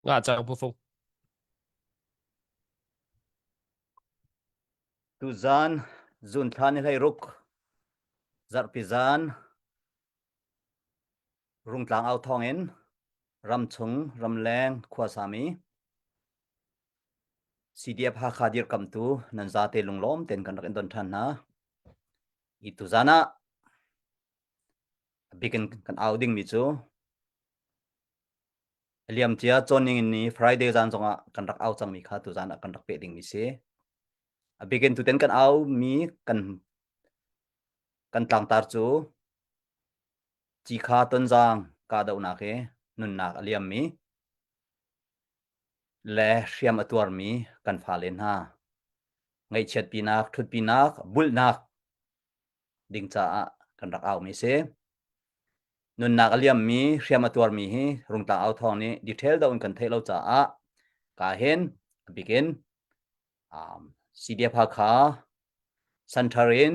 Nga cang Pu Fung. Tuzan zun thla ni hlei ruk zarhpi zan Rungtlang au thawngin ramchung ramleng khuasami CDF Hakha dirkamtu nan zate lunglawm ten kan rak in don ṭhan hna. I tuzan ah a bikin kan au dingmi cu a liamcia cawnning in ni Friday zan zongah kan rak au cangmi kha tuzan ah kan rak peh dingmi si. A bikin tuten kan au mi kan kan tlangtar cu Cikha Tonzang kahdohnak i nunnak a liammi le hriam a tuarmi kan fale hna ngaihchiatpinak, ṭhutpinak, bulhnak ding caah kan rak aumi si. Nunnak a liammi, hriam a tuarmi hi Rungtlang au thawng nih detail deuh in kan theih lo caah ka hin a bikin um, CDF Hakha Center in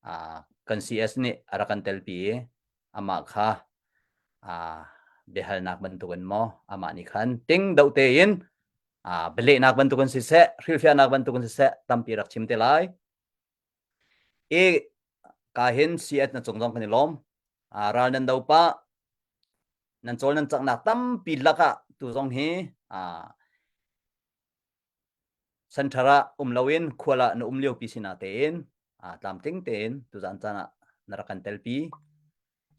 uh, kan CS nih a rak kan telpi i amah kha uh, biahalnak bantukin maw amah nih khan ting deuh tein uh, bialehnak bantukin siseh hrilhfiahnak bantukin siseh tampi rak chim te lai i ka hin CS na cung zong kan i lawm uh, ral nan do pa nan cawl nan caknak tampi lakah tu zong hi uh, Center ah um loin khual ah na um liopi si natein tlamtling tein tuzaan caan ah na rak kan telpi.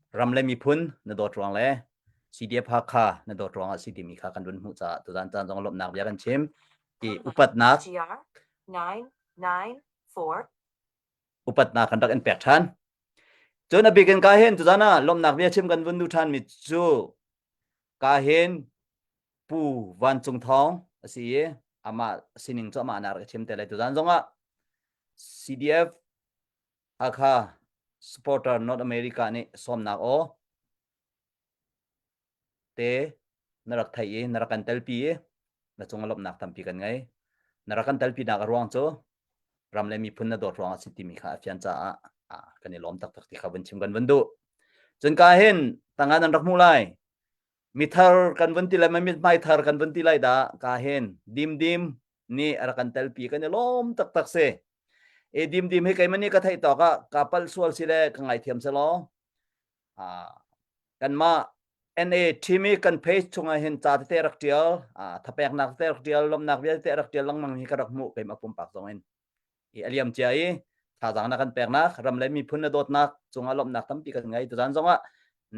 Ram le miphun na dawt ruang le CDF Hakha na dawt ruang ah si timi kha kan run hmuh caah tuzaan caan zong lawmhnak bia kan chim. I upatnak upatnak kan rak in pek ṭhan. Cun a bik in ka hin tuzaan ah lawmhnak bia chim kan vun duh ṭhan mi cu ka hin Pu Van Cung Thawng a si i amah sining cu amah nak rak chim te lai tuzaan zongah CDF Hakha supporter North America nih sawmnak aw te na rak theih i na rak kan telpi i na cung lawmhnak tampi kan ngei na rak kan telpi nak a ruang cu ram le miphun na dawt ruang a si timi kha a fian caah kan i lawm taktak ti kha vun chim kan vun duh cun ka hin tanga nan rak hmuh lai mithar kan vun ti lai ma mithmai thar kan vun ti lai dah ka hin dimdim nih a rak kan telpi kan i lawm taktak si e dimdim hi keimah nih ka theih tawk ah ka palh sual si le ka ngaithiam se law kanmah NA team i kan page chungah hin ca tete rak tial thapeknak tete rak tial lawmhnak vialte rak tial lengmang hi ka rak hmuh keimah pumpak zong in i a liam cia i thazaang na kan peknak ram le miphun na dawtnak cungah lawmhnak tampi kan ngei tuzan zongah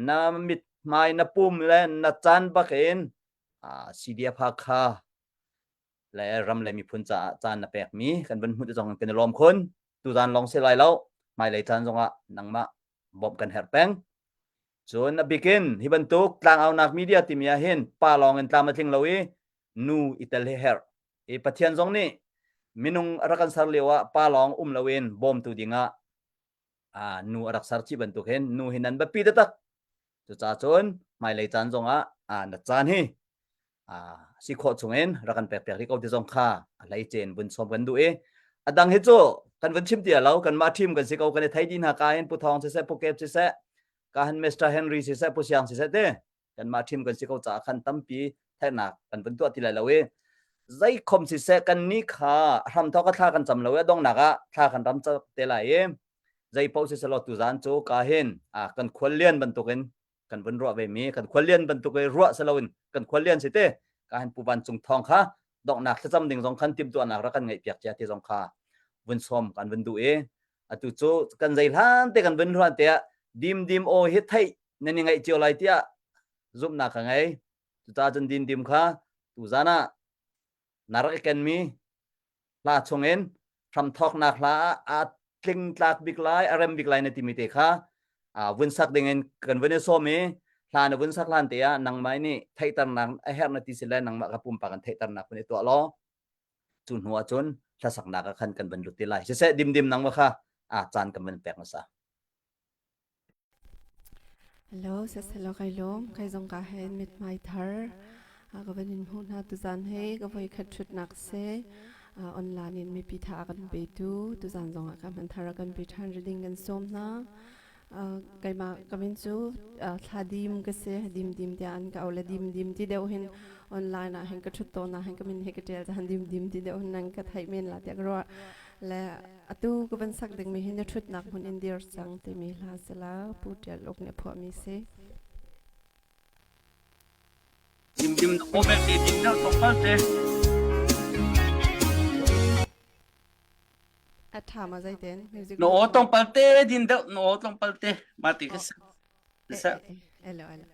na mithmai na pum le na caan bak in CDF Hakha le ram le miphun caah caan na pekmi kan vun hmuh zong kan i lawm khun tuzan lawng si lai lo hmailei caan zongah nangmah bawmh kan herh peng cun a bikin hi bantuk tlangaunak media timi ah hin pa lawng in tlam a tling lo i nu i tel hi herh I Pathian zong nih minung a rak kan ser lio ah pa lawng um loin bawmtu dingah ah nu a rak ser chih bantuk hin nu hi nan biapi taktak. Cucaah cun hmailei caan zongah ah na caan hi ah si khawh chungin rak kan pek piak rih ko ti zong kha a hleice in vun sawm kan duh i a dang hi cu kan vun chim ti lo kanmah team kan si ko kan i thei dih hna ka hin Pu Thawng siseh Pu Kep siseh ka hin Mr. Henry siseh Pu Siang siseh te kanmah ṭhim kan si ko caah khan tampi theihnak kan vun tuah ti lai lo i zeikhom siseh kan nih kha hramthawk a thla kan cam lo i a donghnak ah thla kan ram te lai i zei paoh siselaw tuzaan cu ka hin kan khuallian bantukin kan vun ruah ve mi kan khuallian bantuk i ruah siloin kan khuallian si te ka hin Pu Van Cung Thawng kha donghnak thlacam ding zong khan timhtuahnak rak kan ngeih piak cia ti zong kha vun sawm kan vun duh i atu cu kan zei hlan te kan vun hluan te ah dim dim aw hi theih nan i ngaih cio lai tiah zumhnak ka ngei. Cucaah cun dindim kha tuzan ah na rak i kenmi hla chungin hramthawknak hla ah aa tlingtlak bik lai, a rem bik lai na timi te kha vun sak dingin kan vun i sawm i hla na vun sak hlan te ah nangmah nih theihternak a herh na ti si le nangmah ka pumpak in theihternak vun i tuah law cu hnu ah cun hlasaknak ah khan kan van lut te lai. Siseh dimdim nangmah kha a caan kan van pek hmasa. Hello, saselaw kai lawm. Kai zong ka hen mithmai thar. Ka van in hmuh hna tuzan he ka voi khat thutnak se online in mipi tha kan petu tuzan zong ah ka hman thar kan pe than reading kan sawm hna. Keimah ka min cu Thla Dim ka si. Dim Dim tiah an ka auh le Dim Dim ti deuh hin online ah hin ka ṭhut tawn ah hin ka min hi ka ṭial cahan Dim Dim ti deuh hin nan ka theih men la tiah ka ruah. Le atu ka van sak dingmi hi na ṭhutnak hmun in dir cang timi hla si la Pu Ṭial Uk nih a phuahmi si. Dim dim na aw belte dim deuh tlawmpal te. A ṭha ma zeitin music Na aw tlawmpal te din deuh na aw tlawmpal te mah ti ka si. Eh, Sa. eh, eh, elo elo.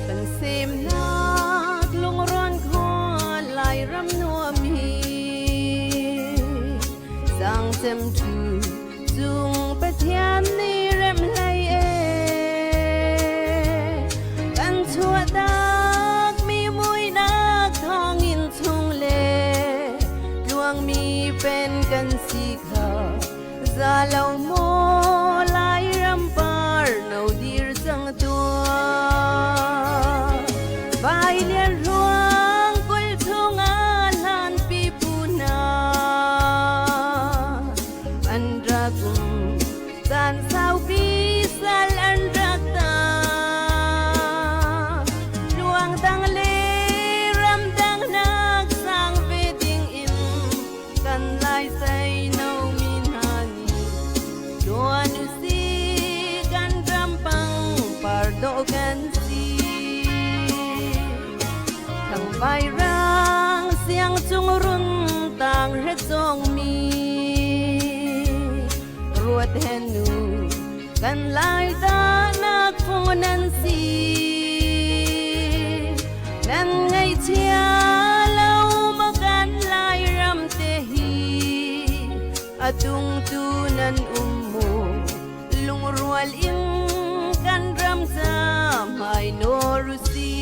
Kan semnak lungrawn khua Lairam nuam hi Sangcem thu cung Pathian nih rem hlei e Kan chuahtak mi muihnak thawngin chung le tluangmi pen kan si kha za lo maw Lairam par no dir cang tuah Vai lian ruang kul chungah hlan pipu hna an rak um caan saupi sal an rak ta luang dang le ram dang nak sang ve ding in kan lai sai no mi hna nih tuan usi kan ram pang par do kan si Thang vai rang siang cung run tang he cong mi ruat he nu kan lai ta nak phung nan si nan ngaihchia lo ma kan lai ram te hi atung tu nan um mu lungrual in kan ram ca hmai nawr usi.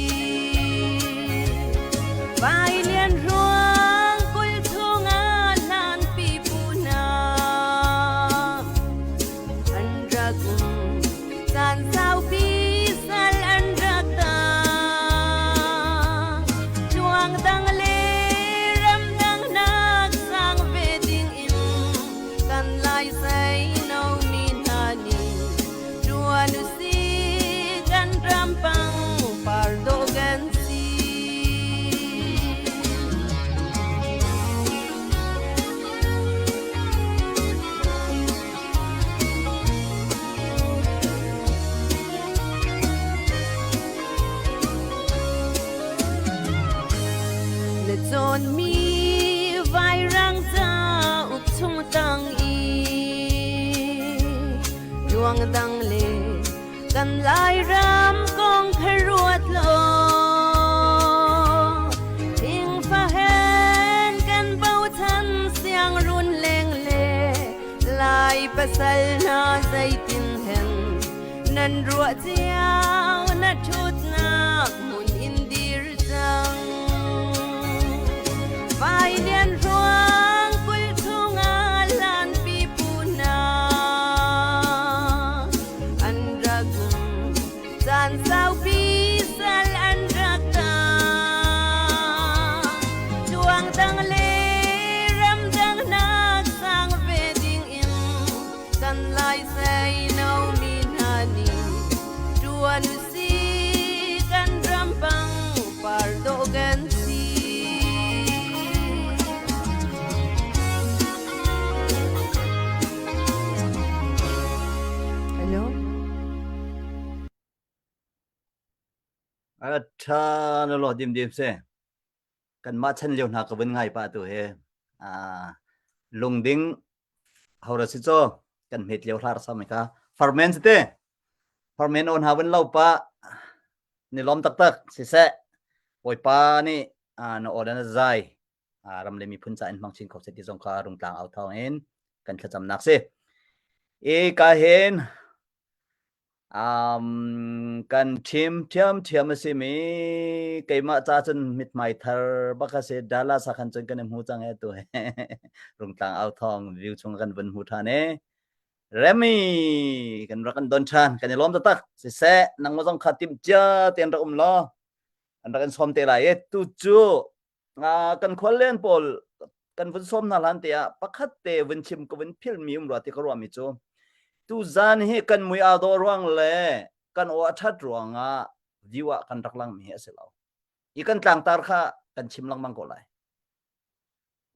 Vai lian ruang kul chungah hlan pipu hna an rak um caan saupi sal an rak tang tluang dang le ram dang nak sang ve ding in kan lai sai no mi hna nih ṭuan usi kan ram pang par dawh kan si. Na cawnmi vairang cauk chung tang i luang dang le kan Lairam kong kha ruat law thingfa hen kan bochan siangrun leng le Lai pasal hna zeitin hen nan ruah cio na ṭhutnak hmun in dir cang. Vai lian ruang kul chungah hlan pipu hna an rak um caan saupi sal an rak tang. Tluang dang le ram dang nak sang ve ding in kan lai sei no mi hna nih ṭuan usi kan ram pang par dawh kan si. Hello. A ṭha na lo dim dim se. Kanmah chan lio hna ka vun ngai pah tu he. Ah lungding Hora si caw kan hmet lio hlar sam ka farmen si te farmen on ha vun lo pa ni lom taktak siseh bawipa nih na order na zai ram le miphun ca in hmang chin kho se ti zong kha rungtlang au thawng in kan thlacamnak si e ka hen. Um, kan team ṭhiamṭhiam a simi keimah ca cun mithmai thar bak a si. Dallas ah khan cun kan i hmu cang e tu he. Rungtlang au thawng view chung kan vun hmu ṭhan e. Remy kan rak kan don ṭhan kan i lawm taktak. Siseh nangmah zong kha timh cia tein rak um law an rak in sawm te lai e. Tu cu kan khuallen pawl kan vun sawm hna hlan te ah pakhat te vun chim ka vun philmi um rua ti ka ruahmi cu tuzan hi kan mui aa dawh ruang le kan aw a ṭhat ruangah view ah kan rak langmi hi a si lo. I kan tlangtar kha kan chim lengmang ko lai.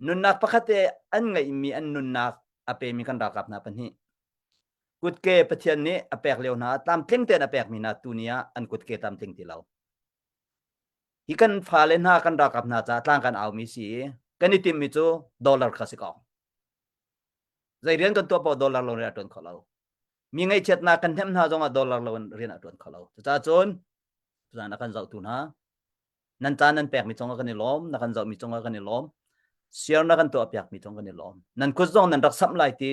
Nunnak pakhat te an ngeihmi an nunnak a pemi kan ralkap hna pahnih. Kutke Pathian nih a pek lio hna tlamtling tein a pekmi hna tuni ah an kutke tlamtling ti lo. Hi kan fale hna kan ralkap hna caah tlang kan aumi si i kan i timmi cu dollar kha si ko. Zei rian kan tuah paoh dollar lo rian a ṭuan kho lo. Mi ngaihchiatnak kan hnemh hna zongah dollar lo in rian a ṭuan kho lo. Cucaah cun tuzaan a kan zohtu hna nan caan nan pekmi cungah kan i lawm, na kan zohmi cungah kan i lawm. Share na kan tuahpiakmi cung kan i lawm. Nan kut zong nan rak samh lai ti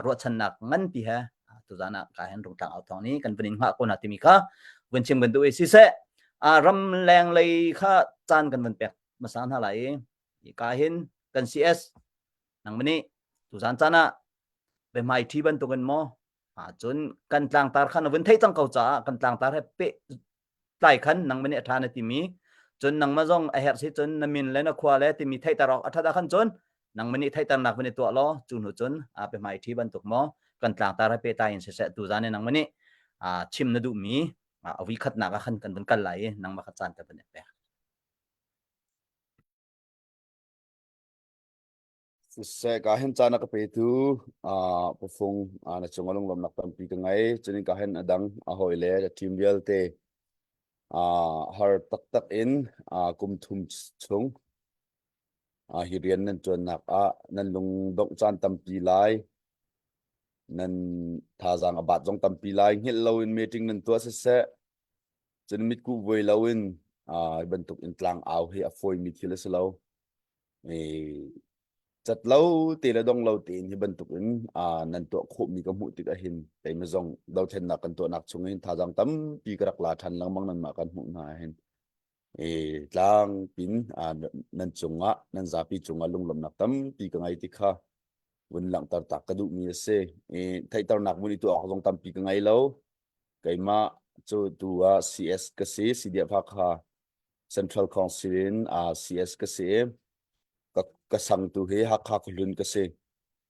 ruahchannak nganpi he tuzaan ah ka hen rungtlang au thawng nih kan vun in hngah ko hna timi kha vun chim kan duh i siseh ramleng lei kha caan kan vun pek hmasa hna lai i ka hin kan CS nangmah nih tuzaan caan ah biahmai ṭhi bantukin maw cun kan tlangtar kha na vun theih cang ko caah kan tlangtar he peh tlai khan nangmah nih a ṭha na timi cun nangmah zong a herh si cun na min le na khua le timi theihter awk a ṭhat ah khan cun nangmah nih theihternak van i tuah law cu hnu cun a biahmai ṭhi bantuk maw kan tlangtar he pehtlai in siseh tuzaan in nangmah nih chim na duhmi a vui khatnak ah khan kan vun kal lai i nangmah kha caan kan vun i pek. Siseh ka hin caan a ka petu uh, pufung uh, na cung a lunglawmnak tampi ka ngei cunin ka hin a dang a hawi le ka team vialte uh, har taktak in uh, kum thum chung uh, hi rian nan ṭuannak ah nan lung dongh caan tampi lai nan thazaang a bat zong tampi lai hngilh loin meeting nan tuah siseh cun mitkuh vuai loin uh, hi bantuk in tlang au hi a fawimi thil a si lo cat lo te le dong lo tein hi bantuk in nan tuah khawhmi ka hmuh tik ahhin keimah zong dothlennak kan tuahnak chung hin thazaang tampi ka rak la ṭhan lengmang nanmah kan hmuh hna ahhin tlang pin nan cungah nan zapi cungah lunglawmhnak tampi ka ngei ti kha vun langhter tak ka duhmi a si. Theihternak vun i tuah awk zong tampi ka ngei lo. Keimah cu tu ah CS ka si, CDF Hakha Central Council in uh, CS ka si i ka, ka sang tu hi Hakha khuahlun ka si.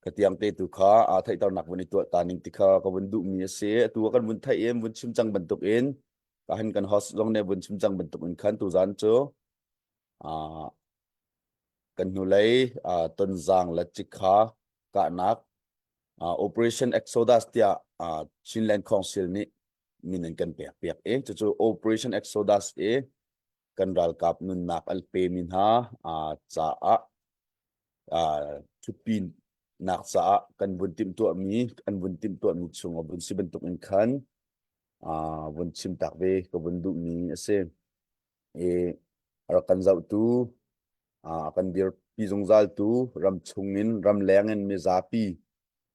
Ka tiang te tu kha uh, theihternak vun i tuah ta ning ti kha ka vun duhmi a si. Atu kan vun theih in vun chim cang bantuk in ka han kan host zong nih vun chim cang bantuk in khan tuzan cu uh, kan hnulei uh, Tonzang le Cikha kahnak uh, Operation Exodus tiah uh, Chinland Council nih min an kan pek piak i cucu Operation Exodus i kan ralkap nunnak an pemi hna uh, caah uh, thutpinak caah kan vun timhtuahmi an vun timhtuahmi chung a vun si bantuk in khan uh, vun chim tak ve ka vun duhmi a si i a rak kan zohtu a kan dirpi zungzaltu ram chungin ramleng in mizapi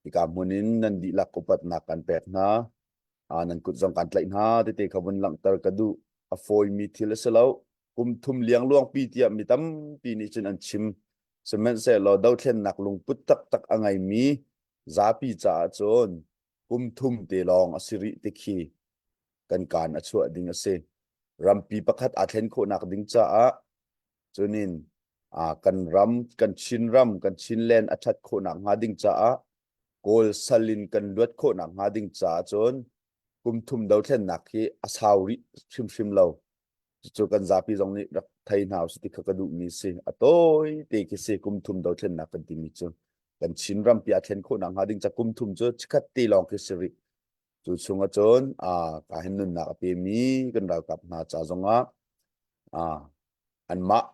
hika hmun in nan dihlak upatnak kan pek hna nan kut zong kan tlaih hna tete kha vun langhter ka duh a fawimi thil a si lo kum thum liangluangpi tiah mi tampi nih cun an chim sihmanhsehlaw dothlennak lungput taktak a ngeimi zapi caah cun kum thum te lawng a si rih ti khi kan kaan a chuah ding a si. Rampi pakhat aa thlen khawhnak ding caah cunin kan ram, kan Chinram, kan Chinland a ṭhat khawhnak hnga ding caah Kawl sal in kan luat khawhnak hnga ding caah cun kum thum dothlennak hi a sau rih hrimhrim lo. Cucu kan zapi zong nih rak thei hna usih ti kha ka duhmi si. A tawi te khi si kum thum dothlennak kan timi cu. Kan Chin rampi a thlen khawhnak hnga ding ca kum thum cu chikkhat te lawng khi si rih. Cu chung ahcun ka hin nunnak a pemi kan ralkap hna ca zongah anmah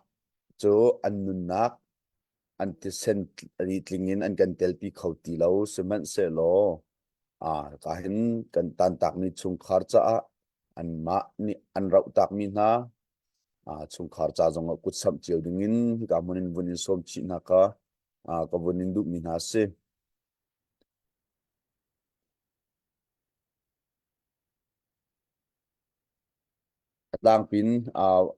cu an nunnak an thisen tling in an kan telpi kho ti lo sihmanhsehlaw ka hin kan tantakmi chungkhar caah anmah nih an rohtakmi hna chungkhar ca zongah kutsamh cio dingin hika hmun in vun in sawm chih hna kha ka vun in duhmi hna a si. Tlangpin uh,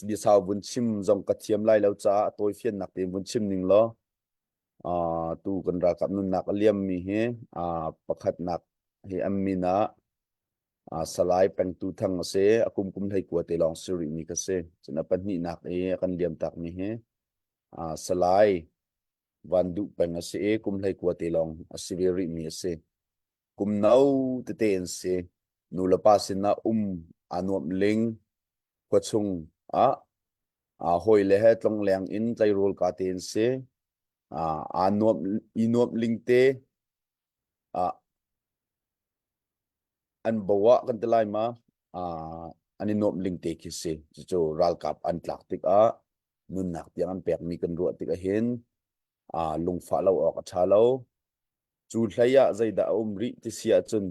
biasau vun chim zong ka thiam lai lo caah a tawifiannak tein vun chim ning law uh, tu kan ralkap nunnak a liammi hi uh, pakhatnak hi an min ah uh, Salai Pengtu Thang a si a kum kum hlei kua te lawng si rihmi ka si cun a pahnihnak i a kan liam takmi hi uh, Salai Van Duh Peng a si i kum hlei kua te lawng a si ve rihmi a si. Kum no tete an si. Nu le pa sinah um aa nuamh ling khua chung ah aa hawi le he tlongleng in tleirawl ka te an si. Aa nuamh i nuamh ling te ah an bo ah kan ti lai ma an i nuamh ling te khi si. Cucu ralkap an tlak tikah nunnak tiang an pekmi kan ruah tikah hin lungfah lo awk a ṭha lo. Cu hlei ah zeidah a um rih ti si ahcun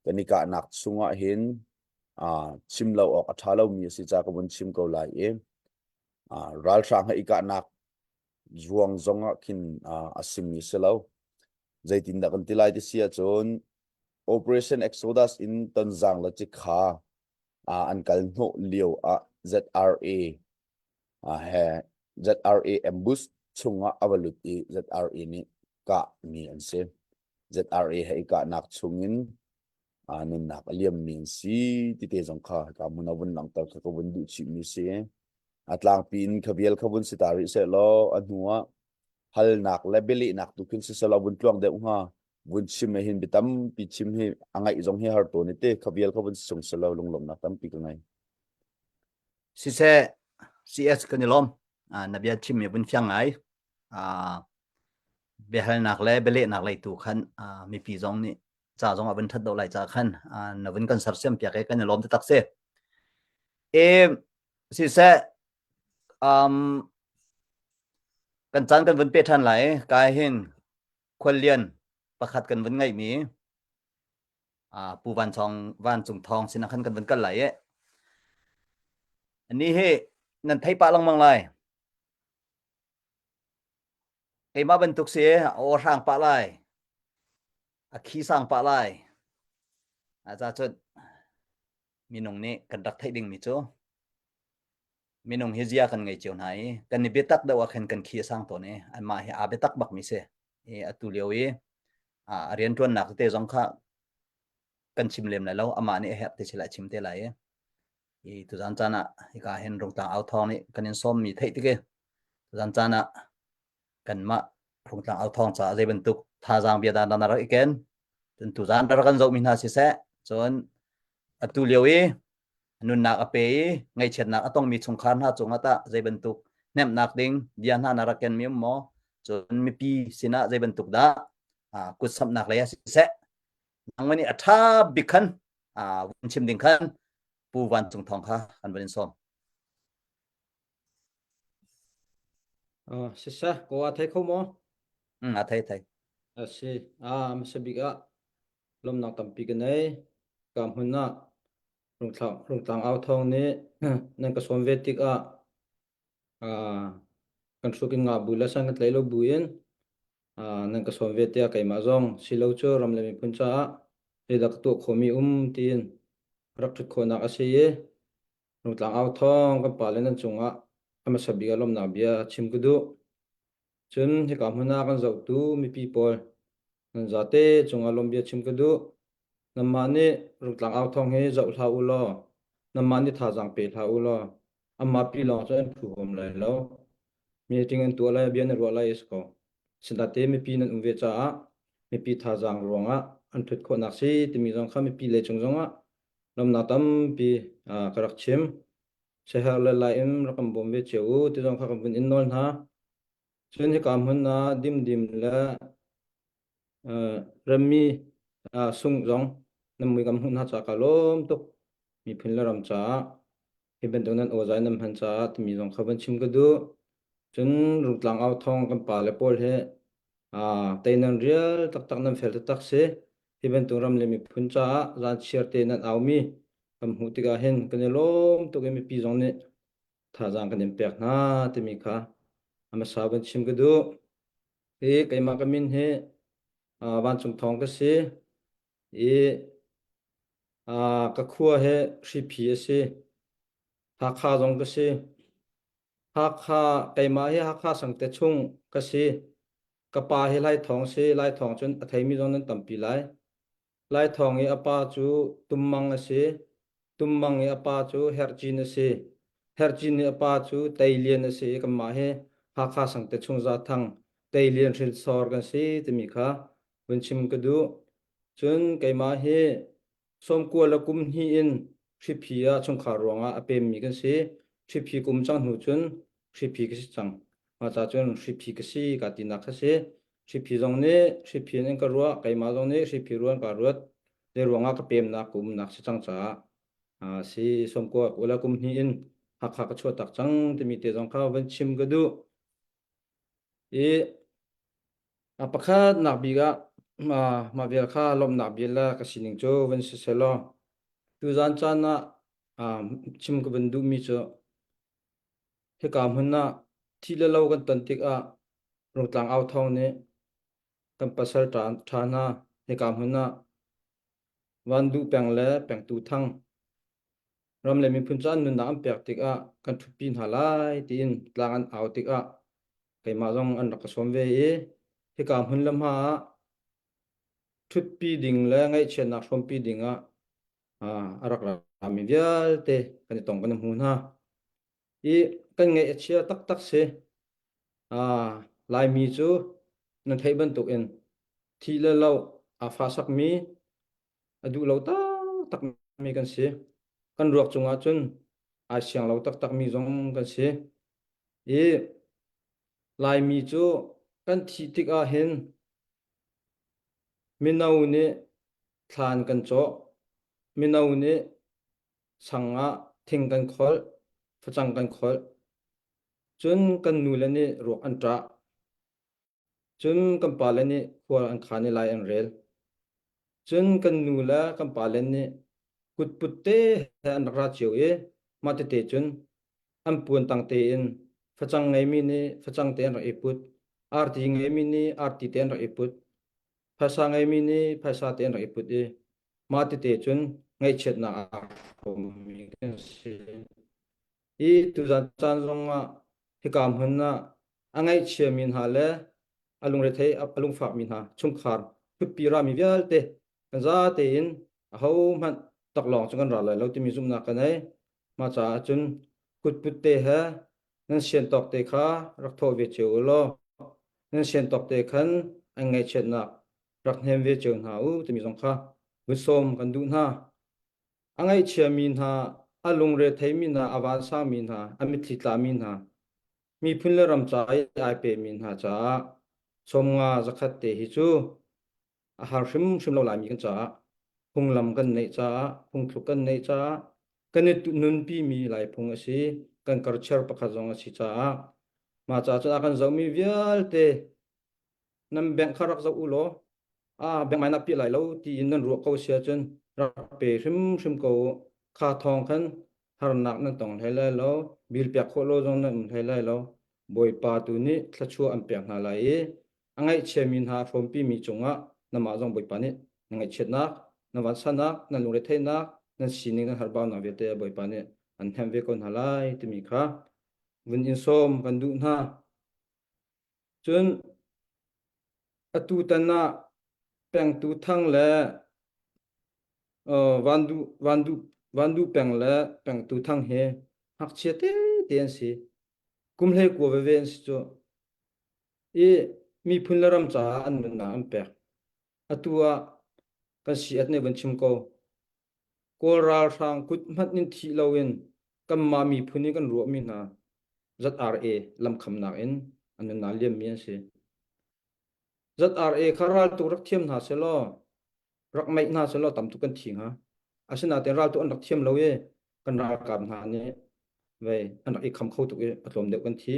kan i kahnak chungah hin chim lo awk a ṭha lomi a si ca ka vun chim ko lai i ralhrang he i kahnak ruang zong ah khin a simi si lo. Zeitindah kan ti lai ti si ahcun Operation Exodus in Tonzang le Cikha an kal hnawh lio ah ZRA he ZRA ambush chungah a va lut i ZRA nih kahmi an si. ZRA he i kahnak chungin nunnak a liammi an si ti te zong kha hika hmun a vun langhter kha ka vun duh chihmi si. A tlangpi in kha vial kha vun si ta rih seh law a hnu ah halnak le bialehnak tu khin siseh vun tluang deuh hnga vun chim hin bi tampi chim hi a ngaih zong hi har tawn i te kha vial kha vun sung selo lunglawmhnak tampi ka ngei. Siseh CS kan i lawm. Na bia chim mi vun fiang ngai. Biahalnak le bialehnak lei tu khan mipi zong nih ca zong a vun that do lai ca khan na vun kan sersiam piak i kan i lawm taktak si. E siseh um, kan caan kan vun pe ṭhan lai kai hin khuallian pakhat kan vun ngeihmi Pu Van Chong Van Cung Thawng sinah khan kan vun kal lai i ni hi nan thei pah lengmang lai keimah bantuk si a aw hrang pah lai a khi sang pah lai a ca cun minung nih kan rak theih dingmi cu minung hi zia kan ngei cio hna i kan i biatak deuh ah khin kan khi a sang tawn i anmah hi aa biatak bakmi si i atu lio i a rianṭuannak tete zong kha kan chim lem lai lo amah nih a herh ti sila a chim te lai i i tuzan caan ah hika hin Rungtlang au thawng nih kan in sawmmi theih tik i tuzan caan ah kanmah Rungtlang au thawng caah zei bantuk thazaang bia dah na rak i ken cun tuzan rak kan zohmi hna siseh cun atu lio i nunnak a pe i ngaihchiatnak a tongmi chungkhar hna cungah tah zei bantuk hnemhnak ding bia hna na rak kenmi um maw cun mipi sinah zei bantuk dah kut samhnak lei ah siseh nangmah nih a ṭha bik khan vun chim ding khan Pu Van Cung Thawng kha kan van in sawm. Uh, siseh, ko a thei kho maw? Mm, a thei thei. A si. Ah, hmasa bik ah lawmnak tampi ka nei. Ka hmun ah rungtlang rungtlang au thawng nih nan ka sawm ve tikah ah kan hruk in nga bu le san kan tlai lo bu in ah nan ka sawm ve tiah keimah zong silo cu ram le miphun caah zeidah ka tuah khawhmi um tiin rak ṭhut khawhnak a si i Rungtlang au thawng kan pale nan cungah a hmasa bik ah lawmhnak bia chim ka duh. Cun hika hmun ah kan zohtu mipi pawl nan zate cungah lawmhbia chim ka duh. Nanmah nih Rungtlang au thawng hi zoh hlah u law, nanmah nih thazaang pe hlah u law, anmah pi lawng cu an phuhawm lai lo. Meeting an tuah lai, bia an i ruah lai a si ko. Sinate mipi nan um ve caah mipi thazaang ruangah an ṭhut khawhnak si timi zong kha mipi lei cung zongah Lawmnak tampi ka rak chim. Siaherh le lai in rak kan bawm ve cio u ti zong kha kan vun in nawl hna. Cun hika hmun ah dimdim le remmi sung zong nan mui kan hmuh hna caah kaa lawm tuk. Miphun le ram caah hi bantuk nan awzai nan hman caah timi zong kha van chim ka duh. Cun Rungtlang au thawng kan pale pawl hi tei nan rial taktak nan fel taktak si. Hi bantuk ram le miphun caah zanchiar te nan aumi kan hmuh tikah hin kan i lawm tuk i mipi zong nih thazaang kan in pek hna timi kha a hmasa van chim ka duh. Hi keimah ka min hi Vancung Thawng ka si i ka khua hi Hriphi a si. Hakha zong ka si. Hakha keimah hi Hakha Sangte chung ka si. Ka pa hi Laithawng si. Laithawng cun a theimi zong nan tampi lai. Laithawng i a pa cu Tummang a si. Tummang i a pa cu Herhcin a si. Herhcin i a pa cu Teilian a si i kanmah hi Hakha Sangte chung Zathang Teilian hrinsor kan si timi kha vun chim ka duh. Cun keimah hi 90 le kum hnih in Hriphi ah chungkhar ruangah a pemmi kan si. Hriphi kum cang hnu cun hriphi ka si cang. Mah ca cun hriphi ka si ka tinak kha si. Hriphi zong nih hriphi in ka ruah, keimah zong nih hriphi ruan ka ruat. Zei ruangah ka pemnak ka umnak si cang caah a si 90 le kum hnih in Hakha ka chuah tak cang timi te zong kha van chim ka duh. I a pakhatnak bik ah mah vial kha lawmhnak bia le ka sining cu van si sehlaw tuzan caan ah chim ka van duhmi cu hika hmun ah thi le lo kan ton tikah Rungtlang au thawng nih kan pasal ṭha hna hika hmun ah Van Duh Peng le Pengtu Thang ram le miphun caan nunnak an pek tikah kan ṭhutpi hna lai tiin tlang an au tikah keimah zong an rak ka sawm ve i hika hmun le hma ah ṭhutpi ding le ngaihchiatnak hrawmpi ding ah a rak rami vialte kan i tong kan i hmu hna. I kan ngaih a chia taktak si. Laimi cu nan theih bantukin thih le loh aa fahsakmi a duh lo taktakmi kan si. Kan ruak cungah cun ai siang lo taktakmi zong kan si. I Laimi cu kan thih tikah hin mino nih thlan kan cawh, mino nih sang ah thing kan kholh, facang kan kholh. Cun kan nule nih ruak an ṭah. Cun kan pale nih khual an khaan i lai an rel. Cun kan nu le kan pale nih kutput te he an rak ra cio i mah tete cun an puan tang tein facang ngeimi nih facang te an rak i put, arti ngeimi nih arti te an rak i put, phaisa ngeimi nih phaisa te an rak i put i mah tete cun ngaihchiatnak aa hrawmmi kan si. I tuzan caan zongah hika hmun ah a ngaihchiami hna le a lungrethei a lungfakmi hna chungkhar ṭhutpi rami vialte kan za tein ahohmanh taklawng cu kan ra lai lo timi zumhnak ka nei. Mah caah cun kutput te he nan sian tawk te kha rak thawh ve cio u law nan sian tawk te khan an ngaihchiatnak rak hnem ve cio hna u timi zong kha vun sawm kan duh hna. A ngaihchiami hna, a lungre theimi hna, a vansangmi hna, a mitthli tlami hna, miphun le ram ca i ai pemi hna caah 50 zakhat te hi cu a har hrimhrim lo laimi kan caah phunglam kan neih caah phungthluk kan neih caah kan i nunpi mi lai phung a si kan karcher pakhat zong a si caah mah caah cun a kan zohmi vialte nan bank kha rak zoh u law a bank mai na pi lai lo tiin nan ruah ko si ahcun rak pe hrimhrim ko u kha thawng khan harnak nan tong hlei lai lo bil pek khawh lo zong nan um hlei lai lo bawipa tu nih thluachuah an pek hna lai i a ngaihchiami hna a hrawmpimi cungah namah zong bawipa nih na ngaihchiatnak na vansannak nan lungretheihnak nan sining nan harbaunak vialte bawipa nih an hnemh ve ko hna lai timi kha vun in sawm kan duh hna Cun atutan ah Pengtu Thang le Vanduh, Vanduh, Vanduh Peng le Pengtu Thang hi ngakchia tete an si. Kum 19 veve an si cu. I miphun le ram caah an nunnak an pek. Atu ah kan si at nih van chim ko. Kawl ralhrang kut hmanh in thih loin kanmah miphun i kan ruahmi hna ZRA lamkhamnak in an nunnak liammi an si. ZRA kha raltuk rak thiam hna selaw rak meih hna selaw tam tuk kan thi hnga. Asinain raltuk an rak thiam lo i kan ralkap hna nih vei an rak i kham kho tuk i a tlawm deuh kan thi.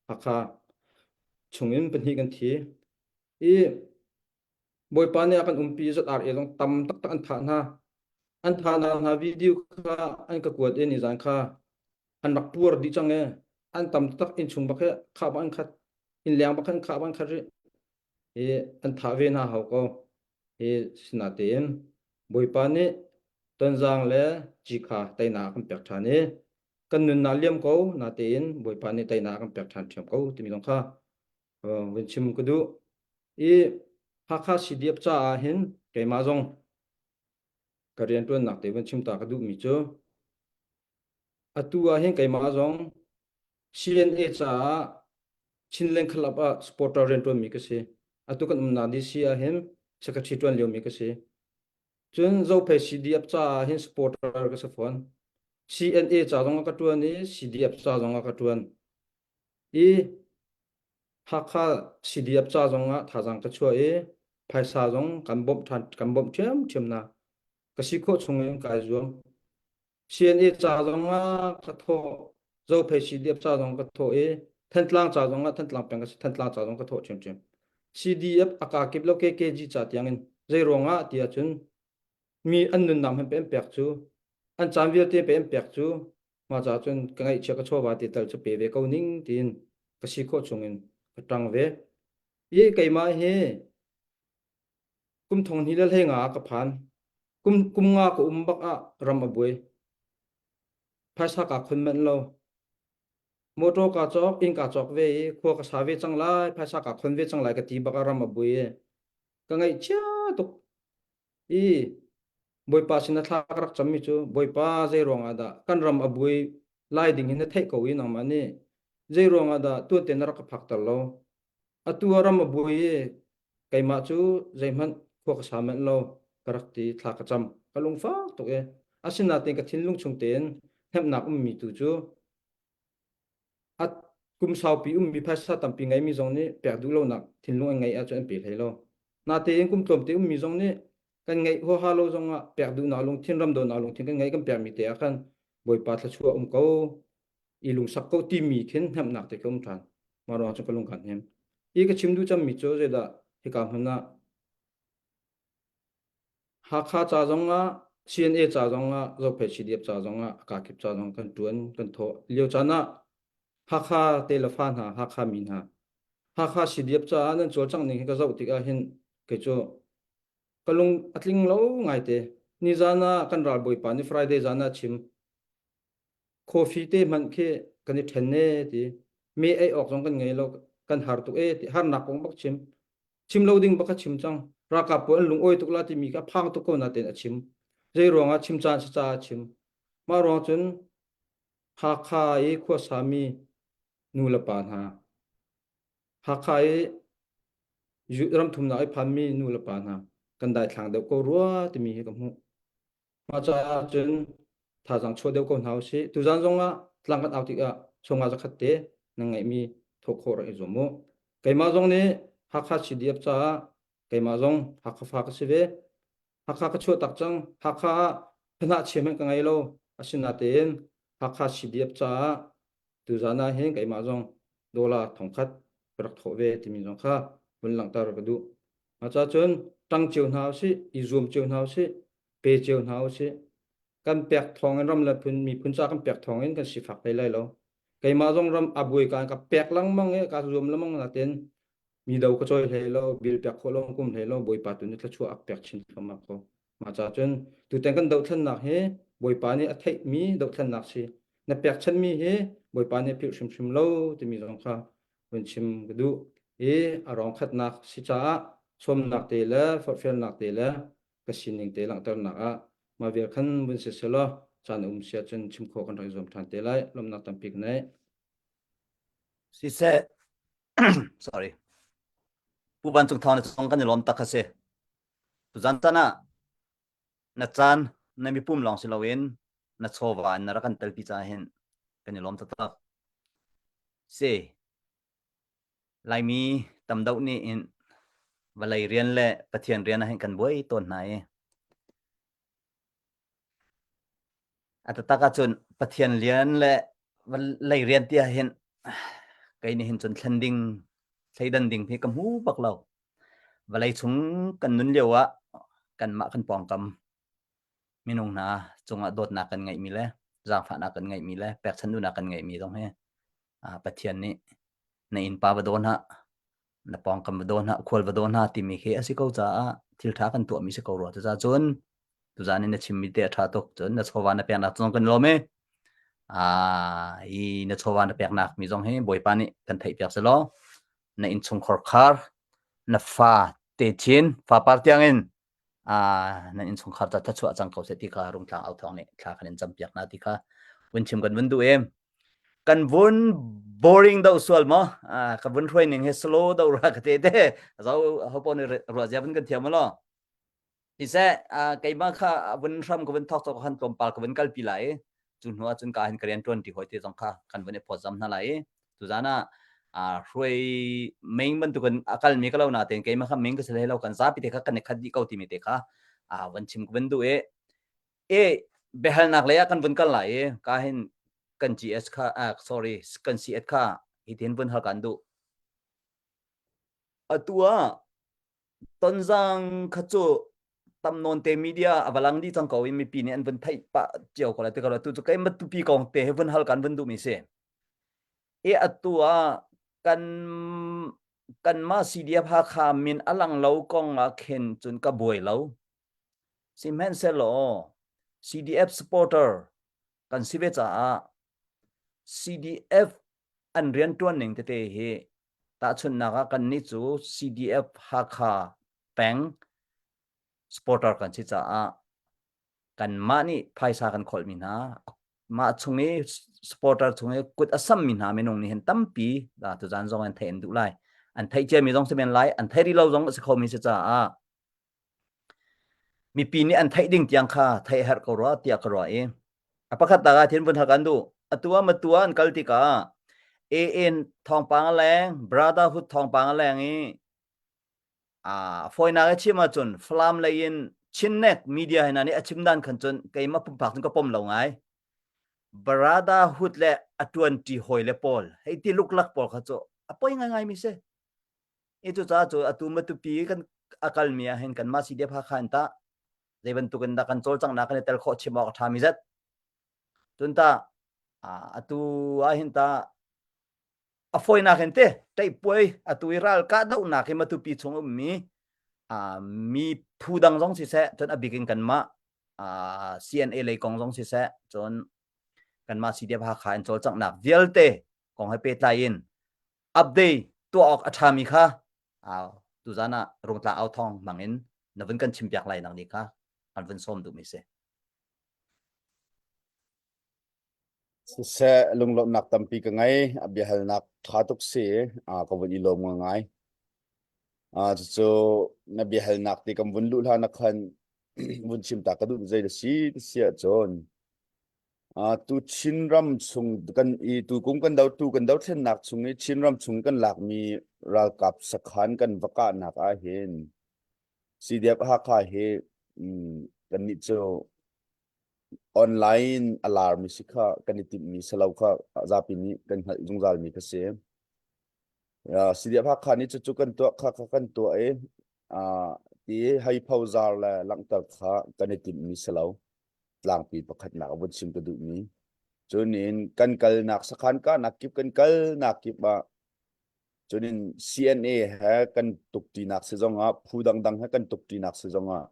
Hakha chungin pahnih kan thi. I Bawipa nih a kan umpi ZRA zong tam taktak an thah hna. An thahnak hna video kha an ka kuat i nizan kha an rak puar dih cang i an tam taktak innchung bak hi khah bak an khat inn leng bak khan khah bak an khat rih. Hi an thah ve hna hau ko. Hi sinatein Bawipa nih Tonzang le Cikha teinak a kan pek ṭhan i. Kan nunnak liam ko natein Bawipa nih teinak a kan pek ṭhan ṭhiam ko timi zong kha vun chim ka duh. I Hakha CDF caah hin keimah zong ka rianṭuannak te vun chim ta ka duhmi cu atu ah hin keimah zong CNA caah Chinland Club ah supporter rianṭuanmi ka si. Atu kan umnak DC ah hin secretary ṭuan liomi ka si. Cun Zophei CDF caah hin supporter ka si fawn. CNA ca zong ah ka ṭuan i CDF ca zong ah ka ṭuan. I Hakha CDF ca zong ah thazaang ka chuah i phaisa zong kan bawmh ṭhan kan bawmh ṭhiamṭhiam hna. Ka si khawh chung in kai zuam. CNA ca zong ah ka thawh, Zophei CDF ca zong ka thawh i Thantlang ca zong ah Thantlang peng ka si Thantlang ca zong ka thawh ṭhiamṭhiam. CDF a kaa kip lo KKG ca tiang in zei ruang ah ti ahcun mi an nunnak hmanh pe an pek cu an caan vialte pe an pek cu mah caah cun ka ngaihchia ka chawva te tal cu pe ve ko ning tiin ka si khawh chung in ka ṭang ve. I keimah hi kum thong hnih le hlei nga ah ka phan. Kum, kum nga ka um bak ah ram a buai. Phaisa kaa khon manh lo. Motor kaa cawk, inn kaa cawk ve i khua ka sa ve cang lai, phaisa kaa khon ve cang lai ka ti bak ah ram a buai i ka ngaihchia tuk. I Bawipa sin a thla ka rak cammi cu Bawipa zei ruang ah dah kan ram a buai lai ding hi na theih ko i nangmah nih zei ruang ah dah tuan tein na rak ka phakter lo. Atu ah ram a buai i keimah cu zeihmanh khua ka sa manh lo ka rak ti thla ka cam. Ka lungfak tuk i asinain ka thinlung chung tein hnemhnak ummi tu cu A kum saupi ummi phaisa tampi ngeimi zong nih pek duh lonak thinlung an ngeih ahcun an pe hlei lo. Natein kum tlawmte ummi zong nih kan ngeih huaha lo zongah pek duhnak lungthin, ram dawtnak lungthin kan ngeih kan pekmi te ah khan Bawipa thluachuah um ko, i lungsak ko timi khin hnemhnak te khi um ṭhan. Mah ruang cun ka lung kaa hnem. Hi ka chim duh cemmi cu zeidah hika hmun ah Hakha ca zongah CNA ca zongah Zophei CDF ca zongah a kakip ca zong kan ṭuan kan thawh lio caan ah Hakha te le fa hna Hakha mi hna Hakha CDF caah nan cawlcangh ning hi ka zoh tikah hin kei cu ka lung a tling lo ngaite. Nizan ah kan ralbawipa nih Friday zan ah a chim. Coffee te hmanh khi kan i ṭhen e ti. Me ei awk zong kan ngei lo kan har tuk e ti harnak kong bak chim. Chim lo ding bak a chim cang. Ralkap pawl an lungawi tuk la timi kha phang tuk ko natein a chim. Zei ruangah chim caan si caah a chim. Mah ruang cun Hakha i khuasami nu le pa hna, Hakha i ramthumnak i phanmi nu le pa hna kan daithlang deuh ko rua timi hi ka hmuh. Mah caah cun thazaang chuah deuh ko hna usih. Tuzaan zongah tlang kan au tikah chungah zakhat te nan ngeihmi thawh khawh rak i zuam u. Keimah zong nih Hakha CDF caah keimah zong Hakha fa ka si ve. Hakha ka chuah tak cang. Hakha ah phanah chia hmanh ka ngei lo. Asinatein Hakha CDF caah tuzaan ah hin keimah zong dollar thongkhat ka rak thawh ve timi zong kha vun langhter ka duh. Mah caah cun ṭang cio hna usih, i zuam cio hna usih, pe cio hna usih. Kan pek thawng in ram le phun miphun ca kan pek thawng in kan sifak hlei lai lo. Keimah zong ram a buai ka ka pek lengmang i ka zuam lengmang natin mi do ka cawi hlei lo, bil pek khawh lo, kum hlei lo, Bawipa tu nih thluachuah a pek chin thluahmah ko. Mah caah cun tutan kan dohthlennak hi Bawipa nih a theihmi dohthlennak si. Na pekchanhmi hi Bawipa nih a philh hrimhrim lo timi zong kha vun chim ka duh. I a rawng khatnak si caah sawmnak te le forhfialnak te le ka sining te langhternak ah mah vial khan vun si selaw caan a um si ahcun chim khawh kan rak i zuam ṭhan te lai. Lawmhnak tampi ka nei. Siseh, sorry. Pu Van Cung Thawng na cong kan i lawm tak a si. Tuzan tan ah na caan na mipum lawng si loin na chawva in na rak kan telpi caah hin kan i lawm taktak. Si, Laimi tam deuh nih in vawlei rian le Pathian rian ah hin kan buai tawn hna i a taktak ahcun Pathian rian le vawlei rian ti ah hin kei nih hin cun thlen ding thleidan ding hi ka hmu bak lo. Vawlei chung kan nun lio ah kanmah kan pawngkam minung hna cungah dawtnak kan ngeihmi le zaangfahnak kan ngeihmi le pekchanh duhnak kan ngeihmi zong hi Pathian nih na innpa va daw hna, na pawngkam va daw hna, khual va daw hna timi khi a si ko caah thil ṭha kan tuahmi si ko rua. Cucaah cun tuzaan in na chimmi te a ṭha tuk. Cun na chawva na peknak zong kan lawm i. Hi na chawva na peknak mi zong hi Bawipa nih kan theih piak selaw na innchungkhar khar na fa te chin fapar tiangin nan innchungkhar ca thluachuah cang ko seh ti kha Rungtlang au thawng nih thla kan in campiak hna ti kha vun chim kan vun duh em. Kan vun boring do sual maw? Ka vun hruai ning hi slow do ra ka te te. Zo ho pon ruah zia vun kan thiam lo. Siseh, keimah kha vun hram ka vun thawk cawk khan tlawmpal ka vun kalpi lai i cu hnu ahcun ka hin ka rian ṭuan ṭi hawi te zong kha kan vun i phawtzam hna lai i tuzaan ah hruai meng bantukin a kalmi ka lo natein keimah kha meng ka si hlei lo kan zapi te kha kan i khat dih ko timi te kha van chim ka vun duh i e biahalnak lei ah kan vun kal lai i ka hin kan GS kha sorry kan CS kha hitin vun hal kan duh atu ah Tonzang kha cu tam nawn te media a va lang dih cang ko i mipi nih an vun theih pah cio ko lai ti ko tu cu keimah tupi kong te he vun hal kan vun duhmi si. I atu ah kan kanmah CDF Hakha min a lang lo kong ah khin cun ka buai lo. Sihmanhsehlaw CDF supporter kan si ve caah CDF an rianṭuan ning tete hi tahchunhnak ah kannih cu CDF Hakha peng supporter kan si caah kanmah nih phaisa kan kholhmi hna mah chung i supporter chung i kut a sammi hna minung nih hin tampi tuzan zong an theih an duh lai an theih ciami zong si men lai an theih rih lo zong a si khomi si caah Mipi nih an theih ding tiang kha theih a herh ko rua tiah ka ruah i a pakhat tak ah thin vun hal kan duh. Atu ah matu ah an kal tikah AN thawngpang a leng, Brotherhood thawngpang a leng i a fawinak i chim ahcun Falam lei in Chinnet media hna nih a chim dan khan cun keimah pumpak cun ka pom lo ngai. Brotherhood le a ṭuanṭi hawi le pawl hei ti luklak pawl kha cu a poi ngaingai mi si. I cucaah cu atu Matupi kan a kalmi ah hin kanmah CDF Hakha in tah zei bantuk in dah kan cawlcanghnak kan i tel khawh chim awk a ṭhami zat. Cun tah atu ah hin tah a fawinak in te ṭaihpuai atu i ral kahdohnak hi Matupi chung ummi mi phu dang zong siseh cun a bik in kanmah CNA lei kong zong siseh cun kanmah CDF Hakha in cawlcanghnak vialte kong he pehtlai in update tuah awk a ṭhami kha tuzan ah Rungtla au thawng hmang in na vun kan chimpiak lai nak ni kha kan vun sawm duhmi si. Siseh lunglawmhnak tampi ka ngei a biahalnak ṭha tuk si ka vun i lawm ngai. Cucu na biahalnak ti kan vun luh hlan ah khan vun chim ta ka duh zei na si ti si ahcun Tu Chinram chung kan i tukum kan do tu kan dothlennak chung i Chinram chung kan lakmi ralkap sakhan kan va kahnak ah hin CDF Hakha hi kannih cu online a larmi si kha kan i timhmi si lo kha zapi nih kan hngalh zungzalmi kha si. CDF Hakha nih cucu kan tuah kha kha kan tuah i ti hei phozar le langhter kha kan i timhmi si lo. Tlangpi pakhatnak a vun chim ka duhmi. Cunin kan kalnak sakhan kahnak kip kan kalnak kip ah cunin CNA he kan tukṭinak si zongah phu dangdang he kan tukṭinak si zongah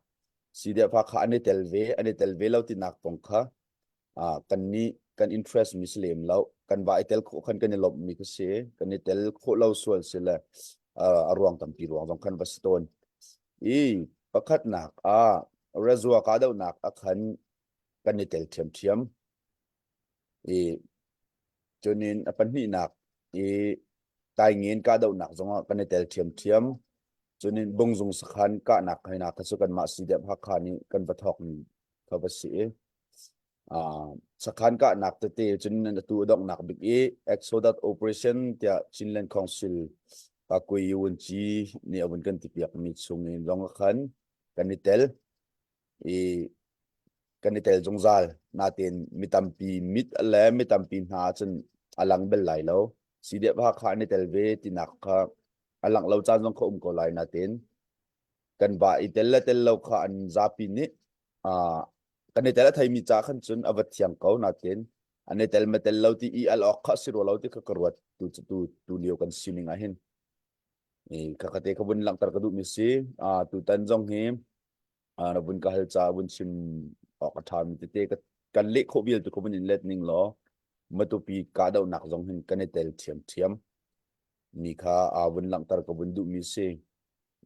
CDF kha an i tel ve an i tel ve lo tinak kong kha kan nih kan interest mi si lem lo kan va i tel khawh khan kan i lawmh mi kha si kan i tel khawh lo sual si le a ruang tampi ruang zong khan va si tawn i pakhatnak ah Rezua kahdohnak ah khan kan i tel ṭhiamṭhiam. I cunin a pahnihnak i Taingen kahdohnak zongah kan i tel ṭhiamṭhiam. Cunin Bungzung sakhan kahnak hna kha cu kanmah CDF Hakha nih kan va thawkmi kha va si i sakhan kahnak tete cun atu a donghnak bik i Exodus Operation tiah Chinland Council Pakui Wunci nih a vun kan tipiakmi chung in zong ah khan kan i tel i kan i tel zungzal natin mi tampi mit le mi tampi hna cun a lang bel lai lo CDF Hakha an i tel ve tinak kha a langh lo caan zong kha um ko lai natin kan va i tel le tel lo kha an zapi nih kan i tel a theimi ca khan cun a va thiang ko natin an i tel ma tel lo ti i al awk kha si rua lo ti kha ka ruat tu tu tu lio kan sining ah hin ka kate ka vun langhter ka duhmi si tutan zong hi na vun ka hal ca vun chim awk a ṭhami tete kan leh khawh vial tu ka vun in let ning law. Matupi kahdohnak zong hin kan i tel ṭhiamṭhiam. Mi kha aa vun langhter ka vun duhmi si.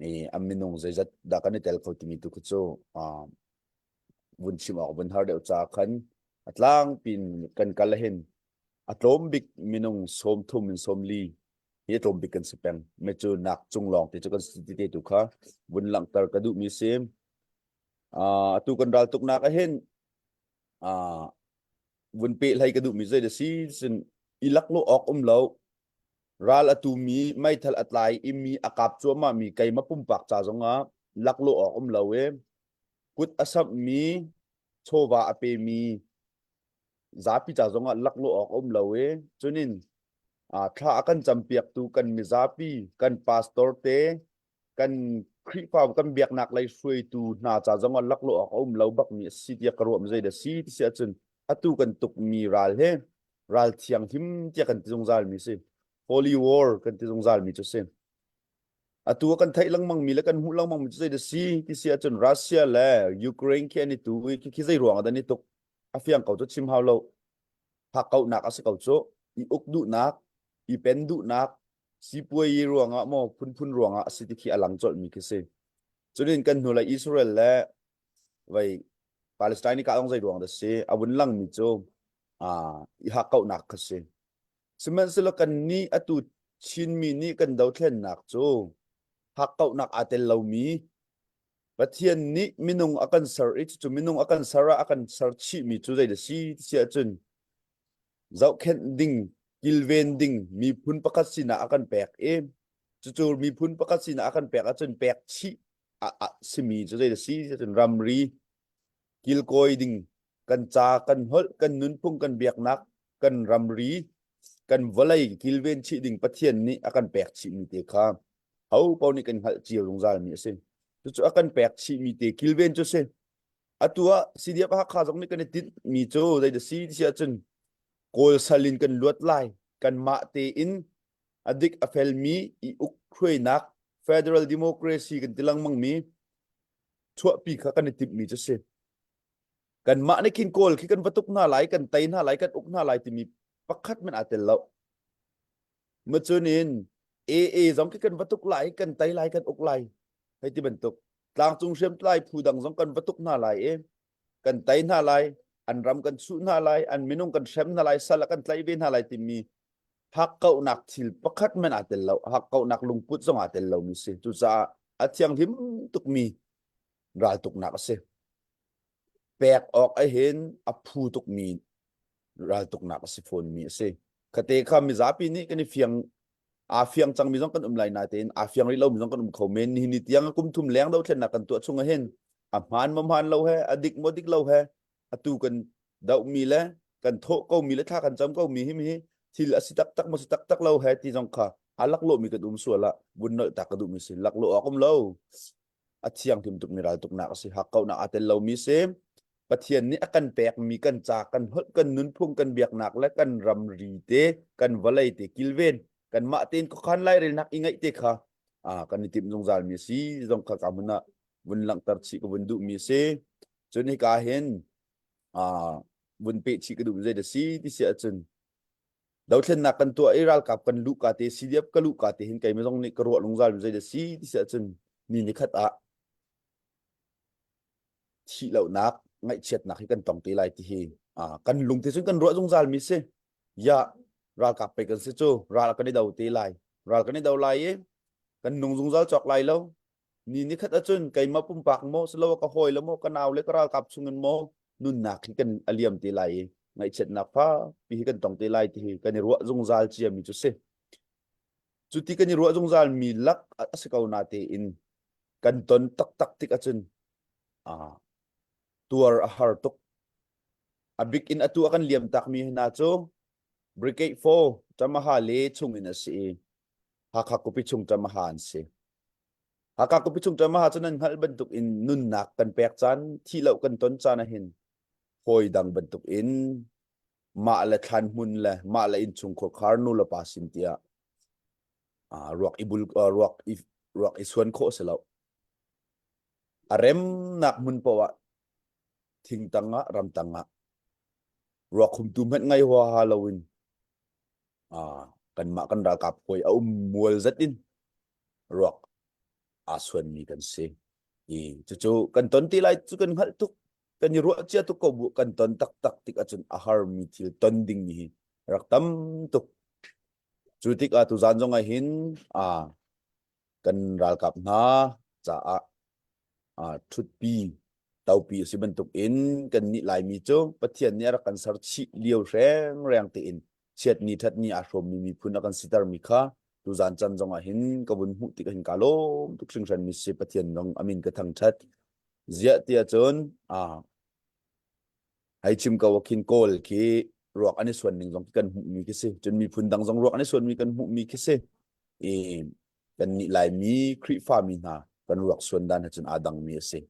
I an minung zeizat dah kan i tel kho timi tu kha cu vun chim awk vun har deuh caah khan a tlangpi in kan kal hin a tlawm bik minung 30 in 40 hi a tlawm bik kan si peng. Me cu nak cung lawng te cu kan si ti te tu kha vun langhter ka duhmi si. Atu kan ral tuknak ah hin vun peh hlei ka duhmi zei da si sin i laklawh awk um lo. Ral a tumi meithal a tlai i mi a kap cuahmah mi keimah pumpak ca zongah laklawh awk um lo i kut a samhmi chawva a pemi zapi ca zongah laklawh awk um lo i cunin thla a kan campiaktu kan mizapi kan pastor te kan Khrihfa kan biaknak lei hruaitu hna ca zongah laklawh awk a um lo bakmi a si tiah ka ruah mi zei dah si ti si ahcun atu kan tukmi ral he ral thianghlim tiah kan ti zungzal mi si holy war kan ti zungzal mi cu si atu kan theih lengmang mi le kan hmuh lengmang mi cu zei dah si ti si ahcun Russia le Ukraine khi an i tu i khi khi zei ruang ah dah an i tuk a fiang ko cu chim hau lo hakkauhnak a si ko cu i uk duhnak i pen duhnak sipuai ruangah maw phunphun ruangah a si ti khi a lang colhmi khi si. Cunin kan hnu le Israel le vei Palestine ka ong zei ruang dah si a vun langmi cu i hakkauhnak kha si. Sihmanhsehlaw kan nih atu Chinmi nih kan dothlennak cu hakkauhnak aa tel lomi Pathian nih minung a kan ser i cucu minung a kan ser ah a kan ser chihmi cu zei dah si ti si ahcun zohkhenh ding kilven ding miphun pakhat sinah a kan pek i cucu miphun pakhat sinah a kan pek ahcun pek chih a simi cu zei a si cun ramri kilkawi ding kan ca kan holh kan nunphung kan biaknak kan ramri kan vawlei kilven chih ding Pathian nih a kan pek chihmi te kha ho paoh nih kan hngalh cio zungzal mi a si cucu a kan pek chihmi te kilven cu si Atu ah CDF Hakha zong nih kan i tinhmi cu zei dah si ti ahcun Kawl sal in kan luat lai. Kanmah tein a dik a felmi i uk hruainak federal democracy kan ti lengmangmi chuahpi kha kan i timhmi cu si. Kanmah nih khin Kawl khi kan va tuk hna lai, kan tei hna lai, kan uk hna lai timi pakhat hmanh aa tel lo. Macun in AA zong khi kan va tuk lai, kan tei lai, kan uk lai. Hei ti bantuk. Tlangcung hriamtlai phu dang zong kan va tuk hna lai i kan tei hna lai, an ram kan chuh hna lai, an minung kan hrem hna lai, sal ah kan tlaih ve hna lai timi hakkauhnak thil pakhat hmanh aa tel lo. Hakkauhnak lungput zong aa tel lomi si. Cucaah a thianghlim tukmi raltuknak a si. Pek awk ahhin a phu tukmi raltuknak a si fawnmi a si. Khate kha mizapi nih kan i fiang aa fiang cangmi zong kan um lai natein aa fiang rih lomi zong kan um kho men. Nihin ni tiang kum thum leng dothlennak kan tuah chung ahhin a hmaan maw hmaan lo he, a dik maw dik lo he, atu kan dohmi le kan thawh komi le thla kan cam komi hi hi thil a si taktak maw si taktak lo he ti zong kha a laklawhmi kan um sual ah vun nolh tak ka duhmi si. Laklawh awk um lo. A thianghlim tukmi raltuknak a si. Hakkauhnak aa tel lomi si. Pathian nih a kan pekmi kan ca, kan holh, kan nunphung, kan biaknak le kan ramri te, kan vawlei te kilven, kanmah tein khuakhan lairelnak i ngeih te kha kan i timh zungzal mi a si zong kha ka hmun ah vun langhter chih ka vun duhmi a si. Cun hika hin vun peh chih ka duh zei dah si ti si ahcun dothlennak kan tuah i ralkap kan luh ka te CDF ka luh ka te hin keimah zong nih ka ruah lungzal mi zei dah si ti si ahcun ni ni khat ah thih lonak ngaihchiatnak hi kan tong te lai ti hi kan lung te cun kan ruah zungzal mi si ya ralkap pe kan si cu ral kan i do te lai ral kan i do lai i kan nung zungzal cawk lai lo ni ni khat ahcun keimah pumpak maw silo ka hawi le maw ka nau le ka ralkap chungin maw nunnak hi kan a liam te lai i ngaihchiatnak fa pi hi kan tong te lai ti hi kan i ruah zungzal cia mi cu si cu ti kan i ruah zungzal mi lak a si ko na tein kan ton taktak tik ahcun tuar a har tuk. A bik in atu a kan liam takmi hna cu Brigade 4 Tamaha le chung in a si i Hakha khuapi chung Tamaha an si. Hakha khuapi chung Tamaha cu nan hngalh bantuk in nunnak kan pek caan, thih lo kan ton caan ahhin hawi dang bantuk in mah le thlan hmun le mah le innchung khuakhar nu le pa sin tiah ruak i bul ruak i ruak i suan khawh si lo. A remnak hmun paoh ah thingtang ah ramtang ah Ruakhumtu hmanh ngai huaha loin kanmah kan ralkap hawi a um mual zat in ruak aa suanmi kan si. I cucu kan ton ti lai cu kan hngalh tuk kan i ruah cia tuk ko bu kan ton taktak tik ahcun a harmi thil ton ding mi hi rak tam tuk. Cu tikah tuzan zong ah hin kan ralkap hna caah ṭhutpi topi a si bantuk in kannih Laimi cu Pathian nih a rak kan ser chih lio rengreng tein chiatni ṭhatni aa hrawmmi miphun a kan sitermi kha tuzan chan zong ah hin ka vun hmuh tik hin kaa lawm tuk hringhran mi si Pathian zong a min ka thangṭhat. Ziah tiah cun hei chim ko ah khin Kawl khi ruak an i suan ning zong khi kan hmuhmi khi si. Cun miphun dang zong ruak an i suanmi kan hmuhmi khi si. I kannih Laimi Khrihfami hna kan ruak suan dan he cun aa dangmi a si.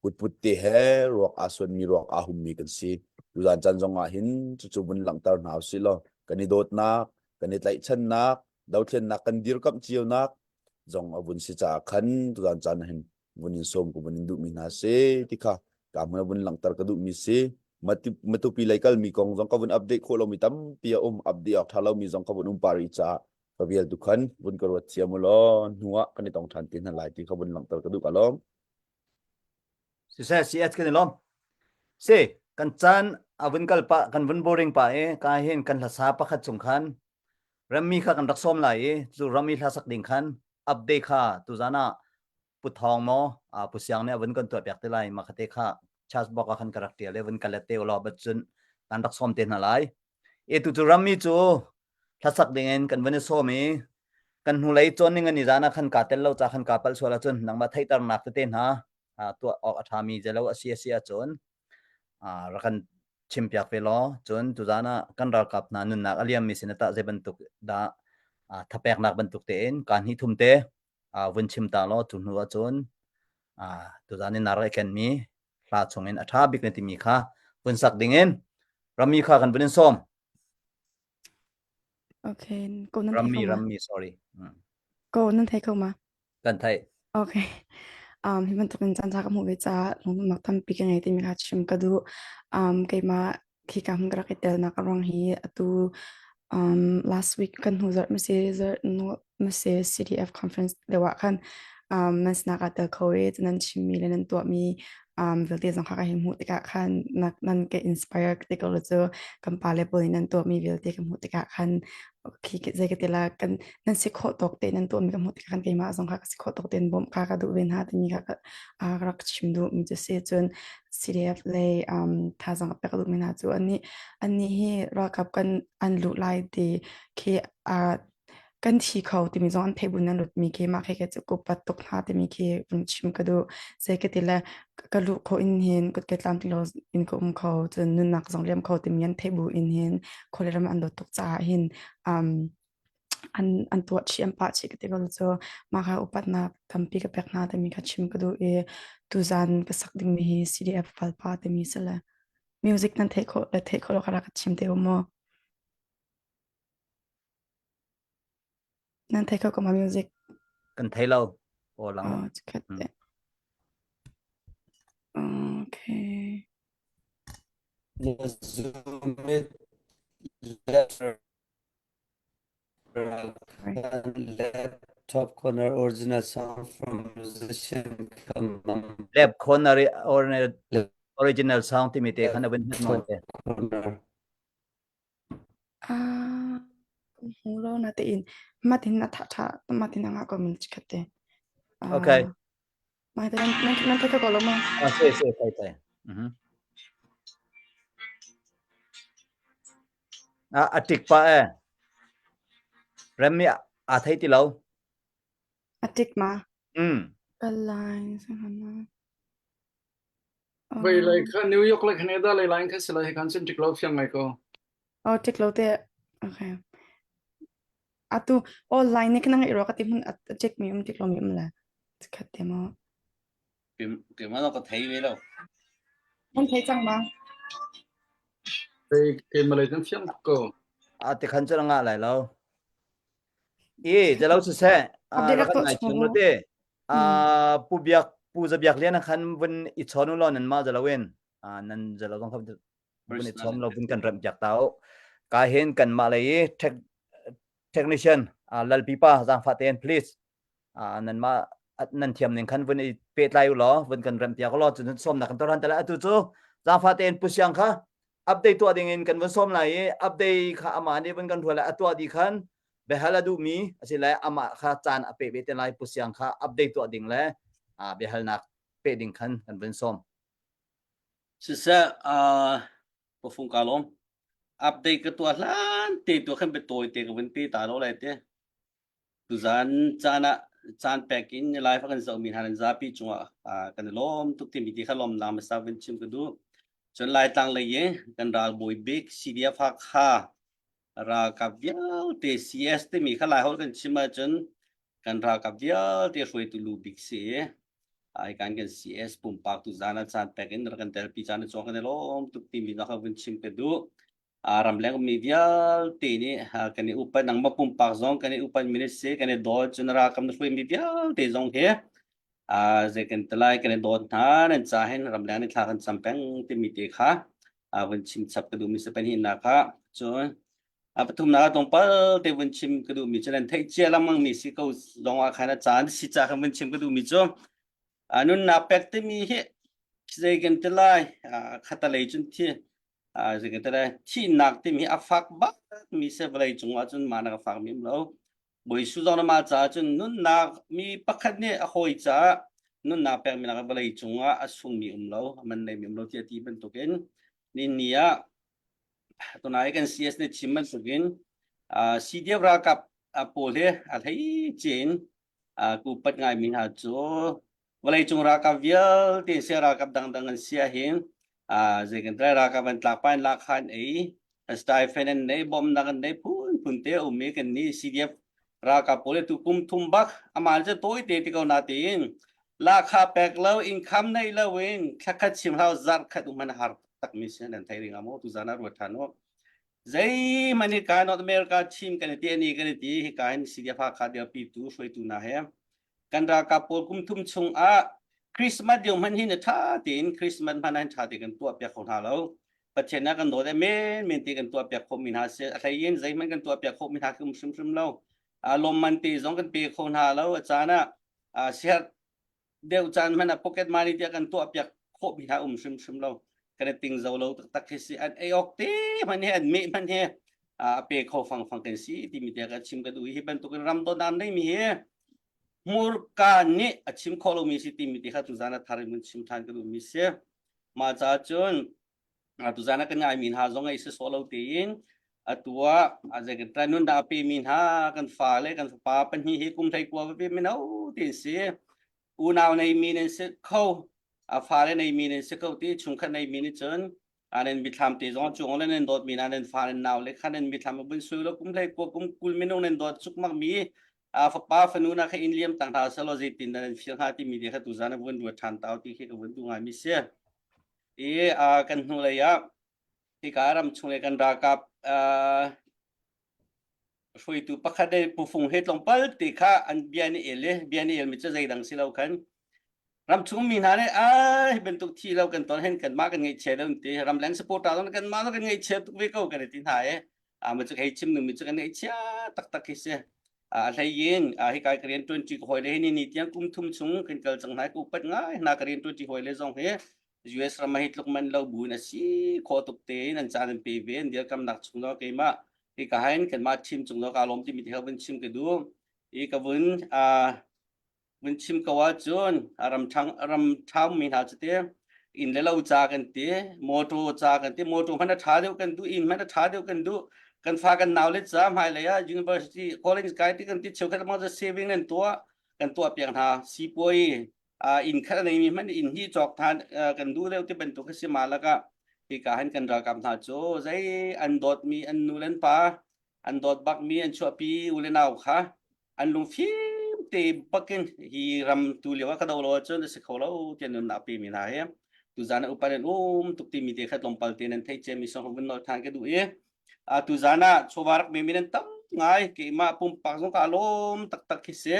Kutput te he ruak aa suanmi ruak aa hummi kan si. Tuzan caan zong ah hin cucu vun langhter hna usih law kan i dawtnak, kan i tlaihchannak, dothlennak kan dirkamh cionak zong a vun si caah khan tuzan caan ah hin vun in sawm ka vun in duhmi hna si ti kha ka hmun vun langhter ka duhmi si. Matupi lei kalmi kong zong ka vun update khawh lomi tampi a um update awk ṭha lomi zong ka vun um par i caah ka vial tu khan vun ka ruat thiam u law hnu ah kan i tong ṭhan te hna lai ti kha vun langhter ka duh ka lawm. Siseh CS kan i lawm. Si kan caan a vun kal pah kan vun boring pah i ka hin kan hlasa pakhat chung khan rammi kha kan rak sawm lai i cu rami hla sak ding khan update kha tuzan ah Pu Thawng maw Pu Siang nih a vun kan tuah piak te lai ma khate kha charge box ah khan ka rak tial i vun ka let te ulaw bat cun kan rak sawm te hna lai. E tu cu rammi cu hlasak ding in kan vun i sawm i kan hnulei cawn ning ani zan ah khan kaa tel lo ca khan kaa palh sual ahcun nangmah theihternak tete hna tuah awk a ṭhami zelo a si a si ahcun rak kan chimpiak ve law cun tuzan ah kan ralkap hna nunnak a liammi sin ah tah zei bantuk dah thapeknak bantuk tein kaa hnih thum te vun chim ta law cu hnu ahcun tuzan in na rak i kenmi hla chungin a ṭha bik na timi kha vun sak dingin rammi kha kan vun in sawm. Okay, ko nan thei Rammi kho ma? rammi sorry. Mm. Ko nan thei kho ma? Kan theih. Okay. Um, hi bantuk in caan ṭha ka hmuh ve caah lungdongnak tampi ka ngei timi kha chim ka duh. Um, keimah khika hmun ka rak i telnak a ruang hi atu um, last week kan hnu zarh mase zarh mase CDF conference deuh ah khan um, nan sinah kaa tel kho i nan chimmi le nan tuahmi um, vialte zong kha ka hei hmuh tikah khan nan ka inspire te ko cu kan pa le pawl nih nan tuahmi vialte ka hmuh tikah khan khi zei ka ti la kan nan si khawh tawk te nan tuahmi ka hmuh tikah khan keimah zong kha ka si khawh tawk tein bawmh kha ka duh ve hna timi kha ka rak chim duh mi cu si cun CDF le um, thazaang a pek duhmi hna cu annih annih hi ralkap kan an luh lai ti khi uh, kan thi kho timi zong an theih bu nan lut mi khi mah khi cu ku pat tuk hna timi khi vun chim ka duh zei ka ti le ka luh kho in hin kut ke tlam tilo in ka um kho cun nunnak zong liam kho timi an theih bu in hin khawle ram an dawt tuk caah hin um, an an tuah chih an pah chih ka ti ko cu mah kha upatnak tampi ka pek hna timi kha chim ka duh i tuzan ka sak dingmi hi CDF valpa timi si le music nan theih khawh le theih khawh lo kha rak ka chim te u mu Nan thei kho ko ma music? Kan thei lo. Aw lang. Oh, chikkhat te. Okay. Na zoom it left left top corner original sound from musician come Left corner original sound timi te khan a vun hmet nawn te. Corner. Ah, ka hmu lo natein matin a tha tha matin a ngah ko min chikkhat te. Okay. Ah, mah te nan nan nan thei ko lo ma? Ah, si si thei thei. Mhm. Ah, a tik pa e. Rem mi a thei ti lo. A tik ma? Mm. Ka line sangana. Vei lei kha New York le Canada lei line kha si lai kan cun tik lo fiang ngai ko. Oh, tik lo te. Okay. Atu oh line ni kana ngai ro ka ti mun a check mi um tik lo mi um la. Khat te mo. Keimah ka thei ve lo. An thei cang ma? Kei keimah lei cun fiang ko. A ti khan cun a ngah lai lo. I jalo siseh Update rak rak tuah ngai chung chung mu. te. Pu Biak Pu Za Biak Lian khan vun i chawn u law nan mah zalo in nan zalo zong kha. Vun i chawm lo vun kan remh piak ta u. Ka hin kan mah lei i technician lalpi pa zaangfah tein please nan mah nan thiam ning khan vun i pehtlai u law vun kan remh piak u law cun sawmnak kan tuah than te lai. Atu cu zaangfah tein Pu Siang kha update tuah ding in kan vun sawm lai i update kha amah nih vun kan hruai lai a tuah dih khan biahal a duhmi asile amah kha caan a pe ve te lai Pu Siang kha update tuah ding le biahalnak peh ding khan kan vun sawm. Siseh, uh, pafung ka lawm. Update ka tuah hlan te tu khan biatawi te ka vun pe ta lo lai te. Tuzan caan ah caan pek in live kan zohmi hna nan zapi cungah kan i lawm tuk timi ti kha lawmnak hmasa vun chim ka duh. Cun Laitlang lei i kan ralbawi bik CDF Hakha ralkap vialte CS timi kha Laiholh kan chim ahcun kan ralkap vialte hruaitu lu bik si i ai kan kan CS pumpak tuzan ah caan pek in rak kan telpi caan a cawng kan i lawm tuk timi kha vun chim ka duh. Ramleng ummi vialte nih kan i upat nangmah pumpak zong kan i upat mi na si kan i dawt cun ralkap na hruaimi vialte zong hi zei kan ti lai kan i dawt hna nan ca hin ramleng nih thla kan cam peng timi te kha vun chim chap ka duhmi si pahnihnak kha cun a pathumnak ah tlawmpal te vun chim ka duhmi cu nan theih cia lengmang mi si ko zong ah khan a caan si ca khan vun chim ka duhmi cu nunnak pek timi hi zei kan ti lai khatalei cun thi thihnak timi a fak bak mi se vawlei cung ah cun mah nak a fak mi um lo Bawi Jesuh zong mah caah cun nunnak mi pakhat nih a hawi caah nunnak pek mi nak vawlei cung ah a sung mi um lo a man nei mi um lo tiah ti bantukin ni ni ah tunai kan CS nih chim bantukin CDF ralkap pawl hi a hlei cin kupat ngai mi hna cu vawleicung ralkap vialte sia ralkap dangdang an sia hin zei kan tlai ralkap an tlak pa in lak khan ei stipend an nei bawmnak an nei phun phun te um i kan ni CDF ralkap pawl tu kum thum bak aman cu tawi te ti ko na tiin lakha pek lo income nei lo in thlakhat chim hau zar khat um man har tak mi sin nan thei ring amo tu zana ruat than o zeihmanh hi ka North America chim kan ti ani kan ti hi ka hin CDF Hakha dirpi tu hruaitu na he kan ralkap pawl kum thum chung ah Christmas ding hmanh hi na ṭha tein Christmas hmanh hin ṭha tein kan tuah piak kho hna lo Pathian ah kan dawt e men men ti kan tuah piak khawh mi hna si a hlei in zeihmanh kan tuah piak khawh mi hna khi um hrimhrim lo lawmman te zong kan pe kho hna lo a caan ah siar deuh caan hmanh ah pocket money tiah kan tuah piak khawh mi hna um hrimhrim lo kan i ting zo lo taktak khi si an ei awk te hmanh hi an meh hmanh hi a pe kho fang fang kan si timi te ka chim ka duh hi bantukin ram dawtnak nei mi hi hmurka nih a chim khawh lomi si timi ti kha tuzan a thar in mun chim ṭhan ka duhmi si mah caah cun tuzan ah kan ngaimi hna zong ei si sawh lo tein atu ah zei kan tlai nun dah a pemi hna kan fa le kan fapa pahnih hi kum hlei kua va mino ti si unau neimi nan si kho a fale neimi nan si ko ti chungkhat neimi nih cun anen mithlam te zong chung le nan dawt mi na nan fa nan nau le kha nan mithlam a bun sui lo kum hlei kua kum kul minung nan dawt cukmak mi a fapa fanu na kha in liam tang hna selo zeitin nan feel hnga ti mi te kha tu zan a vun ruat than tau ti khi ka vun du ngai mi si i a kan hnu lei ah hika ram chung le kan ralkap hruaitu pakhat le pufung he tlawmpal te kha an bia ni el i bia ni el mi cu zeidang si lo khan ramchung mi hna nih ai hi bantuk thi lo kan ton hen kanmah kan ngaihchia lo ti ramleng supporter zong kanmah zong kan ngaihchia tuk ve ko kan ti hna i a ma cu hei chim nu mi cu kan ngaihchia taktak khi si a hlei in a hi kai ka rian tuan ṭi ka hawi le hi ni ni tiang kum thum chung kan kal cang hna ku upat ngai hna ka rian tuan ṭi hawi le zong hi US ram hi tluk man lo bu in a si khawh tuk tein an caan an pe ve an dirkamnak chung lo keimah hi ka hain kanmah team cung lo ka lawm timi te vun chim ka duh i ka vun a vun chim ko ahcun ram ṭhang ram ṭhang mi hna cu te inn le lo ca kan ti motor ca kan ti motor hmanh a ṭha deuh kan duh inn hmanh a ṭha deuh kan duh kan fa kan nau le ca hmailei ah university college kai ti kan ti cheukhat mang saving nan tuah kan tuah piak hna sipuai inn khat a neimi hmanh inn hi cawk than kan duh deuh ti bantuk a si ma lakah hika han kan ralkap hna cu zei an dawtmi an nu le an pa an dawt bakmi an chuahpi u le nau kha an lungfim te bakin hi ram tu lio ah ka do lo ahcun a si kho lo tiah nunnak pe mi hna hi tuzan ah upa nan um tuk timi te kha tlawmpal te nan theih cia mi song vun nol than ka duh i tuzan ah chawva rak me mi nan tam ngai keimah pumpak zong ka lawm taktak khi si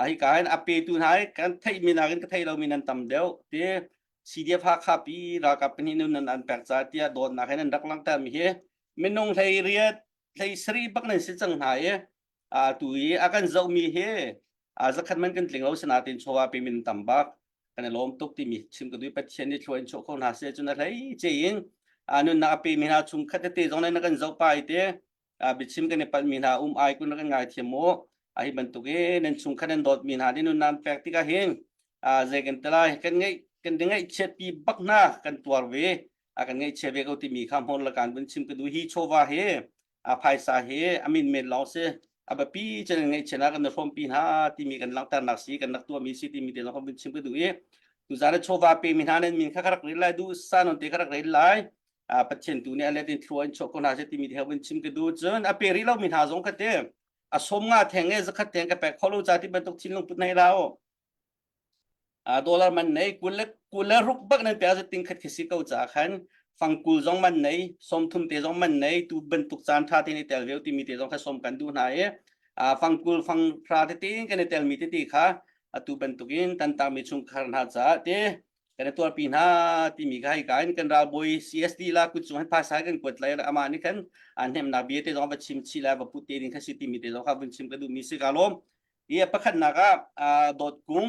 a hi ka hin a petu hna hi kan theih mi nakin ka thei lo mi nan tam deuh ti. CDF Hakha pi ralkap pahnih nun nan an pek ca tiah dawtnak he nan rak langhter mi hi minung hlei riat hlei sarih bak nan si cang hna i a tu i a kan zoh mi hi a zakhat man kan tling lo sinatin chawva pe min tam bak kan i lawm tuk timi chim ka duh Pathian nih thlua in chuah kho hna seh cun a hlei ce in a nunnak a pe mi hna chung khat tete zong na kan zoh pa i te biachim kan i palh mi hna um ai kun kan ngai thiam mu a hi bantuk i nan chung khat nan dawt mi hna nih nun nan pek tikah hin zei kan te lai kan ngeih kan ngeih chiat pi bak hna kan tuar ve a kan ngeih chia ve ko timi kha hmur la kan vun chim ka duh hi chawva hi a phaisa hi a min men lawng si a biapi cun ngeih chiat kan hrawm pi hna timi kan langhternak si kan rak tuahmi si timi te zong kan vun chim ka duh i tuzan chawva pe mi hna nan min kha ka rak rel lai duh sa non te ka rak rel lai a Pathian tu nih a let in thlua in chuah ko hna seh timi te vun chim ka duh cun a pe rih lo mi hna zong kha te a som nga theng e zakhat theng ka pek kho lo ca ti bantuk thinlung put nei lao a dollar man nei kul le kul le ruk bak nan pe a ting khat khi si ko ca khan fangkul zong man nei som thum te zong man nei tu bantuk caan tha te ni tel veu timi te zong kha som kan duh hna i a fangkul fang hra te tin kan i tel mi te ti kha atu bantukin tantak mi chungkhar hna caah te kan i tuarpi hna timi kha hika in kan ralbawi CSD la kut cung hin phaisa kan kuat lai amah nih khan an hnemnak bia te zong va chim chih lai va put te ding kha si timi te zong kha vun chim ka duhmi si ka lawm i pakhatnak ah dawt kung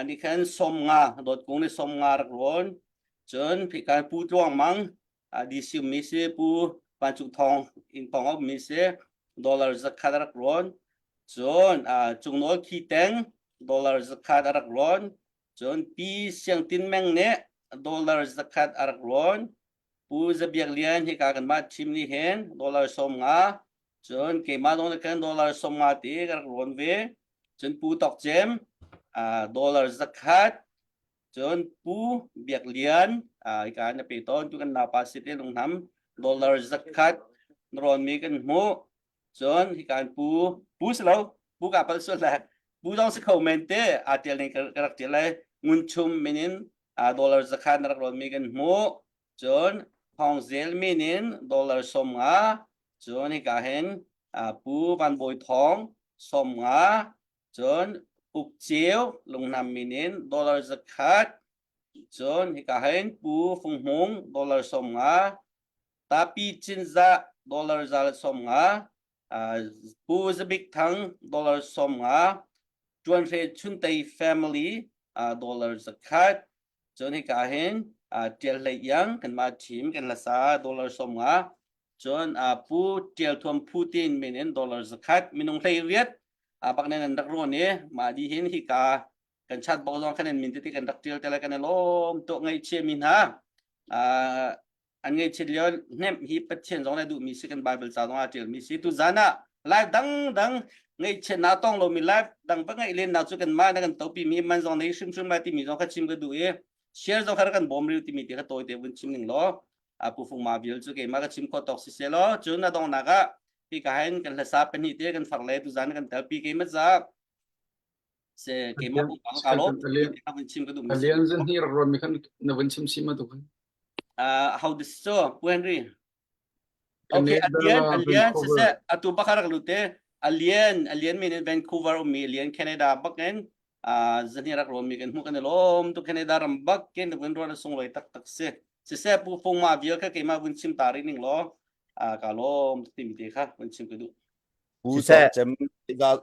nih khan som nga dawt kung nih som nga rak rawn cun phikan pu tluang mang DC mi si pu Vancung Thawng inn pawng a ummi si dollar zakhat a rak rawn cun Cungnawl Khi Teng dollar zakhat a rak rawn Cun Pi Siang Tin Meng nih dollar zakhat a rak rawn. Pu Za Biak Lian hika kanmah team nih hin dollar 50. Cun keimah zong nih khan dollar 50 ti ka rak rawn ve. Cun Pu Tawk Cem dollar zakhat. Cun Pu Biak Lian hika na pe tawn tu kan napa si te lungnam dollar zakhat na rawnmi kan hmuh. Cun hika pu pu si lo pu ka pal sual le pu zong si kho men te aa tial ning ka rak tial lai ngun chum min in dollar zakhat na rak rawn mi kan hmuh. Cun Thawng Zel min in dollar 50 cun hika hin pu Van Bawi Thawng 50 cun Uk Ceu Lungnam min in dollar zakhat cun hika hin pu Fung Hmung dollar 50 Tapi Cinzah dollar 150, Pu Zabik Thang dollar 50, Ṭuanhre Chuntei family dollar 100, cun hika hin Ṭial Hlei Iang kanmah team kan hlasa dollar 50, cun Pu Ṭial Thuam Phu Tin min in dollar 100, minung hlei riat bak nen an rak rawn i mah dih hin hika kan chat bok zong khan an min tete kan rak ṭial te lai kan i lawm tuk ngaihchia mi hna an ngaihchiat lio hnemh hi Pathian zong le duhmi si kan Bible ca zong ah ṭialmi si tu zan ah live dang dang ngaihchiatnak tong lomi live dang va ngaih len nak cu kan mah na kan topi mi man zong nei hrimhrim lai timi zong kha chim ka duh i share zong kha kan bawm riu timi ti kha tawi te vun chim ning law a pu fung ma vial cu keimah ka chim khawh tawk si se law cun a dongnak ah hi ka hin kan hlasa pahnih te kan far le tu zan kan telpi keimah za se keimah pumpak ka lo vun chim ka duh mi Alian zan hi rak ruan mi khan na vun chim si ma tu khan uh, how this so Pu Henry Okay Alian Alian siseh atu bakar rak lute Alian Alian min in Vancouver ummi Alian Canada bakin uh, zani rak ruan mi kan hmu kan lom tu Canada ram bak ken vun ruan sung loi tak tak si siseh pu fung ma vial kha keima vun chim ta ri ning lo uh, ka lom ti mi te kha vun chim ka du Pu Cem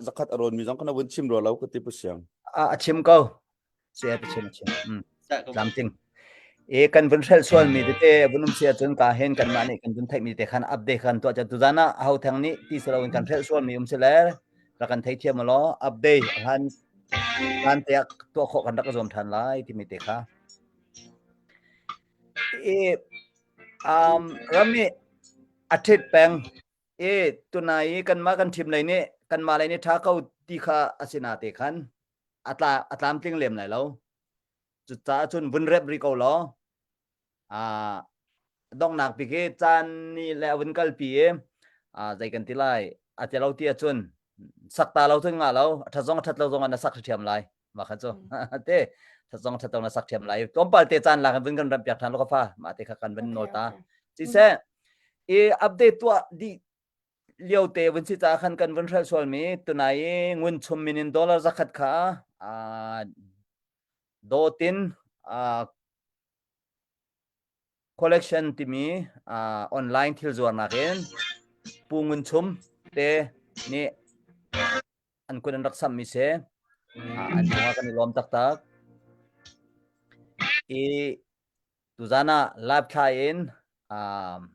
zakhat a rawn mi zong kana vun chim rua lo ka ti pu siang. A chim ko. Si a chim a chim. Mm. Tlamtling. E kan vun hrel sual mi tete vun um sia cun ka hen kan mah nih kan vun theih mi te khan update kan tuah cun tuzan ah ho thang nih ti silo in kan hrel sual mi um si le rak kan thei thiam law update han kan te tuah khawh kan rak zuam than lai timi te kha e um rami a thit peng E tunai i kanmah kan ṭhim lei nih kanmah lei nih ṭha ko ti kha a si na te khan a tla a tlamtling lem lai lo. Cucaah cun vun rep rih ko law aa donghnak bik hi caan nih le a vun kalpi i aa zei kan ti lai a ti lo ti ahcun sak ta lo cun ngah lo a ṭhat zong a ṭhat lo zong ah na sak ṭhiam lai mah kha cu te ṭhat zong ṭhat lo na sak ṭhiam lai tlawmpal te caan lak in vun kan ramh piak ṭhan lo ka fa mah te kha kan vun nawl ta siseh i update tuah dih lio te vun si ca khan kan vun hrelh sualmi tunai i ngun chum min in dollar zakhat kha dawtin. Collection timi uh, online thil zuarnak in Pu Ngun Chum te nih an kut an rak sammi si. An cungah kan i lawm taktak. I tuzan ah live thla in um,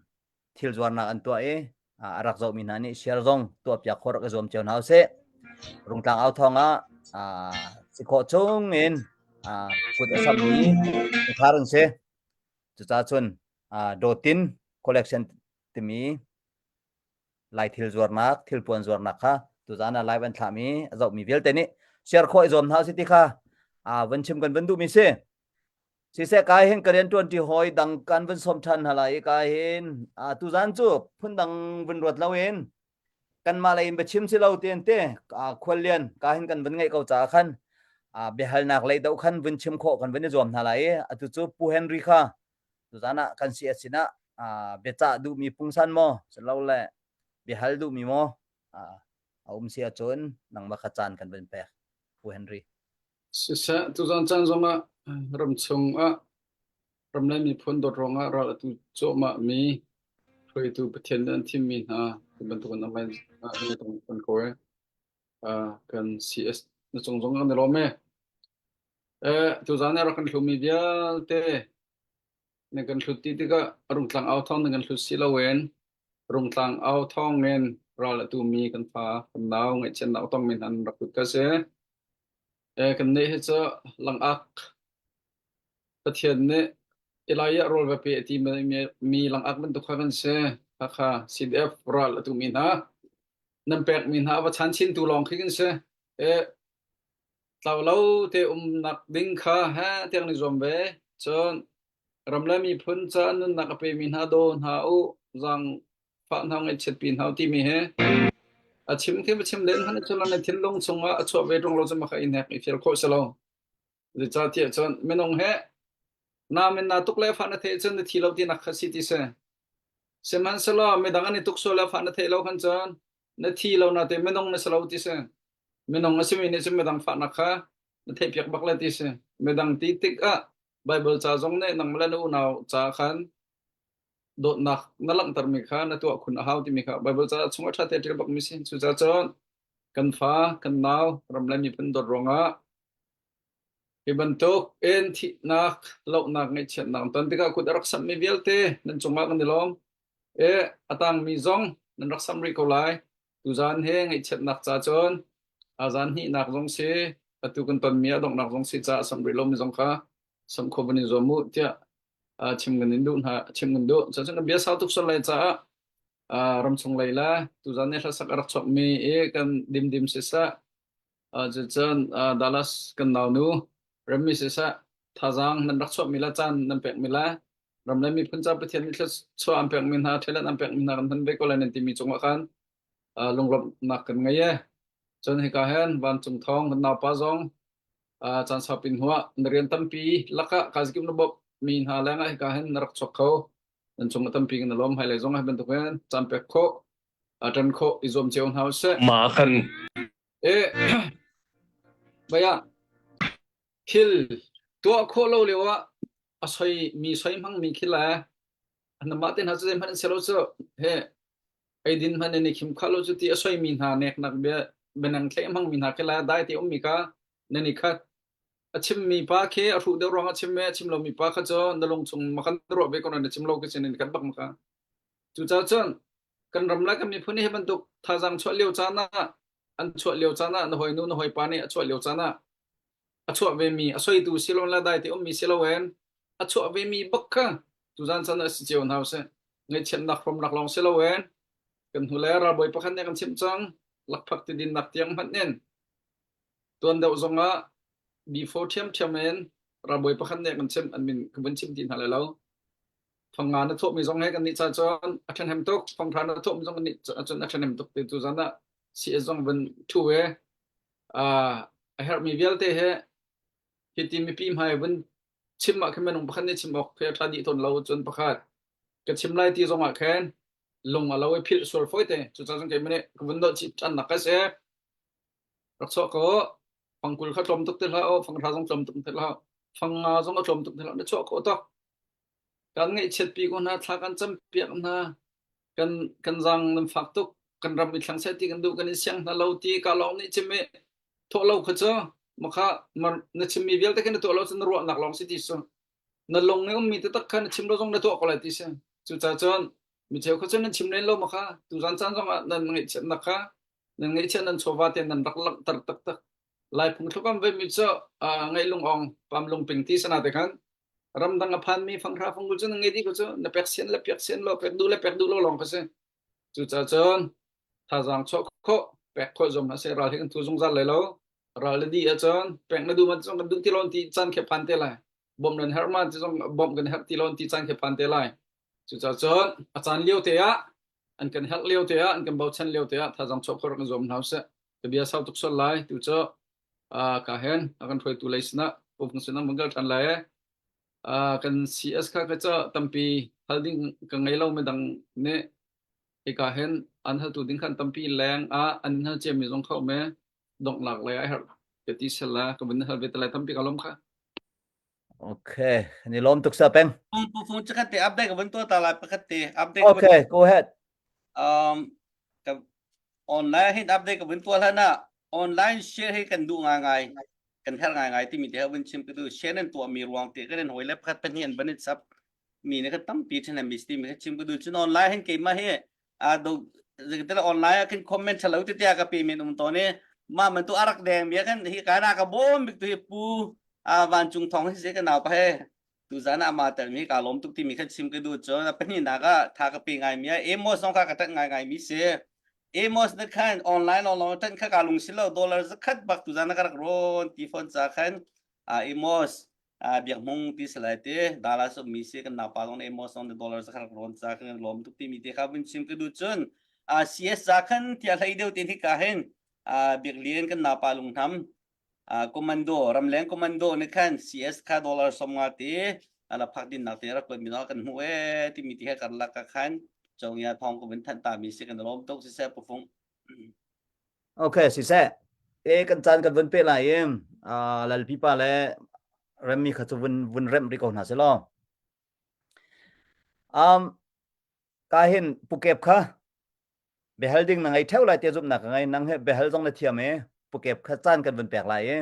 thil zuarnak an tuah i a rak zohmi hna nih share zong tuah piak khawh rak i zuam cio hna usih. Rungtlang au thawng ah si khawh chung in kut a sammi thar an si. Cucaah cun Dawtin collection timi Lai thil zuarnak, thilpuan zuarnak kha tuzan ah live an thlahmi a zohmi vialte nih share khawh i zuam hna usih ti kha van chim kan van duhmi si. Siseh kai hin ka rian ṭuanṭi hawi dang kan vun sawm ṭhan hna lai i ka hin tuzan cu phundang vun ruat loin kanmah lei in biachim si lo tiin te khuallian ka hin kan vun ngeih ko caah khan biahalnak lei doh khan vun chim khawh kan vun i zuam hna lai i atu cu Pu Henry kha tuzan ah kan si sinah biacah duhmi pungsan maw silole biahal duhmi maw a um si ahcun nangmah kha caan kan vun pek Pu Henry. Siseh, tuzan caan zongah ramchung ah ram le miphun dawt ruangah ral atu cuahmah mi hruaitu Pathian nih an thimmi hna ti bantukin online ah kan i tong kan ko i kan CS na cung zong kan i lawm e. Eh, tuzan ah rak kan hlumi vialte na kan hlut ti tikah rungtlang au thawng na kan hlut si loin rungtlang au thawng in ral atu mi kan fa kan nau ngaihchiatnak tongmi hna an rak hlut ka si. Eh, kan nih hi cu langak Pathian nih Elijah rawl va pe a ti mi langak bantuk kha kan si. Hakha CDF ral a tumi hna nan pekmi hna a va chan chintu lawng khi kan si. Eh, tlau lo te umnak ding kha he tiang ni zuam ve. Cun ram le miphun ca nunnak a pemi hna daw hna u zang fah hna ngaihchiat pi hna timi he a chim khi va chim len hmanh cun na thinlung chungah a chuah ve ṭung lo cu maka in hek i fial khawh si lo. Zeicahtiah cun minung he na min na tuk le fa na theih cun na thi lo tinak kha si ti si. Sihmanhsehlaw midang an i tuk sual le fa na theih lo khan cun na thi lo na te minung na si lo ti si. Minung a simi nih cun midang fahnak kha na theihpiak bak le ti si. Midang ti tikah Bible ca zong nih nangmah le na unau ca khan dawtnak na langhtermi kha na tuah khun a hau timi kha Bible ca chungah ṭha te ṭial bakmi si. Cucaah cun kan fa, kan nau, ram le miphun dawt ruangah hi bantuk in thihnak, lohnak, ngaihchiatnak ton tikah kut a rak samhmi vialte nan cungah kan i lawm. E, a tangmi zong nan rak samh rih ko lai. Tuzaan he ngaihchiatnak ca cun a zan hnihnak zong si, atu kan tonmi a donghnak zong si caah samh rih lomi zong kha samh kho van in zuam u tiah chim kan in duh hna chim kan duh. Cucun kan bia sau tuk sual lai caah ramchung lei le tuzaan ni hlasak a rak chuakmi i kan dimdim siseh cucun Dallas kan naunu remmi siseh thazaang nan rak chuahmi le caan nan pekmi le ram le miphun ca Pathian nih thluachuah an pekmi hna talent an pekmi hna kan hman ve ko lai nan timi cungah khan lunglawmhnak kan ngei e. Cun hika hin vancung thawng kan naupa zong caan saupi hnuah na rian tampi lakah kazikip na bawmh mi hna lengah hika hin na rak chuak kho nan cung a tampi kan lawm hmailei zong hi bantukin caan pek khawh ṭan khawh i zuam cio hna usih Ma kan e baya thil tuah khawh lo lio ah a soi mi soi hmang mi khi le anamah te hna cu zei hmanh an si lo cu he eidin hmanh in i khim kha lo cu ti a soi mi hna neknak bia bianang thleh hmang mi hna khi le dai te um mi kha nan i khat a chim mi pa khi a hruh deuh ruang a chim me a chim lo mi pa kha cu na lung chung ma kan ruah ve ko na chim lo ke sin in kan bak ma kha cucaah cun kan ram le kan miphun hi bantuk thazaang chuah lio caan ah an chuah lio caan ah na hawinu na hawipa nih a chuah lio caan ah a chuah ve mi a soitu silon le dai te ummi siloin a chuah ve mi bak kha tuzan chan ah si cio hna usih ngaihchiatnak hromnak lawng siloin kan hnu le ralbawi pakhat nih kan chimh cang lakphak ti dinnak tiang hmanh in tuan deuh zongah before ṭhiamṭhiam in ralbawi pakhat nih kan chimh an min ka vun chim ti hna lai lo thonga na thawhmi zong he kan nih ca cun a ṭhahnem tuk thonghra na thawhmi zong kan nih cun a ṭhahnem tuk ti tu zan ah CS zong vun ṭhu e a herhmi vialte he hiti mipi hmai vun chim ah khin minung pakhat nih chim awk khi a ṭha dih tawn lo cun pakhat ka chim lai ti zong ah khin lung a lo i philh sual fawi te cucaah cun keimah nih ka vun dolh chih ṭhan nak ka si rak chuah ko fangkul kha tlawm tuk ti hlah o fanghra zong tlawm tuk ti hlah fang nga zong a tlawm tuk ti hlah na chuah khawh tok. Kan ngaihchiatpi ko hna, thla kan campiak hna. Kan kan zaang nan fak tuk. Kan ram i thlang seh ti kan duh kan i siang hna lo ti ka lawng nih chim i thawh lo kha cu makha na chimmi vialte kha na tuah lo cun na ruahnak lawng si ti su. Na lung i ummi taktak kha na chim lo zong na tuah ko lai ti si. Cucaah cun mi cheu kha cun nan chim len lo makha tuzan caan zong ah nan ngaihchiatnak kha nan ngaihchiat nan chawva te nan rak langhter taktak. Lai phungthluk an veimi cu ngaih lungong pam lungping ti sana te khan ramdang a phanmi fanghra fangul cu na ngei dih ko cu na pek sian le pek sian lo pek duh le pek duh lo lawng kha si. Cucaah cun thazaang chuah khawh pek khawh zong hna seh ral hi kan thu zungzal lai lo. Ral le dih ahcun pek na duh man zong kan duh ti lo ti caan khi phan te lai. Bawmh nan herh ma ti zong bawmh kan herh ti lo ti caan khi phan te lai. Cucaah cun a caan lio te ah an kan herh lio te ah an kan bochan lio te ah thazaang chuah khawh rak in zuam hna usih. Ka bia sau tuk sual lai tu cu ka hen a kan hruaitu lei sinah pumfung sinah mun kal ṭhan lai. Kan CS kha ka ca tampi hal ding ka ngei lo midang nih hika hin an haltu ding khan tampi leng ah an hal ciami zong kho me donghnak lei ai herh ka ti sel la ka vun hal ve te lai tampi ka lom kha. Okay, ni lom tuk sa peng. Phung phung cakhat te update ka vun tuah ta lai pakhat te update. Okay, go ahead. Um ka online hin update ka vun tuah hlan ah online share hi kan duh ngai ngai kan herh ngai ngai timi te ha vun chim ka duh share nan tuah mi ruang te kan hoi le pakhat pahnih an van in sap mi ne kha tampi then mi sti mi kha chim ka duh cun online hin keimah hi a do zeitela online ah khin comment thalo te tia ka pe men um to ne ma man tu arak deng mi khan hi ka na ka bom bik tu hi pu a vancung thong hi se ka nau pa he tu zan ah ma tel mi ka lom tuk ti mi kha chim ka duh cun pahnih nak ah tha ka pe ngai mi Amos zong kha ka tat ngai ngai mi si Amos na khan online long long tan kha ka lung si lo dollar zakhat bak tu zan ka rak ron ti phone cha khan Amos biak hmung ti salai te dala so mi si kan nau pa zong Amos zong dollar zakhat rak ron cha kan lom tuk ti mi te kha vun chim ka duh cun CS za khan tia hlei deuh tin hi ka hin biak lian kan nau pa lung hnam commando ramleng commando nih khan CS kha dollar 50 te ala phak din nak te rak kuat mi kan hmu e timi ti he karlak ka khan chongya thong ko vin than ta mi si kan lom tuk si se pufung Okay si se e kan caan kan vun pe lai i lalpi pa le remmi kha cu vun vun remh ri ko hna se law um ka hin pukep kha Biahal ding na ngei ṭheo lai ti zumhnak ka ngei. Nang hi biahal zong na thiam i pukep kha caan kan vun pek lai i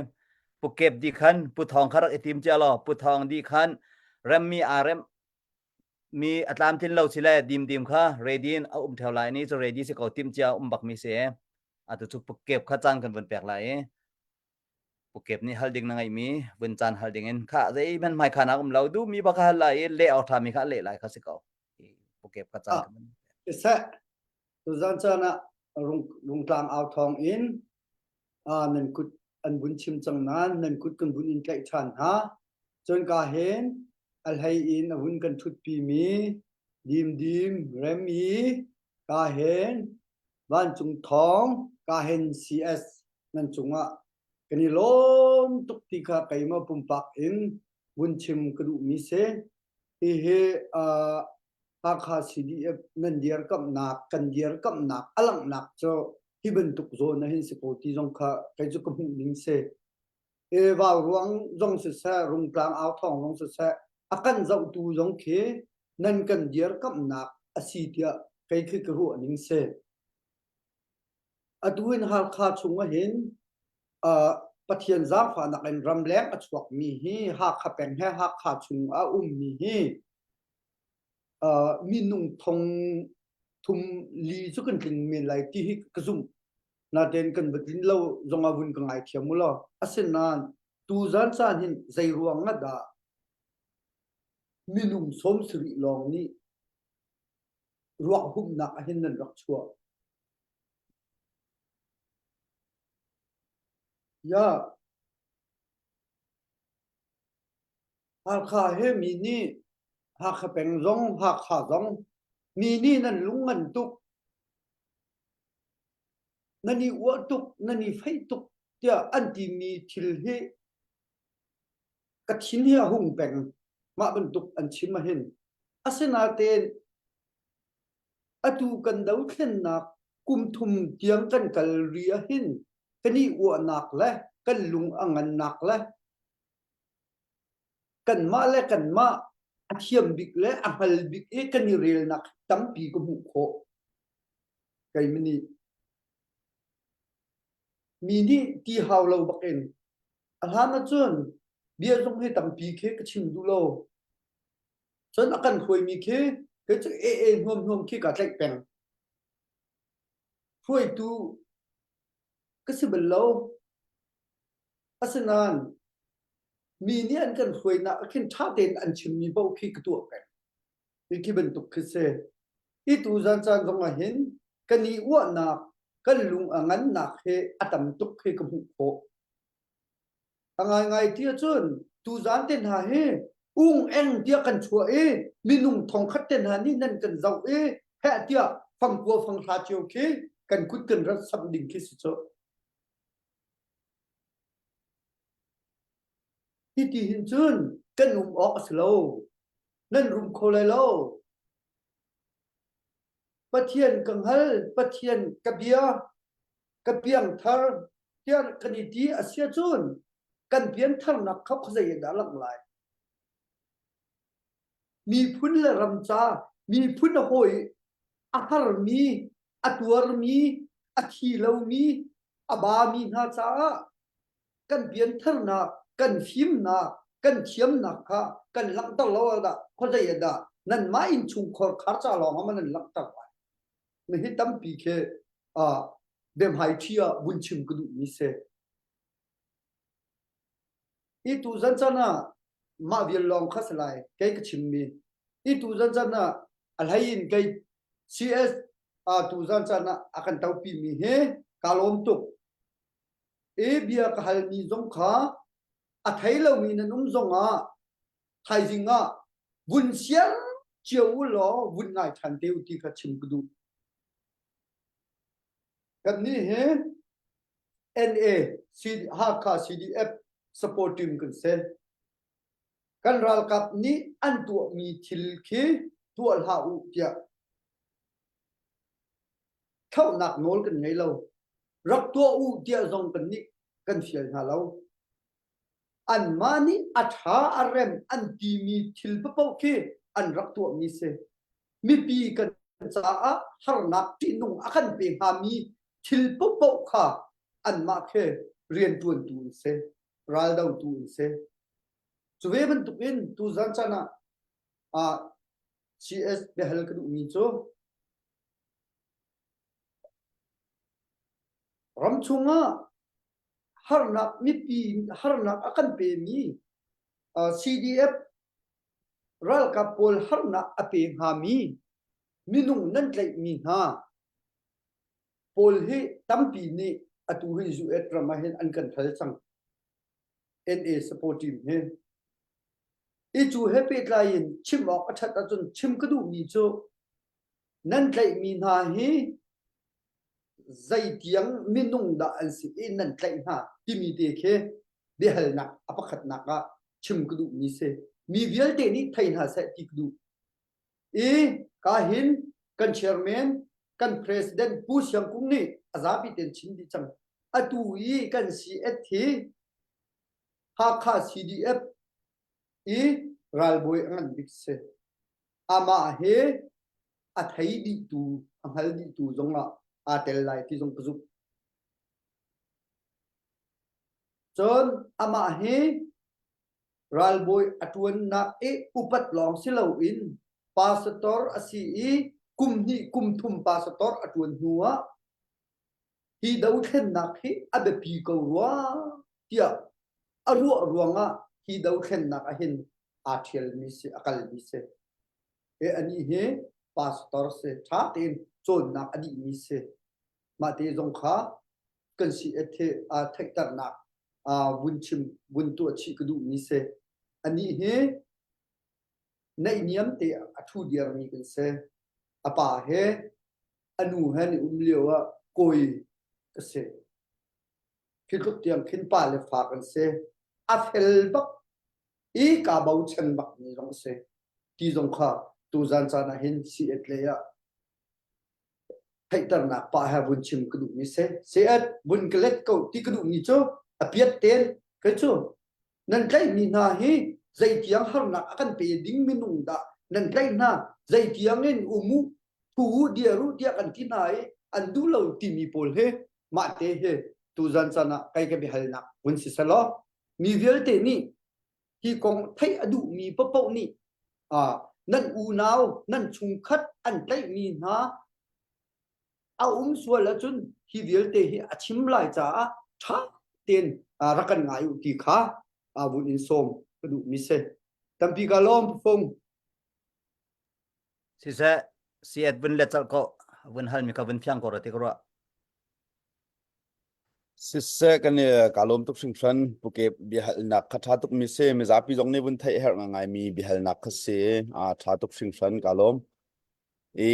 pukep dih khan pu thawng kha rak i tim cia law pu thawng dih khan remmi aa rem mi a tlamtlin lo si le dimdim kha ready in a um ṭheo lai ni cu ready si ko tim cia um bak mi si atu cu pukep kha caan kan vun pek lai i pukep nih hal ding na ngeihmi vun caan hal ding in kha zeihmanh hmai kha nak um lo duh mi bak hal lai i leh awk ṭha mi kha leh lai kha si ko pukep kha caan kan vun Siseh, tuzan caan ah rung, rungtlang au thawng in uh, nan kut an vun chim cang nain nan kut kan vun in tlaih ṭhan hna. Cun ka hin a hlei in a vun kan ṭhutpi mi Dimdim Remi ka hin vancung thawng ka hin CS nan cungah kan i lawm tuk ti kha keimah pumpak in vun chim ka duhmi si. Hihi uh, Hakha CDF nan dirkamhnak kan dirkamhnak a langhnak cu hi bantuk zawn ah hin si ko ti zong kha kei cu ka hmuh ning si. E vau ruang zong siseh, rungtlang au thawng zong siseh, a kan zohtu zong khi nan kan dirkamhnak a si tiah kei khi ka ruah ning si. Atu in Hakha chung ah hin uh, Pathian zaangfahnak in ramleng a chuakmi hi Hakha peng he Hakha chung a ummi hi uh, minung thong thum li cu kan tling men lai ti hi ka zumh. Natein kan va tlin lo zong ah vun ka ngaithiam u law. Asinain tuzan caan hin zei ruang ah dah minung 70 lawng nih ruak humnak ah hin nan rak chuah. Ya, Hakha he mi nih Hakha peng zong Hakha zong mi nih nan lung ngan tuk nan i uah tuk nan i feih tuk tiah an timi thil hi ka thin hi a hung peng mah bantuk an chim ahhin asinain atu kan dothlennak kum thum tiang kan kal ri ahhin kan i uahnak le kan lung a ngannak le kanmah le kanmah. A thiam bik le a hngal bik i kan i relnak tampi ka hmuh khawh. Keimah nih mi nih ti hau lo bakin a hlan ahcun bia zong hi tampi khi ka chim duh lo. Cun a kan hruaimi khi kei cu e e hnuam hnuam khi kaa tlaih peng. Hruaitu ka si bal lo. Asinain mi nih an kan hruainak ah khin ṭha tein an chimmi paoh khi ka tuah peng. Hi khi bantuk khi si. Hi tu zan caan zong ah hin kan i uahnak, kan lung a ngannak hi a tam tuk khi ka hmuh khawh. A ngaingai ti ahcun tuzan te hna hi ung eng tiah kan chuah i minung thongkhat te hna nih nan kan zoh i heh tiah fangkua fanghra cio khi kan kut kan rat samh ding khi si cu. Hiti hin cun kan um awk a si lo. Nan rum kho lai lo. Pathian ka hngal, Pathian ka bia, ka piangthar tiah kan i ti a si ahcun kan piantharnak kha khuazei in dah langh lai? Miphun le ram ca, miphun a hawi a harmi, a tuarmi, a thi lomi, a bami hna caah kan piantharnak, kan fimnak, kan thiamnak kha kan langhter lo ah dah khuazei ah dah nanmah innchungkhar khar ca lawng ah nan langhter lai? Na hi tampi khi uh, biahmaiṭhi ah vun chim ka duhmi si. I tu zan chan ah mah vial lawng kha si lai kei ka chimmi. I tu zan chan ah a hlei in kei CS uh, tu zan chan ah a kan topi mi hi ka lawm tuk. I bia ka halmi zong kha a thei lomi nan um zong ah thaizing ah vun siar cio u law vun ngai ṭhan te u ti kha chim ka duh. Kannih hi NA Hakha CDF support team kan si. Kan ralkap nih an tuahmi thil khi tuah hlah u tiah thlauhnak nawl kan ngei lo. Rak tuah u tiah zong kan nih kan fial hna lo. Anmah nih a ṭha a rem an timi thil paoh khi an rak tuahmi si. Mipi kan caah harnak ṭihnung a kan pe hngami thil paohpaoh kha anmah khi rianṭuantu an si, raldotu an si. Cu ve bantukin tuzan caan ah ah CS biahal ka duhmi cu ramchung ah harnak mipi harnak a kan pemi CDF ralkap pawl harnak a pe hngami minung nan tlaihmi hna pawl hi tampi nih atu hi US ram ah hin an kan hal cang. NA support team hi. I cu he pehtlai in chim awk a ṭhat ahcun chim ka duhmi cu nan tlaihmi hna hi zeitiang minung dah an si i nan tlaih hna timi te khi biahalnak a pakhatnak ah chim ka duhmi si. Mi vialte nih thei hna seh ti ka duh. I ka hin kan chairman kan president Pu Siang Kung nih a zapi ten chim dih cang. Atu i kan CS hi Hakha CDF i ralbawi a ngan bik si. Amah hi a thei dihtu, a hngal dihtu zong ah aa tel lai ti zong ka zumh. Cun amah hi ralbawi a ṭuannak i upat lawng si loin pastor a si i kum hnih kum thum pastor a ṭuan hnu ah hi dothlennak hi a biapi ko rua tiah a ruah ruangah hi dothlennak ah hin aa ṭhialmi si a kalmi si. E anih hi pastor si ṭha tein cawnnak a dihmi si. Mah te zong kha kan si theihternak vun chim vun tuah chih ka duhmi si. Anih hi naihniam te a ṭhu diarmi kan si. A pa he a nu he an i um lio ah kawi ka si. Khi tluk tiang khin pa le fa kan si. A fel bak i kaa bochan bak mi zong a si. Ti zong kha tuzan caan ah hin si-et lei ah theihternak pa he vun chim ka duhmi si. Si-et vun ka let ko ti ka duhmi cu a piat ten kei cu nan tlaihmi hna hi. Zeitiang harnak a kan pe ding minung dah nan tlaih hna? Zeitiang in um u, thu u, dir u tiah kan ti hna i an duh lo timi pawl hi mah te hi tuzan caan ah kai ka biahalnak vun si selaw mi vialte nih hi kong theih a duhmi paohpaoh nih uh, nan unau nan chungkhat an tlaihmi hna a um sual ahcun hi vialte hi a chim lai caah ṭha tein rak kan ngai u ti kha vun in sawm ka duhmi si. Tampi ka lawm Fung. Siseh, siat vun let colh ko vun halmi kha vun fiang ko ra ti ka ruah. Siseh kan i ka lawm tuk hringhran pukep biahalnak kha ṭha tuk mi si mizapi zong nih vun theih herh ngai mi biahalnak kha si a ṭha tuk hringhran ka lawm. I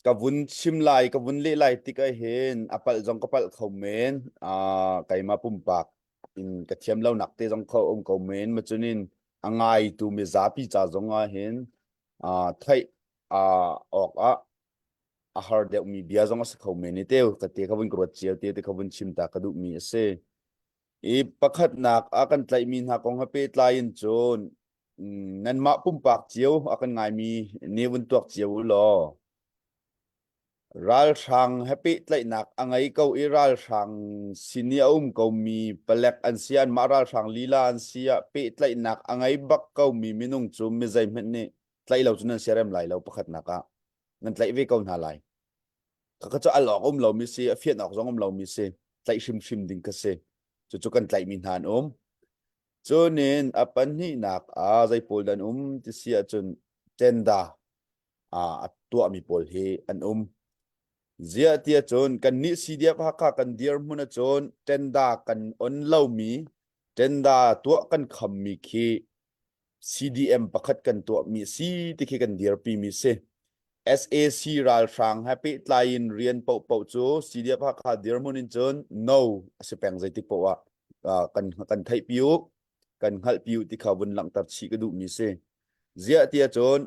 ka vun chim lai ka vun leh lai tik ah hin a palh zong ka palh kho men uh, keimah pumpak in ka thiam lo nak te zong kho um ko men ma cunin a ngaitu mizapi ca zong ah hin uh, theih uh, awk ah a har deuhmi bia zong a si kho men i teu ka te ka vun ka ruat cio te te ka vun chim ta ka duhmi a si i pakhatnak a kan tlaihmi hna kong he pehtlai in cun nanmah pumpak cio a kan ngaimi nih vun tuak cio u law ralhrang he pehtlaihnak a ngei ko i ralhrang sin i a um komi palek an si anmah ralhrang lila an si ah pehtlaihnak a ngei bak komi minung cu mi zeihmanh nih tlaih lo cu nan siarem lai lo pakhatnak ah nan tlaih ve ko hna lai. Khakha cu al awk um lomi si, a fian awk zong um lomi si, tlaih hrimhrim ding kha si. Cucu kan tlaihmi hna an um. Cunin a pahnihnak ah zei pawl dah an um ti si ahcun tenda a tuahmi pawl hi an um. Ziah ti ahcun kannih CDF Hakha kan dirhmun ahcun tenda kan on lomi, tenda tuah kan khammi khi CDM pakhat kan tuahmi si ti khi kan dirpimi si. SAC ralhrang he pehtlai in rian paohpaoh cu CDF Hakha dirhmun in cun no a si peng zeitik paoh ah kan kan theihpi u kan hngalhpi u ti kha vun langhter chih ka duhmi si. Ziah ti ahcun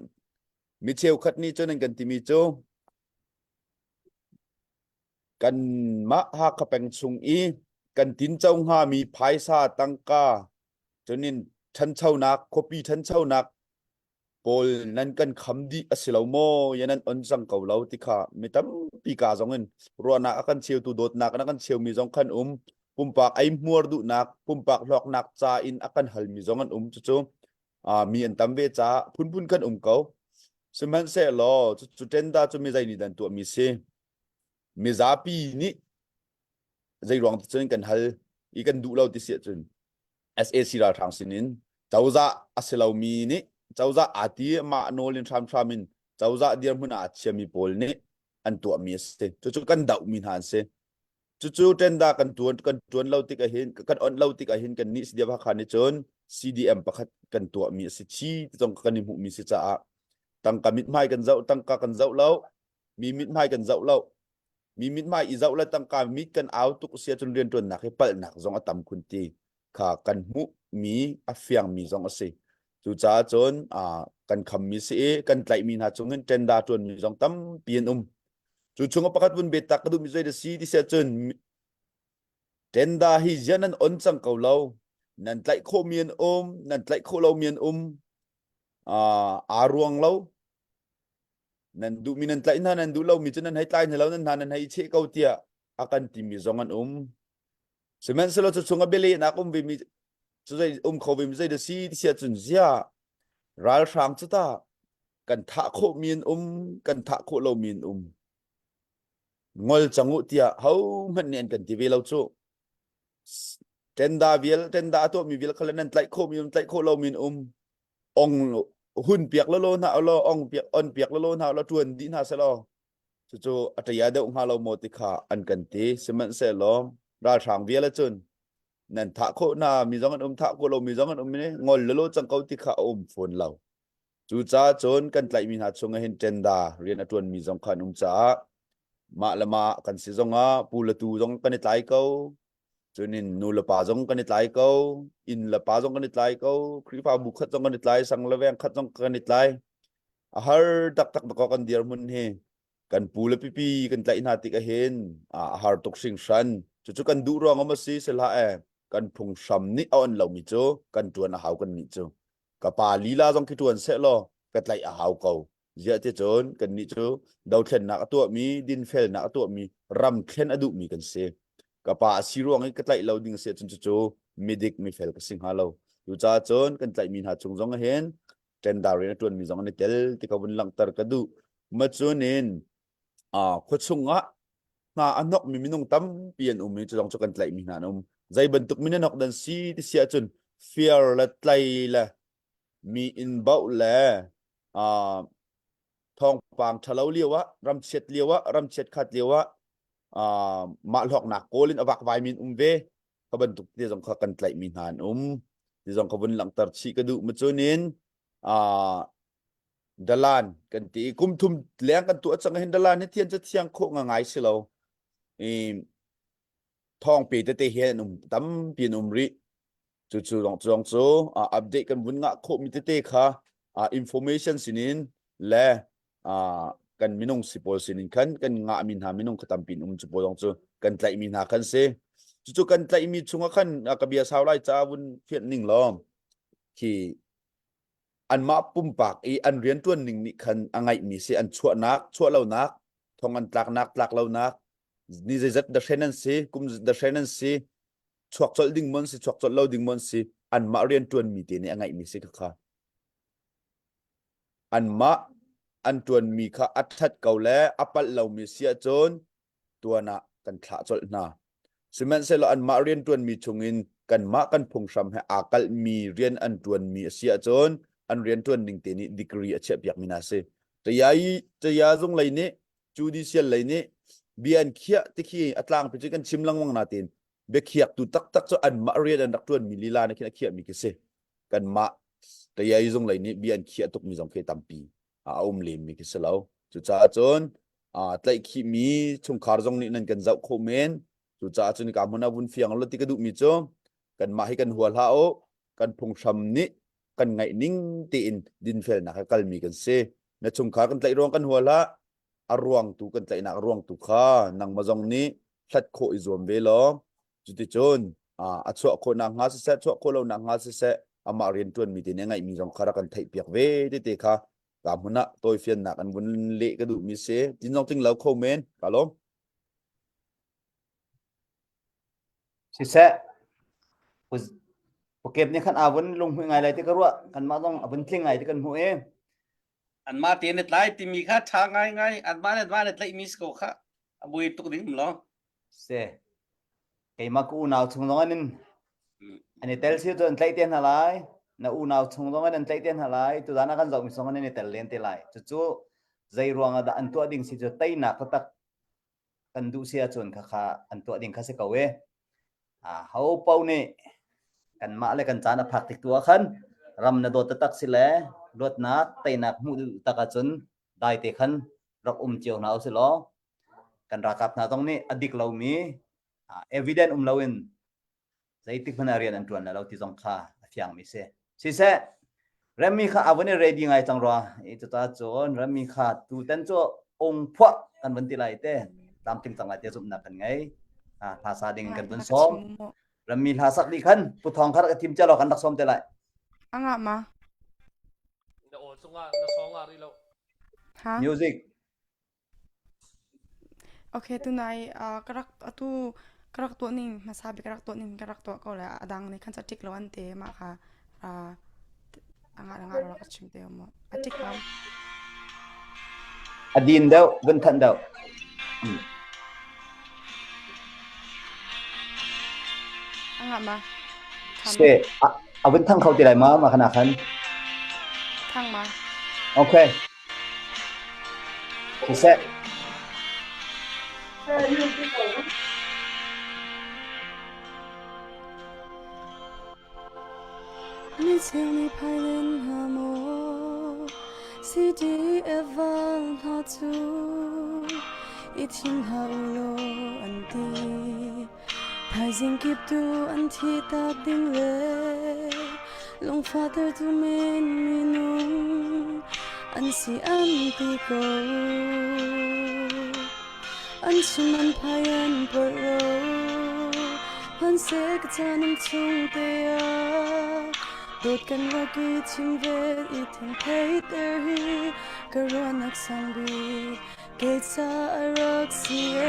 mi cheukhat nih cun an kan timi cu kanmah Hakha peng chung i kan tinco hngami phaisa tangka cunin ṭhanchonak khuapi ṭhanchonak pawl nan kan kham dih a si lo maw ya nan on cang ko lo ti kha mi tampi ka zong in ruahnak a kan cheutu dawtnak a kan cheumi zong khan um pumpak ei hmuar duhnak pumpak hlawknak ca in a kan halmi zong an um cucu mi an tam ve caah phunphun kan um ko sihmanhsehlaw cu tenda cu mi zei nih dan tuahmi si mizapi nih zei ruang ti cun kan hal i kan duh lo ti si ahcun SAC ralhrang sinin cozah a si lomi nih cozah aa ti mah nawl in hramhram in cozah dirhmun ah a chiami pawl nih an tuahmi a si. Cucu kan dohmi hna an si. Cucu tenda kan tuan kan tuan lo tik ahhin kan on lo tik ahhin kan nih CDF Hakha nih cun CDM pakhat kan tuahmi a si chi ti zong kan i hmuhmi si caah tangka mithmai kan zoh tangka kan zoh lo mi mithmai kan zoh lo mi mithmai i zoh le tangka mit kan au tuk si ahcun rianṭuannak hi palhnak zong a tam khun ti kha kan hmuhmi a fiangmi zong a si. Cucaah cun kan khammi si i kan tlaihmi hna chung hin tenda ṭuanmi zong tampi an um. Cu chung ah pakhat vun bet tak ka duhmi zei dah si ti si ahcun tenda hi ziah nan on cang ko lo nan tlaih khawhmi an um nan tlaih khawh lomi an um aa ruang lo nan duhmi nan tlaih hna nan duh lomi cu nan hei tlai hna lo nan hna nan hei cheh ko tiah a kan timi zong an um sihmanhsehlaw cu chung a bialehnak um vemi cu zei um kho vemi zei dah si ti si ahcun ziah ralhrang cu ta kan thah khawhmi an um kan thah khawh lomi an um ngol cang u tiah hohmanh nih an kan ti ve lo cu tenda vial tenda a tuahmi vial kha le nan tlaih khawhmi um tlaih khawh lomi an um ong hun piak lolo hna law ong piak on piak lolo hna law tuan dih hna selaw cucu a ṭaya deuh hnga lo maw ti kha an kan ti sihmanhsehlaw ralhrang vial cun nan thah khawh hna mi zong an um thah khawh lo mi zong an um i ngol lolo cang ko ti kha a um fawn lo cucaah cun kan tlaihmi hna chung ah hin tenda rian a ṭuanmi zong kha an um caah mah le mah kan si zongah pu le tu zong kan i tlai ko Cunin nu le pa zong kan i tlai ko, inn le pa zong kan i tlai ko, Khrihfabu khat zong kan i tlai, sang le veng khat zong kan i tlai. A har taktak dakaw kan dirhmun hi. Kan pu le pipi kan tlaih hna tik ahhin a har tuk hringhran. Cucu kan duh ruang um a si, si hlah e. Kan phunghram nih a on lomi cu kan ṭuan a hau kan nih cu. Ka pa lila zong khi ṭuan seh law ka tlaih a hau ko. Ziah ti cun kannih cu dothlennak a tuahmi, dinfelnak a tuahmi, ramthlen a duhmi kan si. Ka pa a si ruang i ka tlaih lo ding a si ahcun cucu midik mifel ka si hnga lo. Cucaah cun kan tlaihmi hna chung zong ah hin tender rian a ṭuanmi zong an i tel ti ka vun langhter ka duh. Macun in khuachung ah hna a hnokmi minung tampi an um i cu zong cu kan tlaihmi hna an um. Zei bantuk min a hnok dan si ti si ahcun fear le tlai le mi inn bauh le uh, thawngpang ṭhalo lio ah ramchiat lio ah ramchiat khat lio ah uh, mah hlawknak kawl in a vakvai min um ve kha bantuk te zong kha kan tlaihmi hna an um ti zong kha vun langhter chih ka duh ma cunin uh, dalan kan ti kum thum leng kan tuah cang hin dalan hi thian cu thiang khawh nga ngai si lo i thawng pe tete hi an um tampi an um rih cu cu zong cu zong cu update kan vun ngah khawh mi tete kha information sinin le kan minung si pawl sinin khan kan ngah mi hna minung kha tampi um cu pawl zong cu kan tlaih mi hna khan si cucu kan tlaih mi chungah khan ka bia sau lai ca vun fianh ning law khi anmah pumpak i an riantuan ning nih khan a ngaih mi si an chuahnak chuah lonak thong an tlaknak tlak lonak ni zeizat da hren an si kum da hren an si chuak colh ding mon si chuak colh lo ding mon si anmah riantuan mi te nih a ngaih mi si kha anmah an tuan mi kha a that ko le a palh lo mi si ahcun tuan ah kan thlah colh hna sihmanhsehlaw anmah riantuan mi chungin kanmah kan phunghram he aa kalh mi rian an tuan mi a si ahcun an riantuan ning te nih degree a chiah piak mi hna si Taya zung lei nih judicial lei nih bia an khiah tikhi a tlangpi cu kan chim lengmang natin biakhiaktu taktak cu anmah rian an rak ṭuanmi lila nih khin a khiahmi khi si kanmah tayai zung lei nih bia an khiah tukmi zong khi tampi a um lemmi khi si lo cucaah cun tlaihkhihmi chungkhar zong nih nan kan zoh khawh men cucaah cun ka hmun ah vun fiang lo ti ka duhmi cu kanmah hi kan hua hlah u kan phunghram nih kan ngaih ning tein dinfelnak he kalmi kan si na chungkhar kan tlaih ruang kan hua hlah a ruang tu kan tlaihnak ruang tu kha nangmah zong nih hlat khawh i zuam ve law cuticun a chuah khawh nak hnga siseh chuah khawh lo nak hnga siseh amah rian ṭuanmi te nih a ngaihmi zong kha rak kan theih piak ve tete kha ka hmun ah tawifiannak an vun leh ka duhmi si tin zong ting lo kho men ka lawm Siseh, Pukep nih khan aa vun lunghmuih ngai lai ti ka ruah. Kanmah zong a vun tling ngai ti kan hmuh i. Anmah te na tlai timi kha ṭha ngaingai. Anmah le anmah na tlaihmi si ko kha. A buai tuk ding lo. Si. Keimah ka unau chung zong in an i tel si cu an tlaih te hna lai. Na unau chung zong in an tlaih te hna lai. Tuzaan ah kan zohmi zong in an i tel len te lai. Cucu zei ruang ah dah an tuah ding si cu teinak taktak kan duh si ahcun khakha an tuah ding kha si ko e. Ho paoh nih kanmah le kan caan a phak tik tu ah khan ram na dawt taktak si le luatnak teinak hmuh duh tak ahcun dai te khan rak um cio hna usih law kan ralkap hna zong nih a dik lomi evidence um loin zeitik hmanh ah rian an ṭuan lai lo ti zong kha a fiangmi si. Siseh, Remi kha a vun i ready ngai cang rua. I cucaah cun Remi kha tutan cu ung phuah kan vun ti lai te tlamtling cang lai te zumhnak kan ngei. Hla sa ding in kan vun sawm. Remi hla sak dih khan Pu Thawng kha rak i thim cia law kan rak sawm te lai. Anga ma? Na aw cungah na song ah rih lo. Ha? Music. Okay, tunai uh, ka rak atu ka rak tuah ning hmasa bik ka rak tuah ning ka rak tuah ko le a dang nih khan ca tik lo an te mah kha uh, anga anga rak ka chim te mo a tik lo A din deuh, vun thanh deuh. Mm. Anga ma Se, a, a vun thang kho ti lai ma ma khana khan. Thang ma. Okay. Siseh. Mi nih phailen hna maw CDF val hna cu i thim hlah u law an ti. Thaizing kip tu an thi tak ding le lungfahter tu men minung an si an ti ko. An chim an phai an porh ro hmanhseh ka caan um chung te ah. Dawt kan rak i chim ve i thintheiter hi ka ruahnak sang bik kei ca a rak si ee.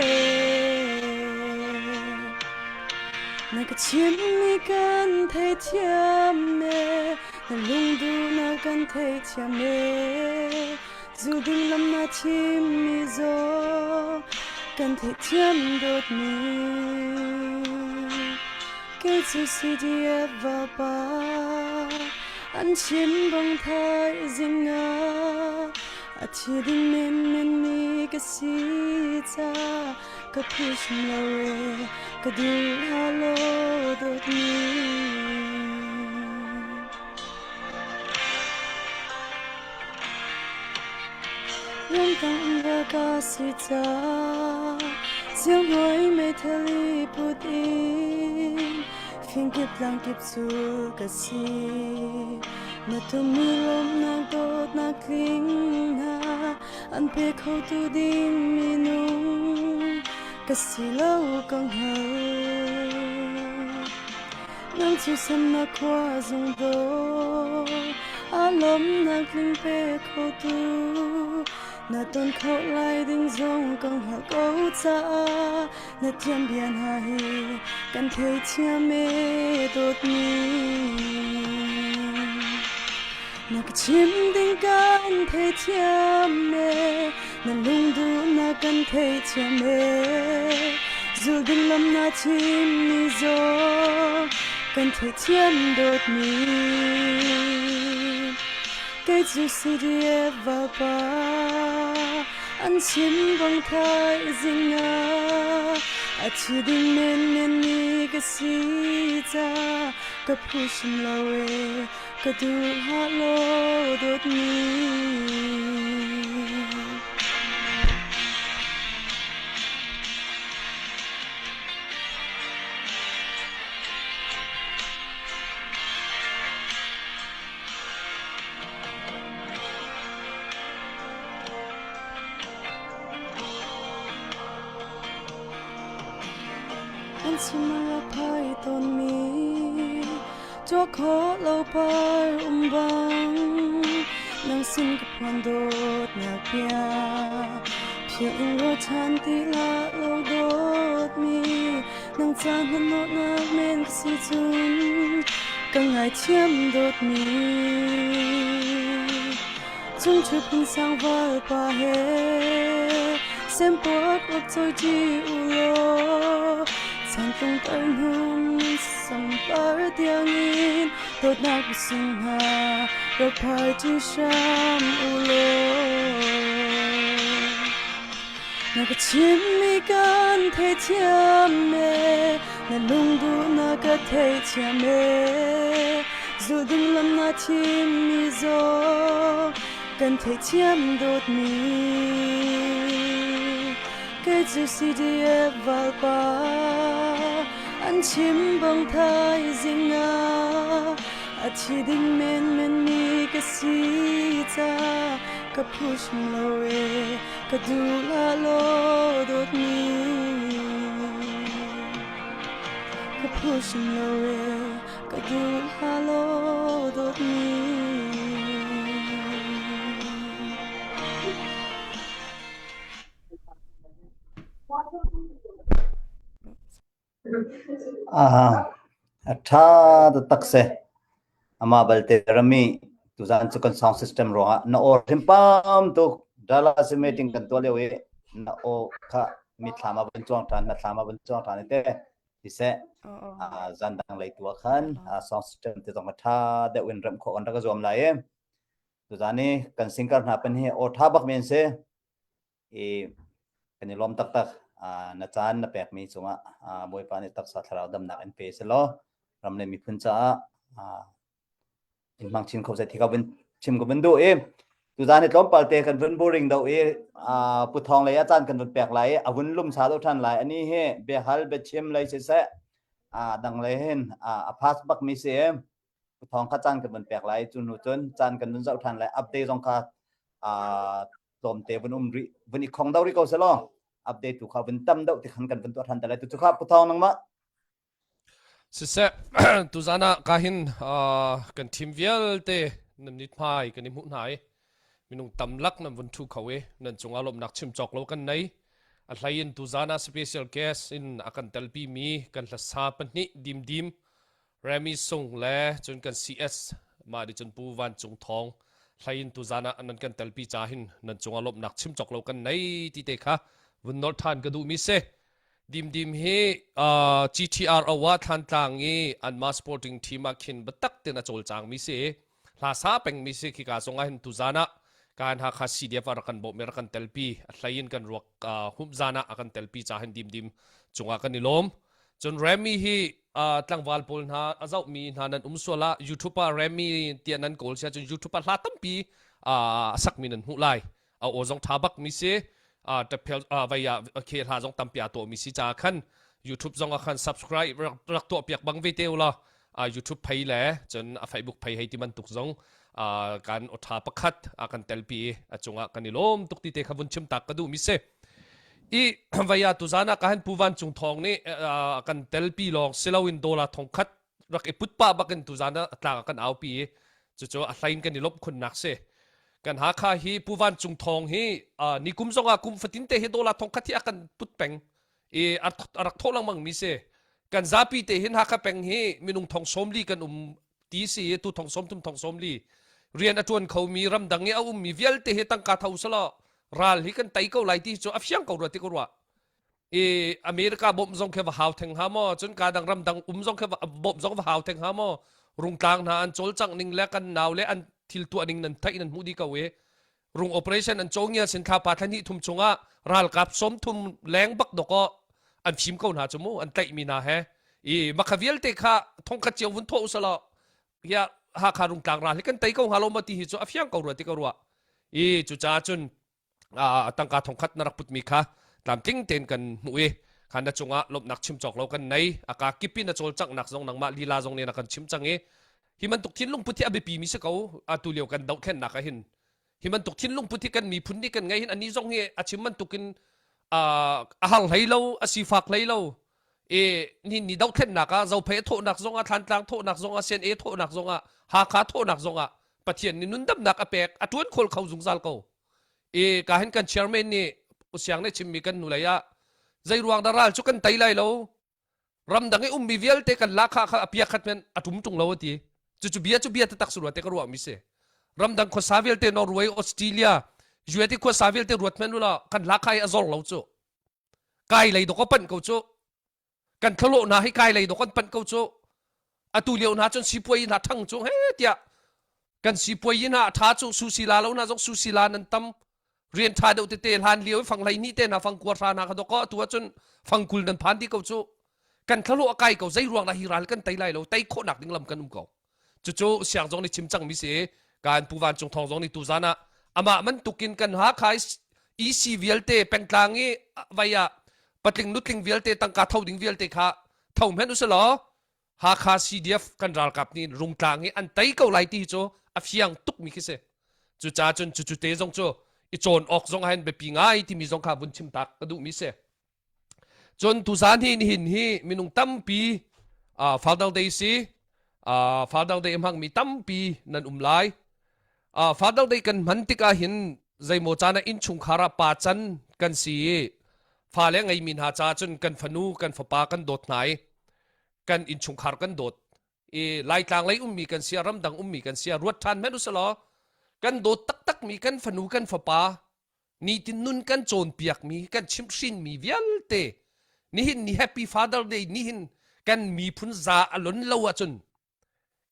Na ka chimmi kan theithiam ee, na lungduhnak kan theithiam ee. Zu ding lam na chimmi zong kan theihthiam dawtmi. Kei cu CDF vapa an chim bang thaizing ah a thi ding menmen mi ka si ca ka phush lo e ka duh hla law dawtmi. Ramtang va ka si ca Siangbawi meithal i put in fingkip tlangkip cu ka si. Na tummi lawmhnak dawtnak tling hna an pe khotu ding minung ka si lo ka hngal. Nang cu semnak khua zung daw a lawmnak tling pe khotu na ton kho lai ding zong ka hngalh ko caah na thiam bia hna hi kan theithiam e dawtmi. Na ka chim ding kan theithiam e na lungduhnak kan theithiam e zul ding lam na chimmi zong kan theithiam dawtmi kei cu CDF valpa an chim bang thaizing ah a thi ding menmen mi ka si ca ka phuhrim lo e ka duh hlah law dawtmi. An chim a rak phai tawnmi Tuah khawh lo par um bang nang sin ka phuan dawtnak bia philh in ruat ṭhan ti hlah lo dawtmi nang ca hnahnawhnak men ka si cun ka ngaithiam dawtmi Cungṭhu phunsang valpa he sempuak rak cawi ṭi u law chantlung tar hnum sampar tiangin dawtnak mising hna rak phai ṭi hram u law. Na ka chimmi kan theithiam e, na lungduhnak ka theithiam e. Zulh ding lam na thimmi zong kan theithiam dawtmi. Kei cu CDF valpa an chim bang thaizing ah a thi ding menmen mi ka si ca ka phush lo e ka duh la law dawtmi ka phush lo e ka duh la law dawtmi A ṭha taktak si. Amah balte rami tuzaan cu kan sound system ruangah na aw hrimpam tuk. Dallas meeting kan tuah lio i na aw kha mithlam ah vun cuang ṭhan, na thlam ah vun cuang ṭhan i te. Siseh, zan dang lei tu ah khan sound system te zong a ṭha deuh in remh khawh kan rak i zuam lai i. Tuzaan i kan singer hna pan hi aw ṭha bak mi an si. I kan i lawm taktak. Na caan na pekmi cungah Bawipa nih taksa thlarau damnak in pe selaw ram le miphun caah in hmang chin kho seh ti ka vun chim ka vun duh i tuzaan hi tlawmpal te kan vun boring do i Pu Thawng lei ah caan kan vun pek lai i a vun lum sa do ṭhan lai ani hi biahal biachim lei siseh dang lei hin a pass bak mi si Pu Thawng kha caan kan vun pek lai cu hnu cun caan kan vun zoh ṭhan lai update zong kha tlawmte vun um rih vun i khong do rih ko selaw update tu kha vun tam deuh ti khan kan vun tuah ṭhan te lai tu cu kha Pu Thawng nangmah. Siseh, tuzan ah ka hin kan team vialte nan mithmai kan i hmuh hna i minung tamlak nan vun ṭhu kho i nan cungah lawmhnak chim cawk lo kan nei. A hlei in tuzan ah special guest in a kan telpi mi kan hlasa pahnih Dimdim Remy Sung le cun kan CS mah nih cun Pu Van Cung Thawng hlei in tuzan ah nan kan telpi ca hin nan cungah lawmhnak chim cawk lo kan nei ti te kha vun nolh ṭhan ka duhmi si. Dimdim hi uh, GTRO ah Thlantlang i anmah sporting team ah khin biatak tein a cawlcang mi si. Hla sa peng mi si khika zong ah hin tuzan ah kan Hakha CDF ah rak kan bawmh i rak kan telpi. A hlei in kan ruak uh, humh zan ah a kan telpi ca hin dimdim cungah kan i lawm. Cun Remy hi uh, tlangval pawl hna a zohmi hna nan um sual ah YouTube ah Remy tiah nan kawl sia cun YouTube ah hla tampi uh, a sakmi nan hmuh lai. A aw zong ṭha bak mi si ṭaphel vei ah khe hla zong tampi aa tuah mi si caah khan YouTube zong ah khan subscribe rak tuah piak bang ve te ulaw YouTube phei le cun a Facebook phei hei ti bantuk zong kan aw ṭha pakhat a kan telpi i a cungah kan i lawm tuk ti te kha vun chim tak ka duh mi si. I vei ah tuzan ah ka han Pu Van Cung Thawng nih kan telpi lawng siloin dollar thong khat rak i put pah bakin tuzan ah tlang ah kan aupi i cucu a hlain kan i lawmh khunnak si kan Hakha hi Pu Van Cung Thawng hi uh, ni kum zong ah kum fatin te hi dollar thong khat hi a kan put peng i a rak thawh lengmang mi si kan zapi te hin Hakha peng hi minung thong sawm li kan um ti si tu thong sawm thum thong sawm li rian a tuan kho mi ramdang i a um mi vialte hi tangka tho selo ral hi kan tei ko lai ti cu a fiang ko rua ti ko rua i America bawmh zong khi va hau theng ha maw cun ka dang ram dang um zong khi bawmh zong va hau theng ha maw rungtlang hna an cawlcangh ning le kan nau le an thil tuah ning nan theih nan hmuh dih ko i rung operation an cawngia sin thla pa thla hnih thum chungah ralkap som thum leng bak dok aw an fim ko hna cu mu an tlaih mi hna he i makha vialte kha thongkhat cio vun thawh usalaw ya Hakha rungtlang ral hi kan tei ko hnga lo ma ti hi cu a fiang ko rua ti ko rua i cucaah cun tangka thongkhat na rak putmi kha tlamtling tein kan hmuh i kha na cungah lawmhnak chim cawk lo kan nei aka kipi na cawlcanghnak zong nangmah lila zong nih na kan chim cang i hi bantuk thinlung put hi a biapi mi si ko atu lio kan dohthlennak ah hin hi bantuk thinlung put hi kan miphun nih kan ngei hin ani zong hi a chim bantukin a har hlei lo a sifak hlei lo e ni ni dohthlennak ah zophei thawhnak zong ah thlantlang thawhnak zong ah CNA thawhnak zong ah Hakha thawhnak zong ah Pathian nih nundamnak a pek a tuan khawl kho zungzal ko i ka hin kan chairman nih usiang nih chimmi kan hnulei ah zei ruang dah ral cu kan tei lai lo ramdang i ummi vialte kan la kha kha a pia khat men a tum tung lo ati cucu bia cu bia taktak surua te ka ruah mi si ramdang khuasa vialte Norway Australia US i khuasa vialte ruat men ula kan la kha i a zor lo cu kai lei dok a panh ko cu kan thlawh hna hi kai lei dok an panh ko cu atu lio hna cun sipuai hna thang cu he tiah kan sipuai hna tha cu susila lo na zong susila nan tam rian tha deuh tete hlan lio fang hlei ni te hna fang kuar hra hna kha dok atu ahcun fangkul nan phan di ko cu kan thlawh a kai ko zei ruang dah hi ral kan tei lai lo tei khawhnak ding lam kan um ko cucu siang zong nih chim cangmi si kan pu van cung thawng zong nih tuzan ah amah bantukin kan Hakha EC vialte pengtlang i vai ah patling nutling vialte tangka tho ding vialte kha tho hmenh usalaw Hakha CDF kan ralkap nih rungtlang i an tei ko lai ti cu a fiang tukmi khi si cucaah cun cucu te zong cu i cawn awk zong ah hin biapi ngai timi zong kha vun chim tak ka duhmi si Cun tuzan hi nihin hi minung tampi uh, Father Day si uh, Father Day hmangmi tampi nan um lai. Uh, Father Day kan hman tikah hin zeimaw caan ah innchungkhar ah pa can kan si i fale ngeimi hna caah cun kan fanu kan fapa kan dawt hna i kan innchungkhar kan dawt i Laitlang lei ummi kan sia ramdang ummi kan sia ruat ṭhan hmanh usalaw kan dawt taktakmi kan fanu kan fapa nitin nun kan cawnpiakmi kan chimhhrinmi vialte nihin ni happy father day nihin kan miphun za a lon lo ahcun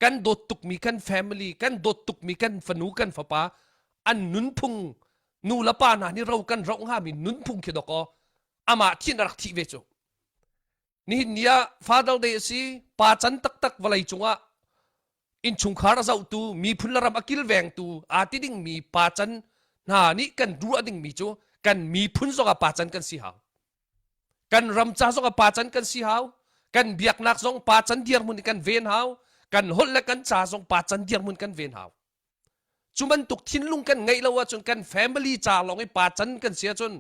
kan dawt tukmi kan family kan dawt tukmi kan fanu kan fapa an nunphung nu le pa hna nih ro kan roh hngami nunphung khi dawkaw amah thin a rak thih ve cu Nihin ni ah Father Day a si, pa can taktak vawlei cungah innchungkhar a zohtu, miphun le ram a kilvengtu aa ti dingmi pa can hna nih kan ruah dingmi cu kan miphun zongah pa can kan si hau. Kan ram ca zongah pa can kan si hau. Kan biaknak zong pa can dirhmun in kan ven hau. Kan holh le kan ca zong pa can dirhmun kan ven hau. Cu bantuk thinlung kan ngeih lo ahcun kan family ca lawng i pa can kan si ahcun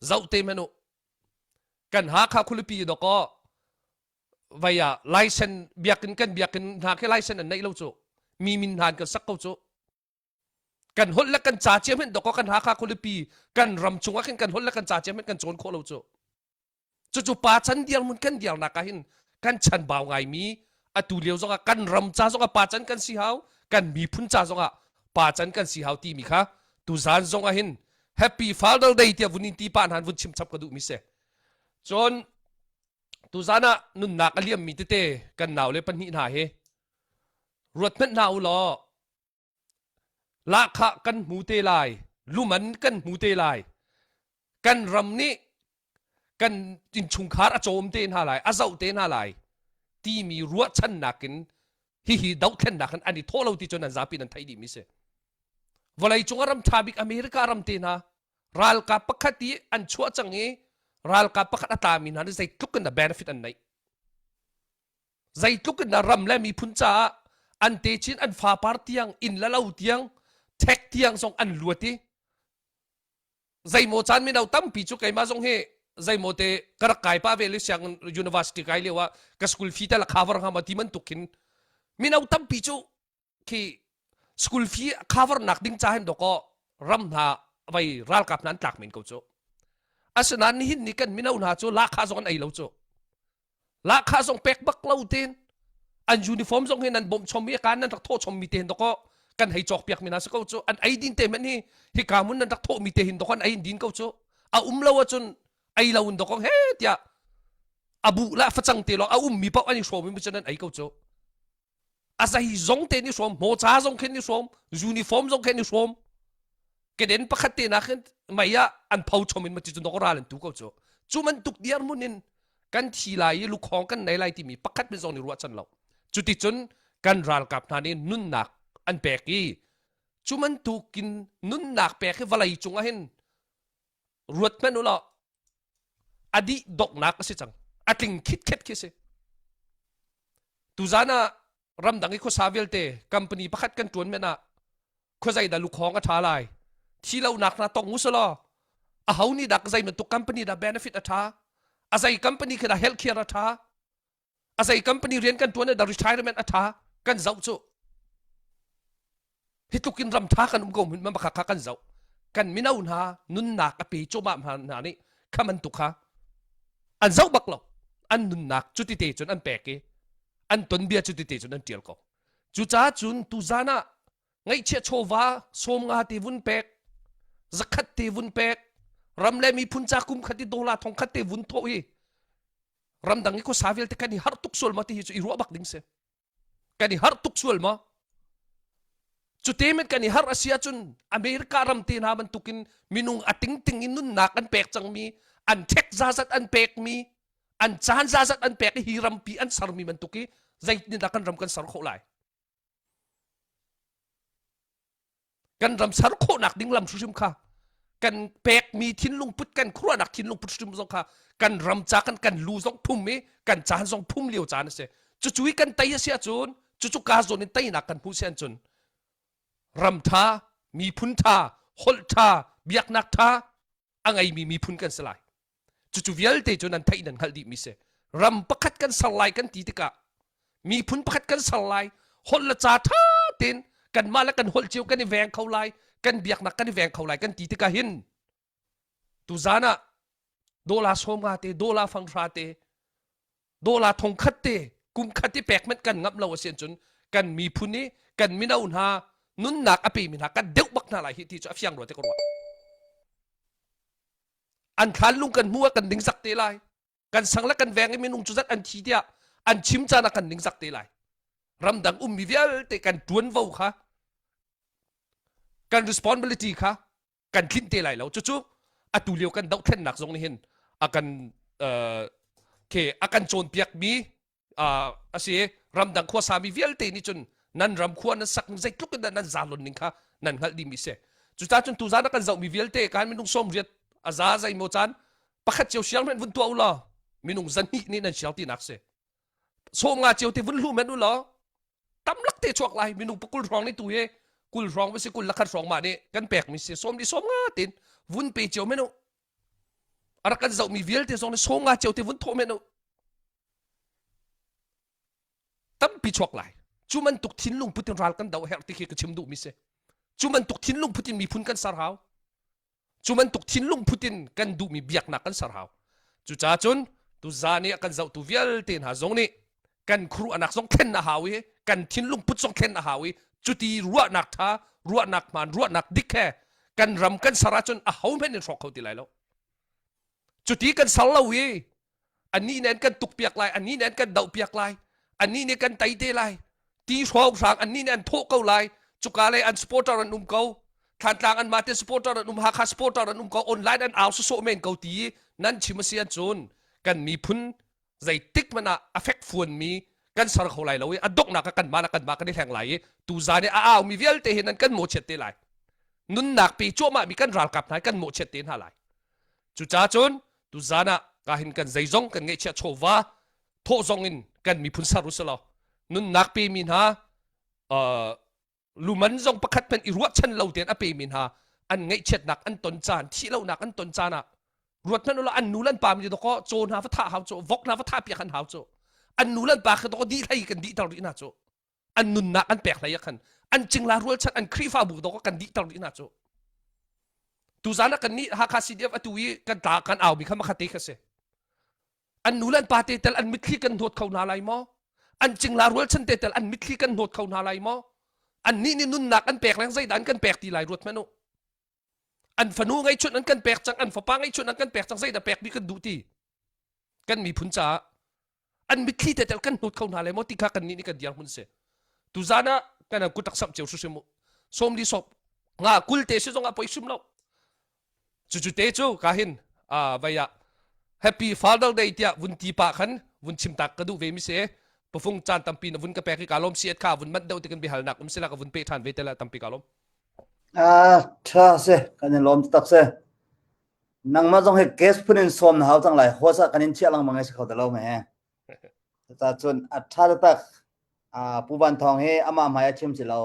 zoh te hmanh u. Kan Hakha khualipi dawkaw. vai ah license biakinn kan biakinn hna khi license an neih lo cu mi min hna an kan sak ko cu kan holh le kan ca cia hmenh dawk kan Hakha khualipi kan ram chung ah khin kan holh le kan ca cia hmenh kan cawn khawh lo cu cucu pa chan dirhmun kan dirnak ah hin kan chan bau ngaimi atu lio zongah kan ram ca zongah pa chan kan si hau kan miphun ca zongah pa chan kan si hau timi kha tuzan zongah hin happy father day tiah vun in ti pa hnan vun chim chap ka duh mi si cun tuzan ah nunnak a liam mi tete kan nau le pahnih hna hi ruat hmanh hna u law Lahkhah kan hmu te lai, luman kan hmu te lai. Kan ram nih kan innchungkhar a cawm te hna lai, a zoh te hna lai timi ruahchannak in hihi dohthlennak in an i thawh lo ti cu nan zapi nan theih dihmi si. Vawlei cung ah ram ṭha bik America ram te hna ralkap pakhat i an chuah cang i ralkap pakhat a tlami hna nih zeitluk in dah benefit an neih. Zeitluk in dah ram le miphun caah an techin an fapar tiang inn le lo tiang ṭhek tiang zong an luat i zeimaw caan mino tampi cu keimah zong hi zeimaw te ka rak kai pah ve le sianginn university kai lio ah ka school fee te la cover hnga ma ti bantuk khin mino tampi cu khi school fee cover nak ding cha hin doko ram hna vai ralkap hna an tlak men ko cu asinain nihin ni kan mino hna cu lahkhah zong an ei lo cu lahkhah zong pek bak lo ten an uniform zong hi nan bawmh chom i kan nan rak thawh chom mi te hin doko kan hei cawk piak mi hna si ko cu an ei din te men hi hi ka mun nan rak thawh mi te hin doko an ei din ko cu a um lo ahcun ei lo in doko he tiah a bu la facang te lo a um mi paoh an i hrawm mi cu nan ei ko cu a zei zong te ni hrawm hmawca zong khin ni hrawm uniform zong khin ni hrawm keden pakhat te nak hin mei ah an pho chom in ma ti cu nok ral an tu ko cu cu man tuk diar mun in kan thi lai i lukhawng kan nei lai timi pakhat min zong nih ruah chan lo cuti cun kan ralkap hna nih nunnak an pek i cu bantukin nunnak pek hi vawlei cung ah hin ruat hmanh u law a dih donghnak a si cang a tling khitkhet khi si tuzan ah ramdang i khuasa vialte company pakhat kan tuan men ah khuazei dah lukhawng a tha lai thi lonak na tong usalaw a ho nih dah zei bantuk company dah benefit a tha a zei company khi dah healthcare a tha a zei company rian kan tuan da retirement a tha kan zoh cu hi tluk in ram tha kan um ko mun ma kha kan zoh kan mino hna nunnak a pe choma hna hna nih khaman tu kha an zoh bak lo an nunnak cuti te cun an pek i an ton bia cuti te cun an tial ko cucaah cun tuzan ah ngaihchiah chawva 50 te vun pek zakhat te vun pek ram le miphun ca kum khat i dollar thong khat te vun thawh i ramdang i khuasa vialte kan i harh tuk sual ma ti hi cu i ruah bak ding si kan i harh tuk sual ma cu te men kan i harh a si ahcun America ram te hna bantukin minung a tingting in nunnak an pek cangmi an ṭhek zazat an pekmi an caan zazat an pek i hi rampi an sermi bantuk i zeitindah kan ram kan ser khawh lai Kan ram ser khawhnak ding lam hrimhrim kha kan pekmi thinlung put kan khuaruahnak thinlung put hrim zong kha kan ram ca kan kan lu zong phum i kan caan zong phum lio caan a si. Cucu i kan tei a si ahcun cucu ka zawn in teinak kan hmuh si ahcun ram tha, miphun tha, holh tha, biaknak tha a ngeimi miphun kan si lai. Cucu vialte cu nan theih nan hngalh dihmi si. Ram pakhat kan ser lai kan ti tikah miphun pakhat kan ser lai holh le ca ṭha tein kanmah le kan holh cio kan i veng kho lai kan biaknak kan i veng kho lai kan ti tikah hin tuzan ah dawla 50 te dawla fanghra te dawla thongkhat te kum khat i pek hmanh kan ngamh lo a si ahcun kan miphun i kan mino hna nunnak a pemi hna kan deuh bak hna lai hi ti cu a fiang rua te ka ruah an thlan lung kan hmu ah kan dingzak te lai kan sang le kan veng i minung cu zat an thi tiah an chim caan ah kan ningzak te lai ramdang ummi vialte kan tuanvo kha kan responsibility kha kan tlinh te lai lo cucu atu lio kan dohthlennak zong nih hin a kan ke a kan cawnpiakmi a si ramdang khuasami vialte nih cun nan ram khua nan sak zeitluk in dah nan zalon ning kha nan hngalh dihmi si cucaah cun tuzan a kan zohmi vialte kan minung 80 a za zeimaw caan pakhat cio siang hmanh vun tuah u law minung zahnih nih nan siang tinak si 50 cio te vun hlu men u law tamlak te chuak lai minung pakul hrawng nih tu hi kul hrawng va si kul lakhat hrawng mah nih kan pekmi si sawm di 50 tin vun pe cio men u a rak kan zohmi vialte zong nih 50 cio te vun thawh men u. tampi chuak lai. Cu bantuk thinlung put in ral kan doh herh ti khi ka chim duhmi si. Cu bantuk thinlung put in miphun kan ser hau. Cu bantuk thinlung put in kan duhmi biaknak kan ser hau. Cucaah cun tuzaan i a kan zohtu vialte hna zong nih kan khuaruahnak zong thlen a hau i kan thinlung put zong thlen a hau i cuti ruahnak ṭha ruahnak hmaan ruahnak dik he kan ram kan ser ahcun a ho hmanh in hrawk kho ti lai lo cuti kan ser lo i annih nih an kan tukpiak lai annih nih an kan dohpiak lai annih nih kan tei te lai ti hrawnghrang annih nih an thawh ko lai cuka lei an supporter an um ko Thantlang an mah te supporter an um Hakha supporter an um ko online an au sawsawh men ko ti nan chim a si ahcun kan miphun zeitik hmanh ah a fekfuanmi kan ser kho lai lo i a donghnak ah kanmah le kanmah kan i hleng lai i tuzaan i a aumi vialte hi nan kan mawhchiat te lai nunnak pe cuahmah mi kan ralkap hna kan mawhchiat te hna lai cucaah cun tuzaan ah ka hin kan zeizong kan ngeihchiah chawva thawh zong in kan miphun ser u selaw nunnak pe mi hna luman zong pakhat hmanh i ruahchan lo tein a pemi hna an ngaihchiatnak an ton caan thihlohnak an ton caan ah ruat hmanh ulaw an nu le an pa mi dawkaw caw hna va thah hau cu vok hna va thah piak an hau cu an nu le an pa kha dawkaw dih hlei kan dihter rih hna cu an nunnak an pek hlei ah khan an cingla rualchan an Khrihfabu dawkaw kan dihter rih hna cu tuzaan ah kan nih Hakha CDF atu i kan tla kan au mi kha makhat te kha si An nu le an pa te tel an mitthli kan hnawt kho hna lai maw? An cingla rualchan te tel an mitthli kan hnawt kho hna lai maw? Annih nih nunnak an pek leng zeidah an kan pek ti lai ruat hmanh u. An fanu ngeihchun an kan pek cang, an fapa ngeihchun an kan pek cang, zeidah pek dih kan duh ti? Kan miphun caah an mitthli te tel kan hnawt kho hna lai maw ti kha kan nih nih kan dirhmun si. Tuzaan ah kan kut rak samh cio hrimhrim u. Sawmli sawm nga 20 te si zong ah poi hrim lo. Cucu te cu ka hin vai ah Happy Father Day tiah vun ti pah khan vun chim tak ka duh ve mi si. Pafung caan tampi na vun ka pek i ka lawm si at kha vun manh deuh ti kan biahalnak um sila ka vun pe ṭhan ve te la tampi ka lawm. Ah, tha se kan in lawm tak se. Nangmah zong hi guest phun in sawm na hau cang lai. Host ah kan in chiah lengmang ai si kho te lo me. Ta cun a tha tak. Ah, Pu Van Thawng hi amah hmai a chim si lo.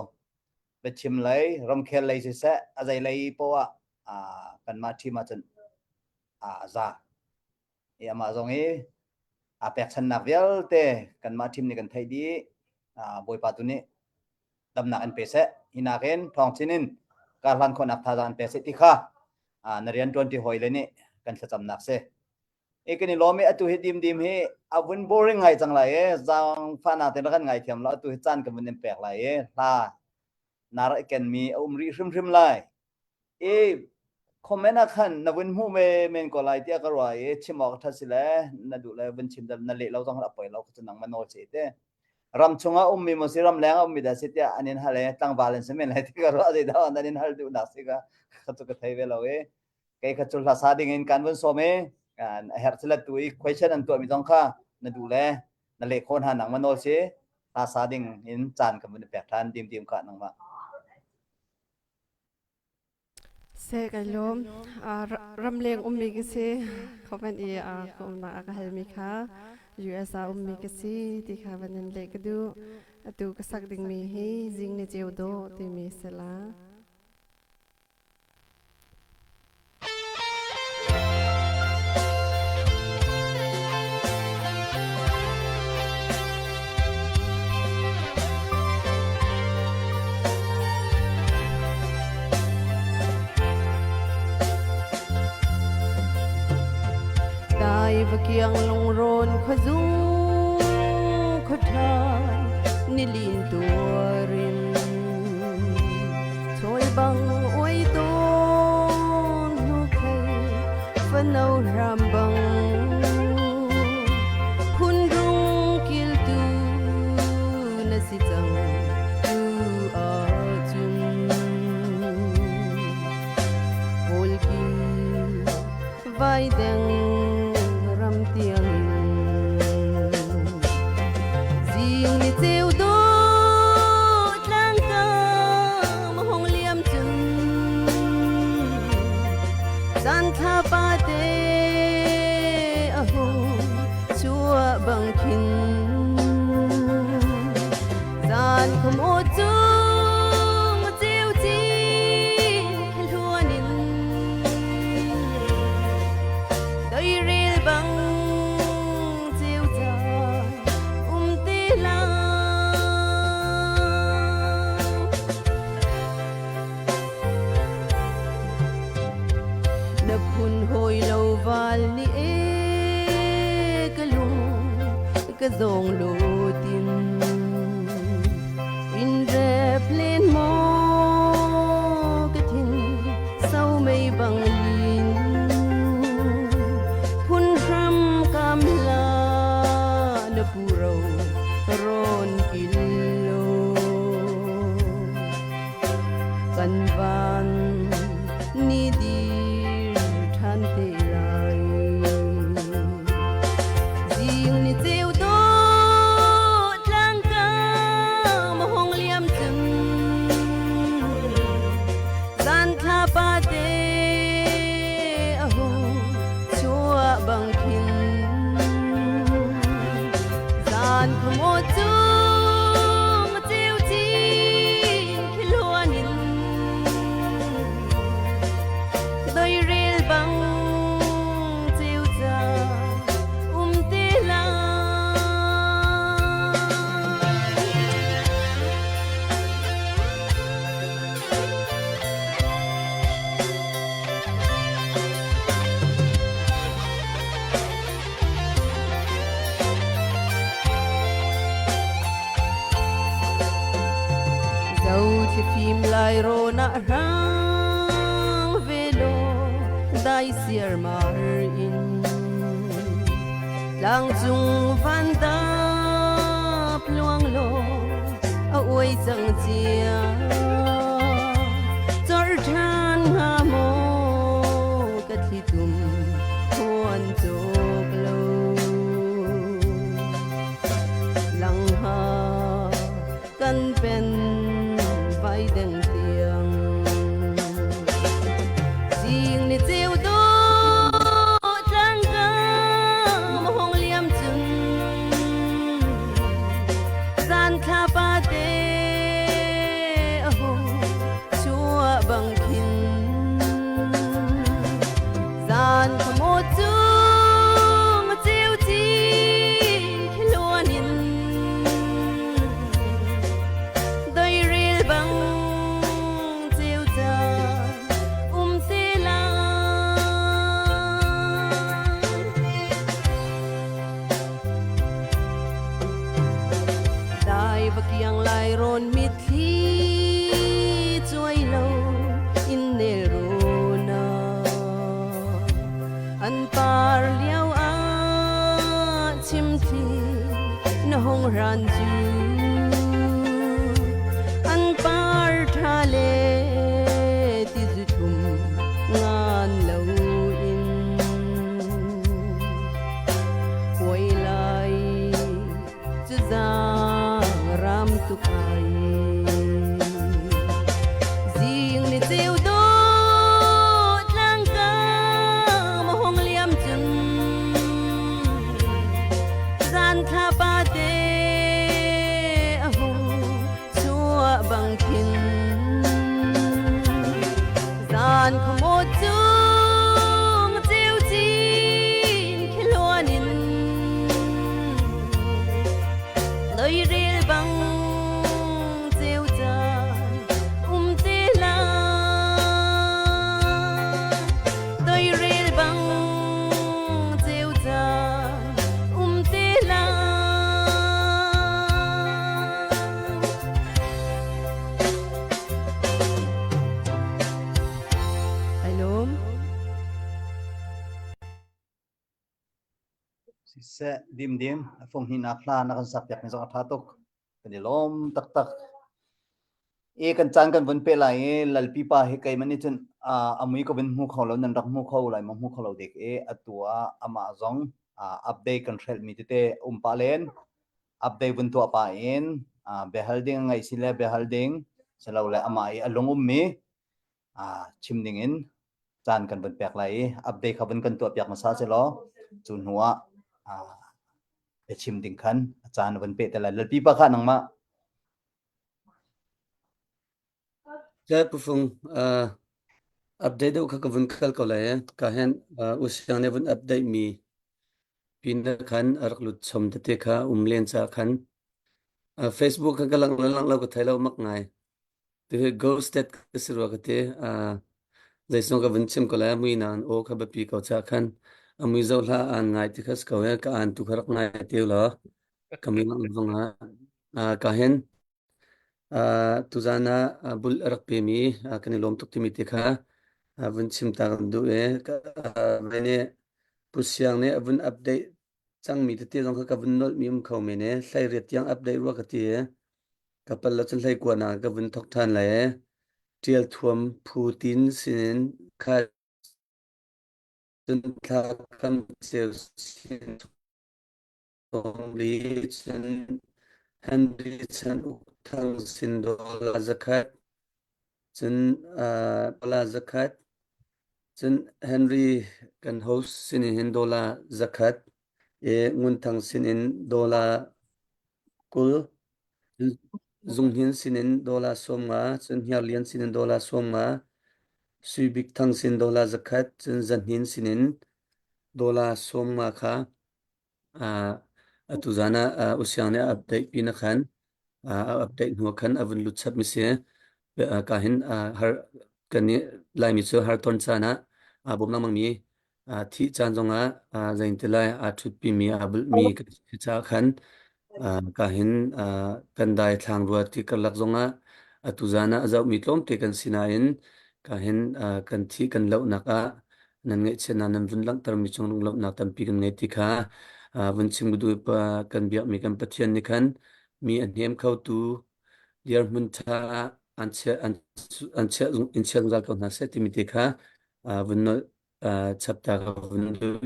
Biachim lei, ramkhel lei siseh, a zei lei poah ah kanmah team ahcun a za. I amah zong hi aa pekchannak vialte kanmah team nih kan theih dih. Bawipa tu nih damnak in pe seh. Hi nakin thawng chin in karhlan khawhnak thazaang in pe seh ti kha na rian ṭuanṭi hawi le nih kan thlacamnak si. E kan i lawm i atu hi dimdim hi a vun boring ngai cang lai e zaangfahnak tein rak kan ngaithiam lo atu hi caan kan vun in pek lai e hla na rak i kenmi a um rih hrimhrim lai i comment ah khan na vun hmuh me men ko lai tiah ka ruah i chim awk ṭha si le na duh le vun chim na leh lo zong a poi lo cu nang ma nawl che te ram chungah ummi maw si ram leng ah ummi dah si tiah an in hal e tlangval in si men lai ti ka ruah zeidah an in hal duhnak si ka ka cu ka thei ve lo i kei kha cu hla sa ding in kan vun sawm i a herh sila tu i question an tuahmi zong kha na duh le na leh khawh hna nangmah nawl si hla sa ding in caan kan vun i pek ṭhan dim dim kha nangmah Se kai lawm ramleng ummi ka si comment i ka umnak a ka halmi kha US ah ummi ka si ti kha van in leh ka duh atu ka sak dingmi hi zing ni ceu dawh timi si la Dai va kiang lungrawn khuazung khuathan nilin tuarin Chawi bang uai tawn hnu khei fano hram bang phun rung kiltu na si cang tu ahcun kawl ki vai deng ram tiang zing ni ceu do tlang tam hong liam cun zan thla pa te a hung chua bang khin zan khom o chung ceu chin hluan in Deirel bang. ka zawng lutin in rep len maw ka thin so mei bang lin phun hram kam la na puro ron kil lo kan van ni dir ṭhan te lai. Zing ni ceu dawh tlangkam hong liam cun zan thla pa te a hung chuah bang khin zan khumaw cung ceu cin khiluan in Doirel bang ceu ca um te lai. Zo fim lai rawn ah hrang ve law dai siar mar in tlang cung van dap luang law a uai cang cia chor ṭhan hnga maw ka thlitum thuan cawk lo langha kan pen vai deng tiang zing ni ceu do tlangkam hong liam cun zan thla pa te a hung chua bang khin zan khamu cung ceu cin khiluan in Doiril bang ceu ca um te lai. Dai va kiang lai rawn mitthli chuai lo in nel runa. An par lio ah chimthli na hung ran cu an par tha le ti zu thum ngan lo in huai lai cu zaang ram tuk ai zing ni ceu dawt tlangkam hong liam cun zan thla pa te a hung chuah bang khin zan khuamu cung ceu cin khiluan in Loiril bang ceu ca um te la Toiril bang ceu ca um te la Ai lawm. Siseh dimdim a fung hnih hla na kan sak piak mi zong a tha tuk. Kan i lawm taktak. I kan caan kan vun pe lai i lalpi pa hi keimah nih cun a mui ka vun hmu kho lo nan rak hmu kho lai maw hmu kho lo dek i atu ah amah zong update kan hrelh mi tete um pah len update vun tuah pah in biahal ding a ngeih si le biahal ding silole amah i a lung ummi chim ding in caan kan vun pek lai i update kha vun kan tuah piak hmasa seh law cu hnu ah biachim ding khan a caan vun pe te lai lalpi pa kha nangmah Ke pufung update deuh kha ka vun kal ko lai ka hen usiang ne vun update mi pin khan a rak lut chom tete kha um len cha khan Facebook kha ka lang lang lo ka thai lo mak ngai Tuhi ghosted ka si rua ka ti. Zeisong ka vun chim ko lai mui nain aw kha biapi ko cha khan a mui zoh hlah aan ngai ti kha si ko he ka aan tu kha rak ngai te law. Ka min zong ah ka hin tuzan ah bul a rak pemi kan i lawm tuk timi te kha vun chim ta kan duh i ve nih Pu Siang nih a vun update cangmi tete zong kha ka vun nolhmi um kho men i hlei riat tiang update rua ka ti i ka pal lo cun hlei kua na ka vun thok ṭhan lai i ṭial thuam phu tin sinin kha cun thla kam ceu sin Thawngli cun Henry Chan Uk Thang sin dollar zakhat, cun dollar zakhat, cun Henry kan host sin in hin dollar zakhat, i Ngun Thang sin in dollar 20, Zung Hnin sin in dollar 50, cun Hniar Lian sin in dollar 50, Sui Bik Thang sin dollar zakhat, cun Za Hnin sin in dollar 50 kha Atu zan ah Usiang nih a update pi na khan a update hnu khan a vun lut chap mi si. Ka hin har kan nih Laimi cu har ton caan ah aa bawm lengmang mi thih caan zong ah zein ti lai aa ṭhutpi mi aa bulh mi kan si caah khan ka hin kan dai thlang rua ti karlak zong ah atu zan ah a zoh mi tlawmte kan si nain ka hin kan thih kan lohnak ah nan ngaihchiatnak nan vun langhtermi cung lunglawmhnak tampi kan ngei ti kha vun chim ka duh kan biakmi kan Pathian nih khan mi a hnem khotu dirhmun ṭha ah an chiah an an chiah in chiah zungzal ko hna seh timi te kha vun nolh chap ta ka vun duh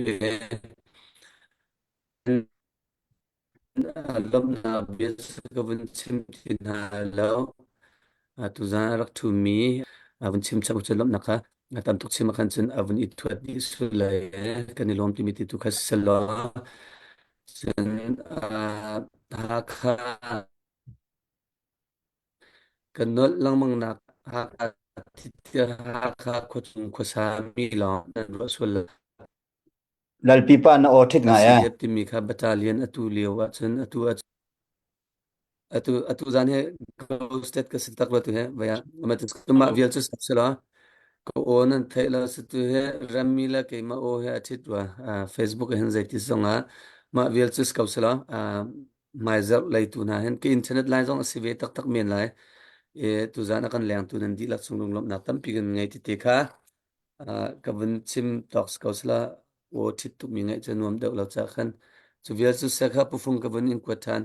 Lawmhnak bia ka vun chim ti hna lo. Tuzaan a rak ṭhumi a vun chim chap cu lawmhnak kha a tam tuk chim ahkhan cun a vun i thuat dih sul lai. Kan i lawm timi ti tu kha si law. Cun Hakha kan nolh lengmang nak Hakha Hakha khuachung khuasa mi lawng nan ruah sual lo. Lalpipa na aw ṭhit ngai eh. CDF timi kha battalion atu lio ahcun atu atu atu zan he ghosted ka si tak lo tu he vaya mah vial cu sap sela ko aw nan theih lo si tu he rammi le keimah aw he a ṭhit rua Facebook hin zeiti zong ah mah vial cu ko sela hmaizarh lei tu hna hin ka internet line zong a si ve taktak men lai e tuzan a kan leng tu nan dihlak chung lunglawmhnak tampi kan ngei ti te kha ka vun chim tawk si ko sila aw ṭhit tukmi ngaih cu nuam deuh lo ca khan cu vial cu seh kha pufung ka vun in kuat ṭhan.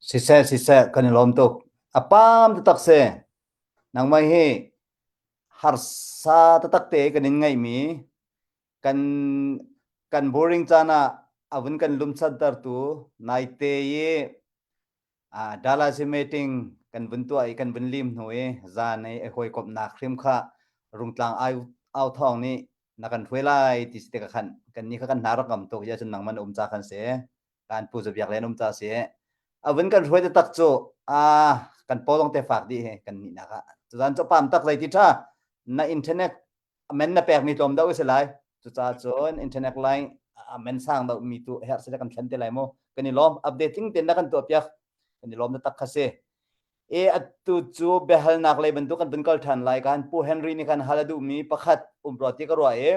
Siseh siseh kan i lawm tuk. A pam taktak si. Nangmah hi harsa taktak te kan in ngaihmi kan kan boring caan ah a vun kan lumchantertu naite i Dallas meeting kan vun tuah i kan vun lim hnu i zan i a hawikomhnak hrim kha Rungtlang au thawng nih na kan hruai lai ti si tikah khan kan nih kha kan hna rak ngam tuk ya cun nangman um ca khan si kan pu zabiak len um ca si a vun kan hruai tak cu a kan polong te fak dih he kan nih nak ah cuzan cu pam tak zei ti tha na internet men na pekmi tlawm deuh si lai cucaah cun internet line men sang deuh mi tu herh se kan thlen te lai mu kan i lawm update tling ten na kan tuah piak kan i lawm na tak kha si e atu cu biahalnak lei bantuk kan vun kal than lai kan pu Henry nih khan hal a duh mi pakhat um ro ti ka ruah i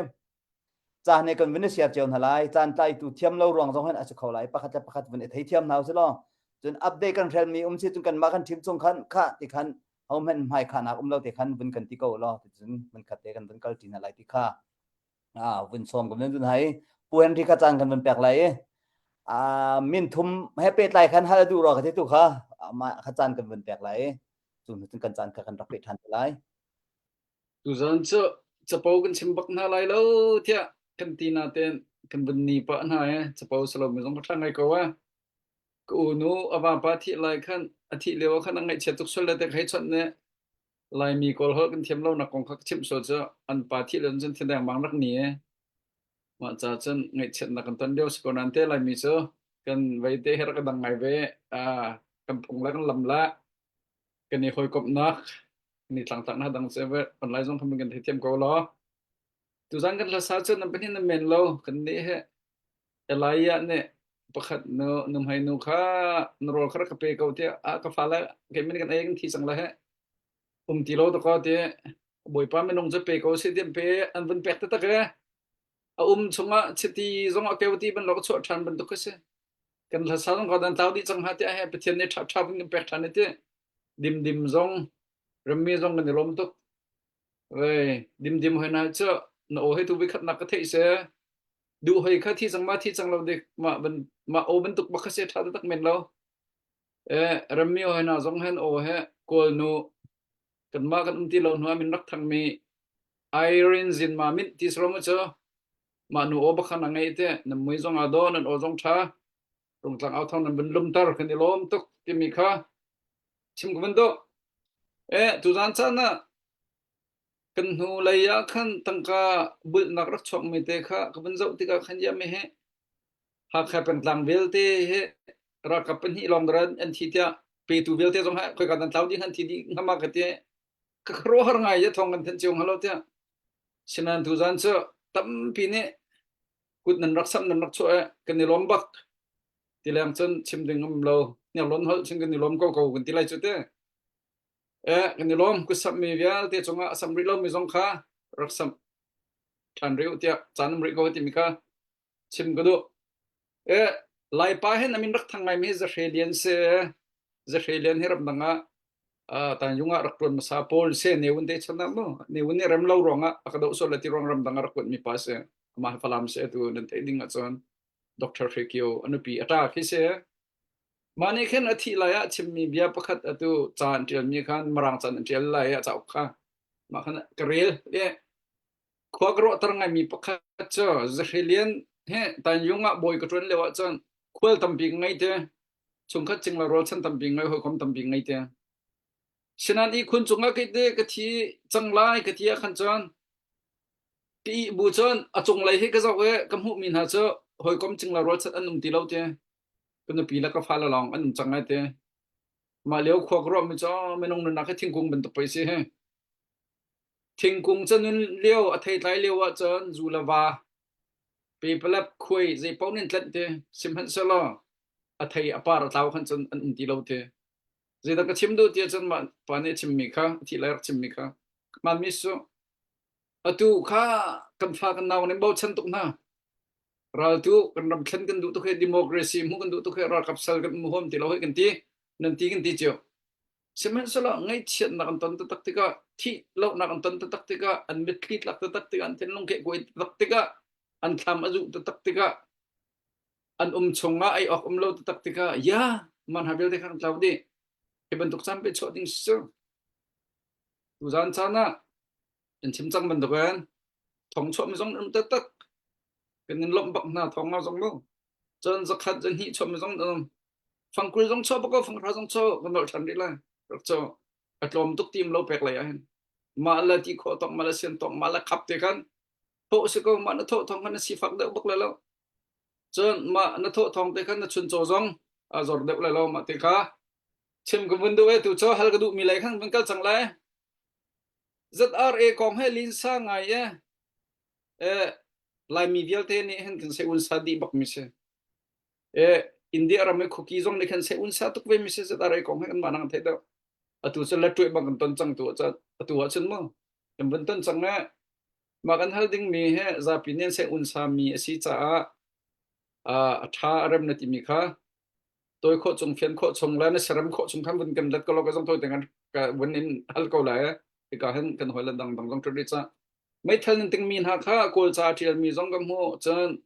caan he kan vun i share cio hna lai caan tlai tu thiam lo ruang zong hin a si kho lai pakhat le pakhat vun i thei thiam hna usih law cun update kan hrel mi um si cun kanmah kan thim chung khan kha ti khan hohmanh hmai khahnak um lo te khan vun kan ti ko law ticun mun khat te kan vun kal ṭi hna lai ti kha vun sawm kan vun hai pu Henry kha caan kan vun pek lai i min thum he pehtlai khan hal duh ro ka ti tu kha mah kha caan kan vun pek lai i cu hnu cun kan caan kha kan rak peh ṭhan te lai Tuzaan cu capo kan chim bak hna lai lo tiah kan ti natein kan vun ni pah hna i capo salo mi zong ka ṭha ngai ko eh. Ka unu a vapa thih lai khan a thih lio ah khan a ngaihchia tuk sual le te ka hei chawnh nih Laimi Kawl holh kan thiam lo nak kong kha ka chimh sual cu an pa thih lio cun thildeng bang rak ni i mah ca cun ngaihchiatnak kan ton lio si ko nain te Laimi cu kan vei te hi rak i dang ngai ve ah kan phung le kan lam le kan i hawikomhnak kan i tlangtlaknak dang cu online zong khan kan theithiam ko law tuzan kan hlasa cu nan pahnih nan men lo kan nih he Elijah nih pakhat nu nuhmei nu kha na rawl kha rak ka pe ko tiah a ka fale keimah nih kan ei kan thi cang lai he um ti lo dakaw ti Bawipa minung cu pe ko si tiah pe an vun pek taktak e a um chungah chiti zong a keu ti ban lok chuah ṭhan bantuk kha si. Kan hlasa zong ka dan tlau dih cang ha tiah he Pathian nih ṭha ṭha vun kan pek ṭhan ti. Dimdim zong rammi zong kan i lawm tuk. Vei dimdim hoi na cu na aw he tu vi khat nak ka theih se. Duh hoi kha thi cang ma thi cang lo dik ma ban ma aw bantuk bak kha se ṭha tak men lo. Eh rammi hoi na zong hen aw he kawl nu kanmah kan um ti lo hnu ah min rak thangmi Irene Zinma mint ti sarom cu mah nu aw bakhan a ngei te nan mui zong a do nan aw zong tha rungtlang au thong nan vun lumtar kan i lawm tuk timi kha chim ka vun duh eh tuzan caan ah kan hnu lei ah khan tangka bulhnak rak chuak mi te kha ka vun zoh tikah khan ya me he Hakha pengtlang vialte hi ralkap pahnih lawng dara an thi tiah petu vialte zong ha khoi ka dan tlau ding han thi dih ngama ka ti ka khuaruahhar ngai ya thong kan then cio halo tiah sinan tu zan cu tampi nih kut nan rak sam nan rak chuah e kan i lawm bak ti leng cun chim ding um lo hniar lon holh cun kan i lawm ko ko kan ti lai cu te e kan i lawm kut sam mi vialte cungah a sam rih lo mi zong kha rak sam ṭhan rih u tiah caan um rih ko timi kha chim ka duh. E, Laipa hin amin rak thang ngaimi hi Zahre Lian si. Zahre Lian hi ramdang ah uh, Tanjung ah rak tuan hmasa Paul se Ne Win te chan ah mu. Ne Win nih rem lo ruang ah a ka doh sual le ti ruang ramdang ah rak kuat mi pa si. Amah hi Falam si atu nan theih ding ahcun Dr. Hre Kio a nupi a ṭa khi si. Mah nih khin a thih lai ah chimmi bia pakhat atu ca an ṭialmi khan Mirang ca an ṭial lai ah cauk kha mah khan ka rel. E, Khua ka ruahter ngaimi pakhat cu Zahre Lian he Tanyung ah bawi ka ṭuan lio ahcun khual tampi ka ngei te. Chungkhat cingla rualchan tampi ngei, hawikom tampi ngei te. Sinan ihkhun cungah kei te ka thi cang lai ka ti ah khan cun ka ih bu cun a cunglei hi ka zoh i ka hmuhmi hna cu hawikom cingla rualchan an um ti lo te. Ka nupi le ka fale lawng an um cang lai te. Mah lio khua ka ruahmi cu minung nunnak hi thingkung bantuk pei si hi. Thingkung canun lio a theitlai lio ahcun zu le va, pepalep, khuai zeipaoh nih an tlanh ti. Sihmanhsehlaw a thei a par a tlau khan cun an um ti lo ti. Zeidah ka chim duh ti ahcun mah pa nih a chimmi kha, a thih lai rak chimmi kha. Hmaanmi cu atu kha kan fa kan nau nih bochan tuk hna. Raltu kan ram thlen kan duh tuk hi democracy hmuh kan duh tuk hi ralkap sal kan um huam ti lo hi kan ti. Nan ti kan ti cio. Sihmanhsehlaw ngaihchiatnak an ton taktak tikah, thih lohnak an ton taktak tikah, an mitthli tlak taktak tikah, an thinlung kehkuai taktak tikah, an thlam a zuh taktak tikah, an um chungah ei awk um lo taktak tikah, ya, man ha vialte kha kan tlau dih. Hi bantuk caan pe chuah ding si cu. Tuzaan caan ah in chim cang bantukin thong chuah mi zong um taktak. Kan in lawmh bak hna thong nga zong mu. Cun zakhat zahnih chuah mi zong um. Fangkul zong chuah bak ko fanghra zong chuah kan dolh ṭhan rih lai. Rak cu a tlawm tuk tim lo pek lei ah hin. Mah le ti khawh tawk mah le sian tawk mah le khap te khan thawh si ko mah na thawh thawng khan na sifak deuh bak lai lo. Cun mah na thawh thawng te khan na chuncaw zong a zor deuh lai lo mah te kha chim ka vun duh e tu cu hal ka duh mi lei khan vun kal cang lai. ZRA kong he linsa ngai e eh Laimi vialte nih hin kan se un sa dih bak mi si. E India ram i khuki zong nih khan se un sa tuk ve mi si ZRA kong he kan mah nang theih deuh. Atu cu la tuai bang kan ton cang tu ah atu ah cun mu kan vun ton cang e mah kan hal ding mi he zapi nih an se un sa mi a si caah a tha a rem na timi kha toi khawh chung fian khawh chung le na serem khawh chung khan vun kan let ko lo ka zong toi te kan ka vun in hal ko lai tika hin kan hoi le dang dang zong ṭut rih ca meithal nan ting mi hna kha kawl ca ṭial mi zong ka hmu cun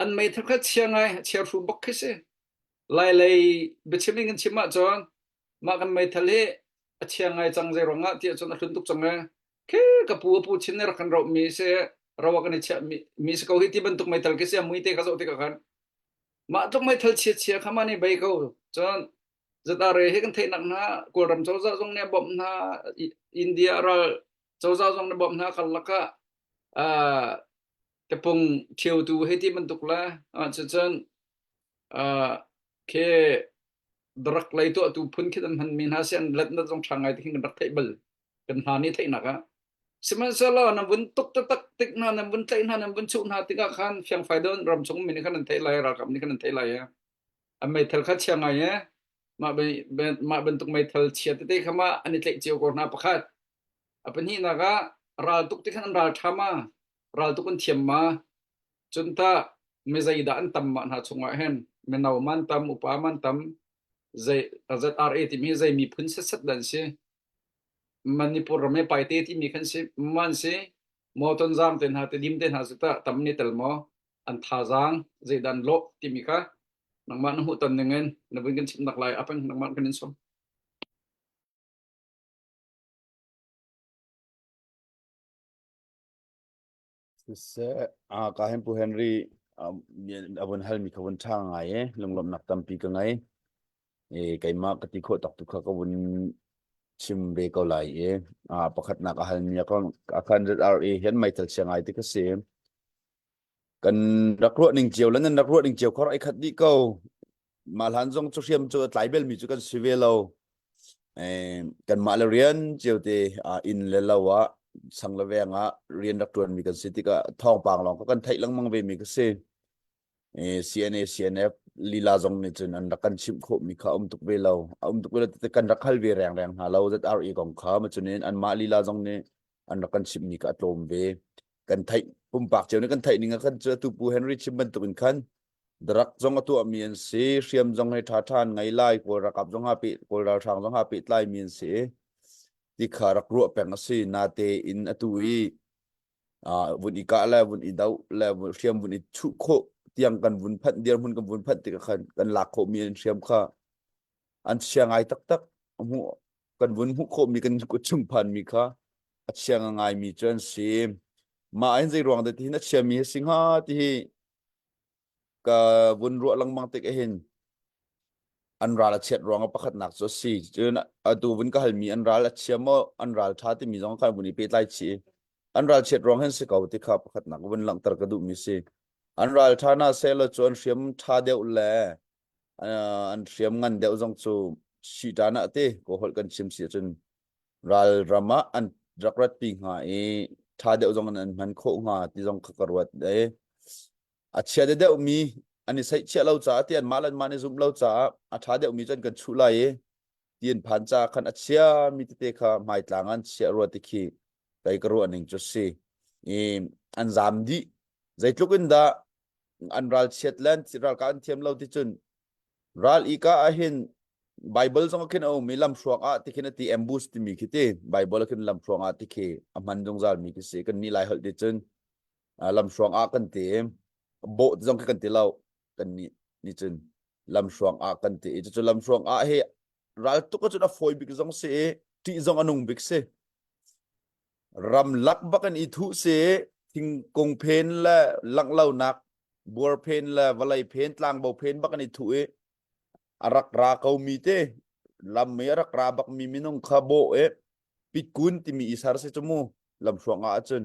an meithal kha chia ngai chia hru bak khi si lai lei biachim in kan chim ahcun mah kan meithal hi a chia ngai cang zei ruangah ti ahcun a hlun tuk cang e khi ka pu a pu chin ne rak kan roh mi si ro kan i chiah mi mi si ko hi ti bantuk meithal khi si a mui te kha zoh tikah khan mah tluk meithal chia chia kha mah nih bei ko cun ZRA hi kan theihnak hna Kawlram cozah zong nih a bawmh hna India ral cozah zong nih bawmh hna karlak ah uh, tapung ṭhiotu hei ti bantuk le cucun uh, khi drug lei tuahtu phun khi an hmanmi hna si an letnak zong ṭha ngai ti khin kan rak theih bal kan hna nih theihnak ah sihmanhsehlaw nan vun tuk taktak tik hna nan vun tlaih hna nan vun chuh hna tikah khan fiangfai don ramchung mi nih khan an theih lai ralkap nih khan an theih lai an meithal kha chia ngai e mah mah bantuk meithal chia tete kha mah an i tlaih cio ko hna pakhat a pahnihnak ah ral tuk ti khan an ral ṭha ma ral tuk an thiam ma cun tah. Mi zeidah an tam mah hna chungah hin mino man tam, upa man tam, zei ZRA timi hi zei miphun setset dah an si? Manipur ram i Paite timi khan si man si maw Tonzang te hna Tedim te hna cu tah tam ni tel maw an thazaang zeidah an lawh timi kha nangmah na hmuhton ning in na vun kan chimnak lai apeng nangmah kan in sawm. Siseh, ah, ka hin Pu Henry a vun halmi kha vun ṭha ngai i lunglawmhnak tampi ka ngei. I keimah ka ti khawh tak tu kha ka vun chim ve ko lai i ah, pakhatnak a halmi a kong a khan ZRA hian meithal chia ngai ti ka si. Kan rak ruah ning cio le nan rak ruah ning cio khor ai khat dih ko. Mah hlan zong cu hriam cu a tlai belmi cu kan si ve lo. Eh, kanmah le rian cio te ah inn le lo ah sang le veng ah rian rak ṭuanmi kan si tikah thawngpang lawng kha kan theih lengmang ve mi ka si. Eh, CNA CNF lila zong nih cun an rak kan chimh khawhmi kha a um tuk ve lo. A um tuk ve lo ti kan rak hal ve rengreng hna lo ZRA kong kha ma cunin anmah lila zong nih an rak kan chimhmi kha a tlawm ve. Kan theih pumpak cio nih kan theih ning ah khan cu atu Pu Henry chim bantuk in khan Drug zong a tuahmi an si, hriam zong he ṭhaṭha an ngei lai, Kawl ralkap zong ha peh, Kawl ralhrang zong ha pehtlaimi an si. Ti kha rak ruah peng a si. Natein atu i uh, vun i kah le vun i doh le hriam vun i chuh khawh tiang kan vun phanh dirhmun kan vun phanh tikah khan kan lak khawhmi an hriam kha an chia ngai taktak. Hmuh kan vun hmuh khawhmi kan kut chung phanmi kha a chia ngaimi cu an si. Mah hin zei ruang dah ti hin a chiami hi si hnga ti hi ka vun ruah lengmang tik ahhin an ral a chiat ruang ah pakhatnak cu a si. Cun atu vun ka halmi an ral a chia maw an ral ṭha timi zong khan vun i pehtlai chih. An ral chiat ruang hin si ko ti kha pakhatnak vun langhter ka duhmi si. An ral ṭha na seh law cu an hriam ṭha deuh le an hriam ngan deuh zong cu sihṭan ah ti kaw holh kan chim si ahcun ral ram ah an rak ratpi hnga i ṭha deuh zong in an hman khawh hnga ti zong kha ka ruat i a chia deuhmi an i seihchiah lo caah ti anmah le anmah an i zumh lo caah a ṭha deuhmi cu an kan chuh lai i ti an phan caah khan a chiami tete kha hmaitlang an chiah rua ti khi kei ka ruah ning cu si i an zaam dih zeitluk in dah an ralchiat le an ralkah an thiam lo ti cun ral i ka ah hin Bible zong ah khin a um i lamhruang ah ti khin a ti ambush timi khi ti Bible ah khin lamhruang ah ti khi a hman zungzal mi khi si kan nih lai holh ti cun lamhruang ah kan ti bawh zong khi kan ti lo kan nih nih cun lamhruang ah kan ti i cucu lamhruang ah hi ral tuk ahcun a fawi bik zong si i ṭih zong a nung bik si ramlak bak in i thuh si thingkung phen le langh lonak buar phen le vawlei phen tlangbo phen bak in i thuh i a rak ra ko mi te lam i a rak ra bak mi minung kha bawh i pitkun timi i sar si cu mu lamhruang ah cun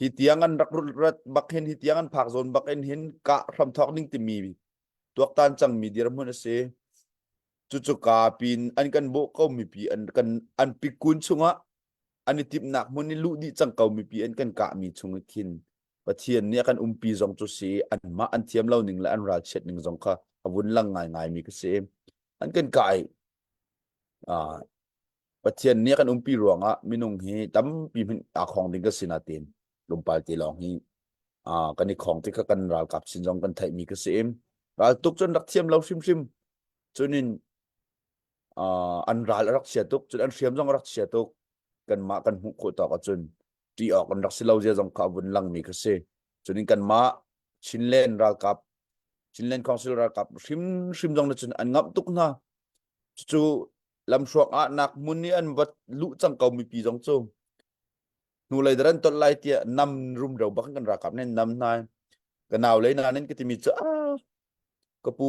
hi tiang an rak rat bak hin hi tiang an phak zawn bak in hin kah hramthawk ning timi tuaktan cangmi dirhmun a si cucu ka pin an kan bawh ko mipi an kan an pikun chungah an i timhnak hmun i luh dih cang ko mipi an kan kahmi chung i khin Pathian nih a kan umpi zong cu si anmah an thiam lo ning le an ralchiat ning zong kha a vun lang ngaingai mi ka si an kan kah i Pathian nih a kan umpi ruangah minung hi tampi hmanh aa khong ding ka si natin lungpal te lawng hi kan i khong ti kha kan ralkap sin zong kan theihmi ka si ral tuk cun rak thiam lo hrimhrim cunin an ral a rak chia tuk cun an hriam zong a rak chia tuk kanmah kan hmuh khawh tawk ahcun ṭih awk an rak si lo zia zong kha a vun langmi kha si cunin kanmah Chinland ralkap Chinland Council ralkap hrimhrim zong na cun an ngamh tuk hna cucu lamhruak ah nak hmun i an va luh cang ko mipi zong cu hnulei daran tolh lai tiah nam rumro bak kan ralkap nih nam hna ka nau lei na nin ka timi cu ah ka pu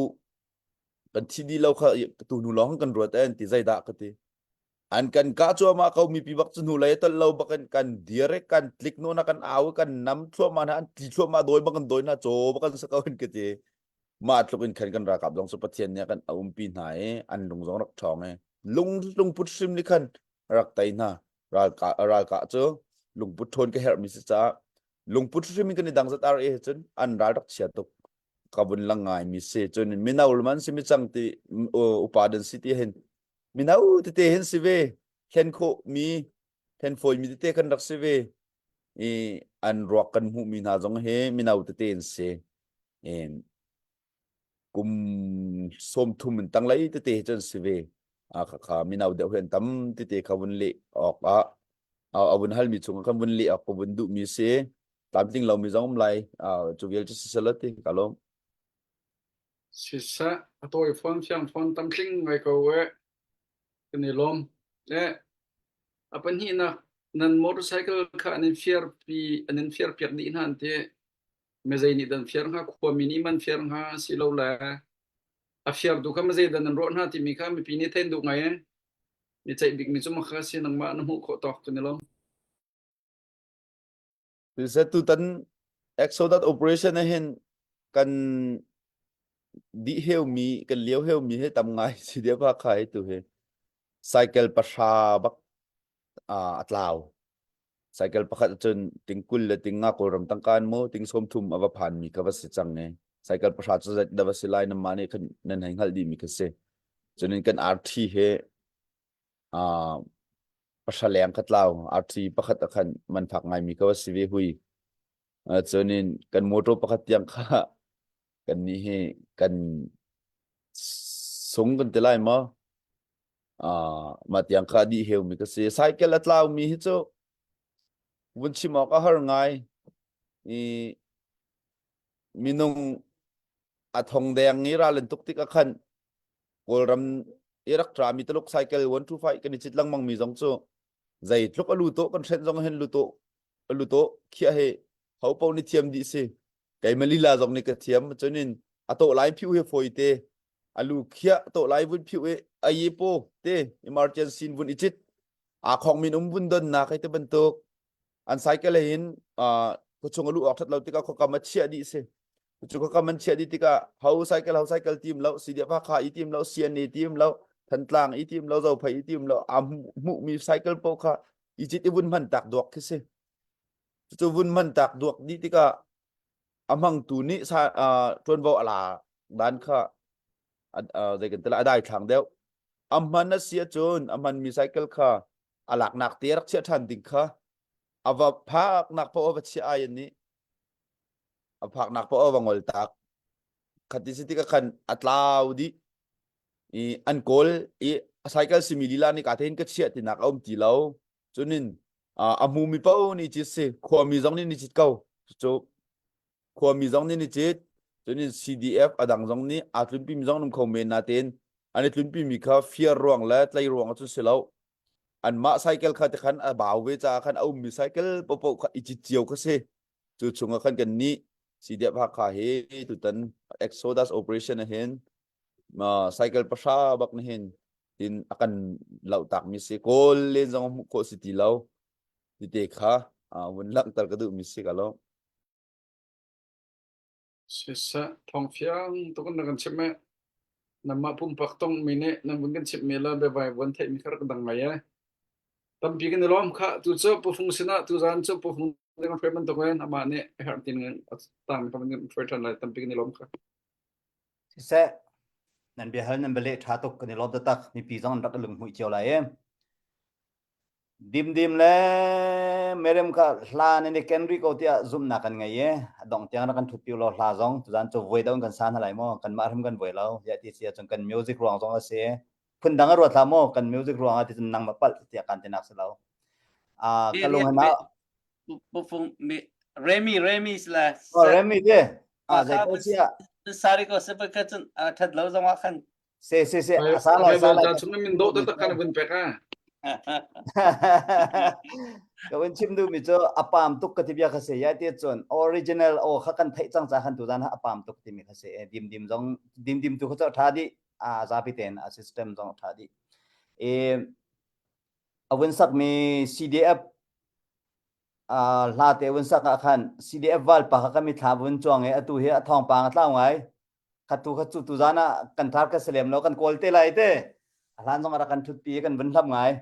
kan thi di lo kha tu hnu lawng kan ruat en ti zeidah ka ti an kan kah cuahmah ko mipi bak cu hnulei tolh lo bak in kan dir i kan tlik nu na kan au i kan nam thluahmah hna an tli thluahmah dawi bak kan dawi hna caw bak kan sa ko in ka ti mah tluk in khan kan ralkap zong cu Pathian nih a kan umpi hna i an lung zong rak ṭhawng i lung lungput hrim nih khan rak tei hna ralkah ralkah cu lungput ṭhawn ka herhmi si caah lungput hrim in kan i dang zat ar e cun an ral rak chia tuk ka vun lang ngai mi si cun mino man si mi cang ti upa dan si ti hin mino tete hin si ve thlen khawh mi thlen fawi mi tete kan rak si ve i an ruak kan hmuh mi hna zong hi mino tete in si. Kum 30 in tanglei tete hi cun si ve. Kha kha mino deuh hi an tam tete kha vun leh awk ah a vun halmi chung ah khan vun leh awk ka vun duhmi si. Tlamtling lomi zong um lai. Cu vial cu si selaw ti ka lawm. Siseh, a tawi fawn fiang fawn tamtling ngai ko eh. Kan i lawm. Eh, a pahnihnak nan motorcycle kha an in fiarpi an in fiarpiak dih hna an ti. Mizei nih dan fiar hnga, khuami nih man fiar hnga silole a fiartu kha mizei dan an ruah hna timi kha mipi nih thein duh ngai eh. Mi ceih bikmi cu makha si nangmah na hmuh khawh tawk kan i lawm. Siseh tutan Exodus operation ah hin kan dih heumi kan lio heumi he tam ngai si dia pa kha hi tu hi cycle pahra bak a tlau cycle pakhat cun ting kul le ting nga kawlram tangkaan mu ting som thum a va phan mi kha va si cang e cycle pahra cu zat da va si lai nan mah nih khan nan hei hngalh dih mi kha si cunin kan RT he pahra leng kha tlau RT pakhat a khan man phak ngai mi kha va si ve hui cunin kan motor pakhat tiang kha kan nih hi kan sung kan ti lai maw mah tiang kha dih heu mi ka si cycle a tlau mi hi cu vun chim awk a har ngai i minung a thong deng i ral an tuk tik ah khan Kawlram i rak tra mi Tuluk cycle 125 kan i cit lengmang mi zong cu zeitluk a lu to kan hren zong hin lu to lu to khiah he ho po ni thiam dih si keimah lila zong nih ka thiam cunin a to lai phiu hi foi te alu khiah to lai vun phiu i ayi po te emergency vun i cit a khong min um vun don na kai te bantuk an cycle hin khuachung a lu awk that lo tikah khuakam a chiah dih si cu khuakam an chiah dih tikah ho cycle ho cycle team lo CDF kha i team lo CNA team lo Thantlang i team lo Zophei i team lo a hmuh mi cycle po kha i cit i vun hman tak duak khi si cu vun hman tak duak dih tikah a hmangtu nih sa ṭuanvo a la dan kha zei kan ti lai a dai thlang deuh a hman a si ahcun a hmanmi cycle kha a laknak te rak chiah ṭhan ding kha a va phaknak paoh a va chiah ai an nih a phaknak paoh a va ngol tak khati si tikah khan a tlau dih i an kawl i a cycle simi lila nih ka tein ka chiah tinak a um ti lo cunin a hmumi paoh nih cit si khuami zong nih ni cit ko cu khuami zong nih ni cit cunin CDF a dang zong nih aa tlunpimi zong um kho men natein an i tlunpimi kha fiar ruang le tlei ruang ah cun si lo anmah cycle kha te khan a bau ve caah khan a ummi cycle popo kha i cit cio kha si cu chungah khan kan nih CDF Hakha hi tutan Exodus operation ah hin cycle pahra bak ni hin tin a kan lohtak mi si kawl len zong hmuh khawh si ti lo ti te kha vun langhter ka duh mi si ka lo Siseh thawng fiang tuk in na kan chimh eh. Nanmah pumpak tong mi nih nan vun kan chimh mi le biavai vun theih mi kha rak dang ngai eh. Tampi kan i lawm kha tu cu pufung sinah tu zan cu pufung kan hruai bantuk in amah nih a herh tin tang kan hruai ṭhan lai tampi kan i lawm kha. Siseh, nan biahal nan bialeh ṭha tuk kan i lawm taktak. Mipi zong an rak i lunghmuih cio lai i. Dimdim le merem kha hla nan i ken rih ko tiah zumhnak kan ngei i a dongh tiang rak kan ṭhutpi law hla zong tuzaan cu voi deuh in kan sa hna lai maw kanmah hrim kan voi lo ziah ti si ahcun kan music ruang zong a si phundang a ruat hlah maw kan music ruang ah ti cun nangmah palh tiah kan tinak si lo ah ka lung han ah Pufung mi Remy Remy sila. Oh Remy te. Ah zei ko sia. Sari ko se ka chun that lo zong ah khan. Se se se asa lo asa lo. Chung min do ta kan vun pek a. Ka vun chim du mi chu apam tuk ka ti bia kha se ya ti chun original o kha kan theih cang cha khan tu dan ha apam tuk ti mi kha se dim dim zong dim dim tu kha cho tha di a zapi ten a system zong tha di e a vun sak mi CDF hla te vun sak ah khan CDF valpa kha kan mithla vun cuang i atu hi a thawngpang a tlau ngai khatu kha cu tu zan ah kan thar ka selem lo kan kawl te lai te a hlan zong a rak kan thutpi kan vun hlap ngai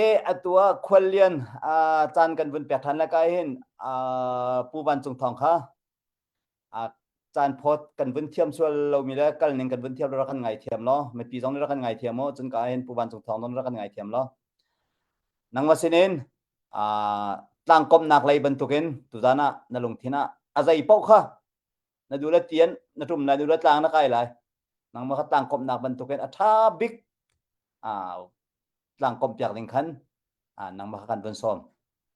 e atu ah khuallian caan kan vun pek than la kai hin pu van cung thong kha caan phawt kan vun thiam sual lomi le kal ning kan vun thiam lo rak kan ngai thiam lo mipi zong nih rak kan ngai thiam mu cun ka hin pu van cung thawng zong rak kan ngai thiam lo nangmah sinin tlangkomnak lei bantukin tuzan ah na lungthin ah a zei paoh kha Na duh le tian na ṭum lai, na duh le tlang na kai lai. Nangmah kha tlangkomhnak bantukin a ṭha bik tlangkomh piak ding khan nangmah kha kan vun sawm.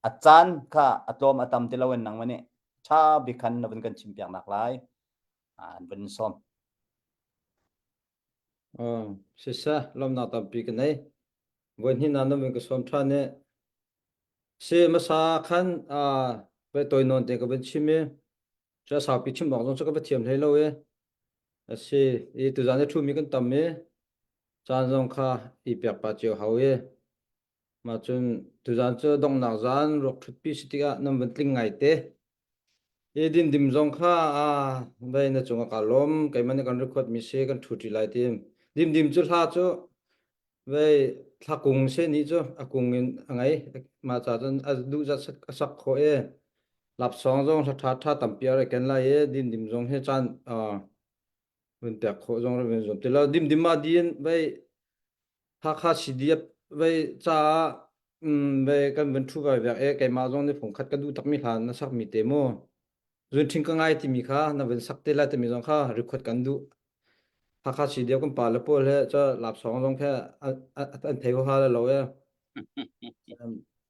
A caan kha a tlawm a tam ti loin nangmah nih ṭha bik khan na vun kan chim piak nak lai an vun sawm. Siseh, lawmnak tampi ka nei. Voi hnih na nan vun ka sawm ṭhan i si hmasa khan voi tawi nawn te ka vun chim i cu a saupi chim awk zong cu ka va thiam hlei lo i a si i tuzaan i ṭhumi kan tam i caan zong kha i pek pah cio hau i mah cun tuzaan cu donghnak zaan ruak ṭhutpi si tikah nan vun tling ngai te. Hi dindim zong kha vei na cungah kaa lawm. Keimah nih kan record mi si kan ṭhu ṭi lai ti. Dimdim cu hla cu vei thla kung se ni cu a kung in a ngei. Mah ca cun a duh zat a sak khawh i lapsawng zong hla ṭha ṭha tampi a rak ken lai i dindim zong hi caan vun pek khawh zong rak vun zuam ti lo. Dimdim ah din vei Hakha CDF vei caah vei kan vun ṭhu vai vek e keimah zong nih fungkhat ka duh takmi hla na sakmi te mu zunṭhing ka ngai timi kha na vun sak te lai timi zong kha record kan duh Hakha CDF kan pa le pawl he ca lapsawng zong khe an thei huaha le lo e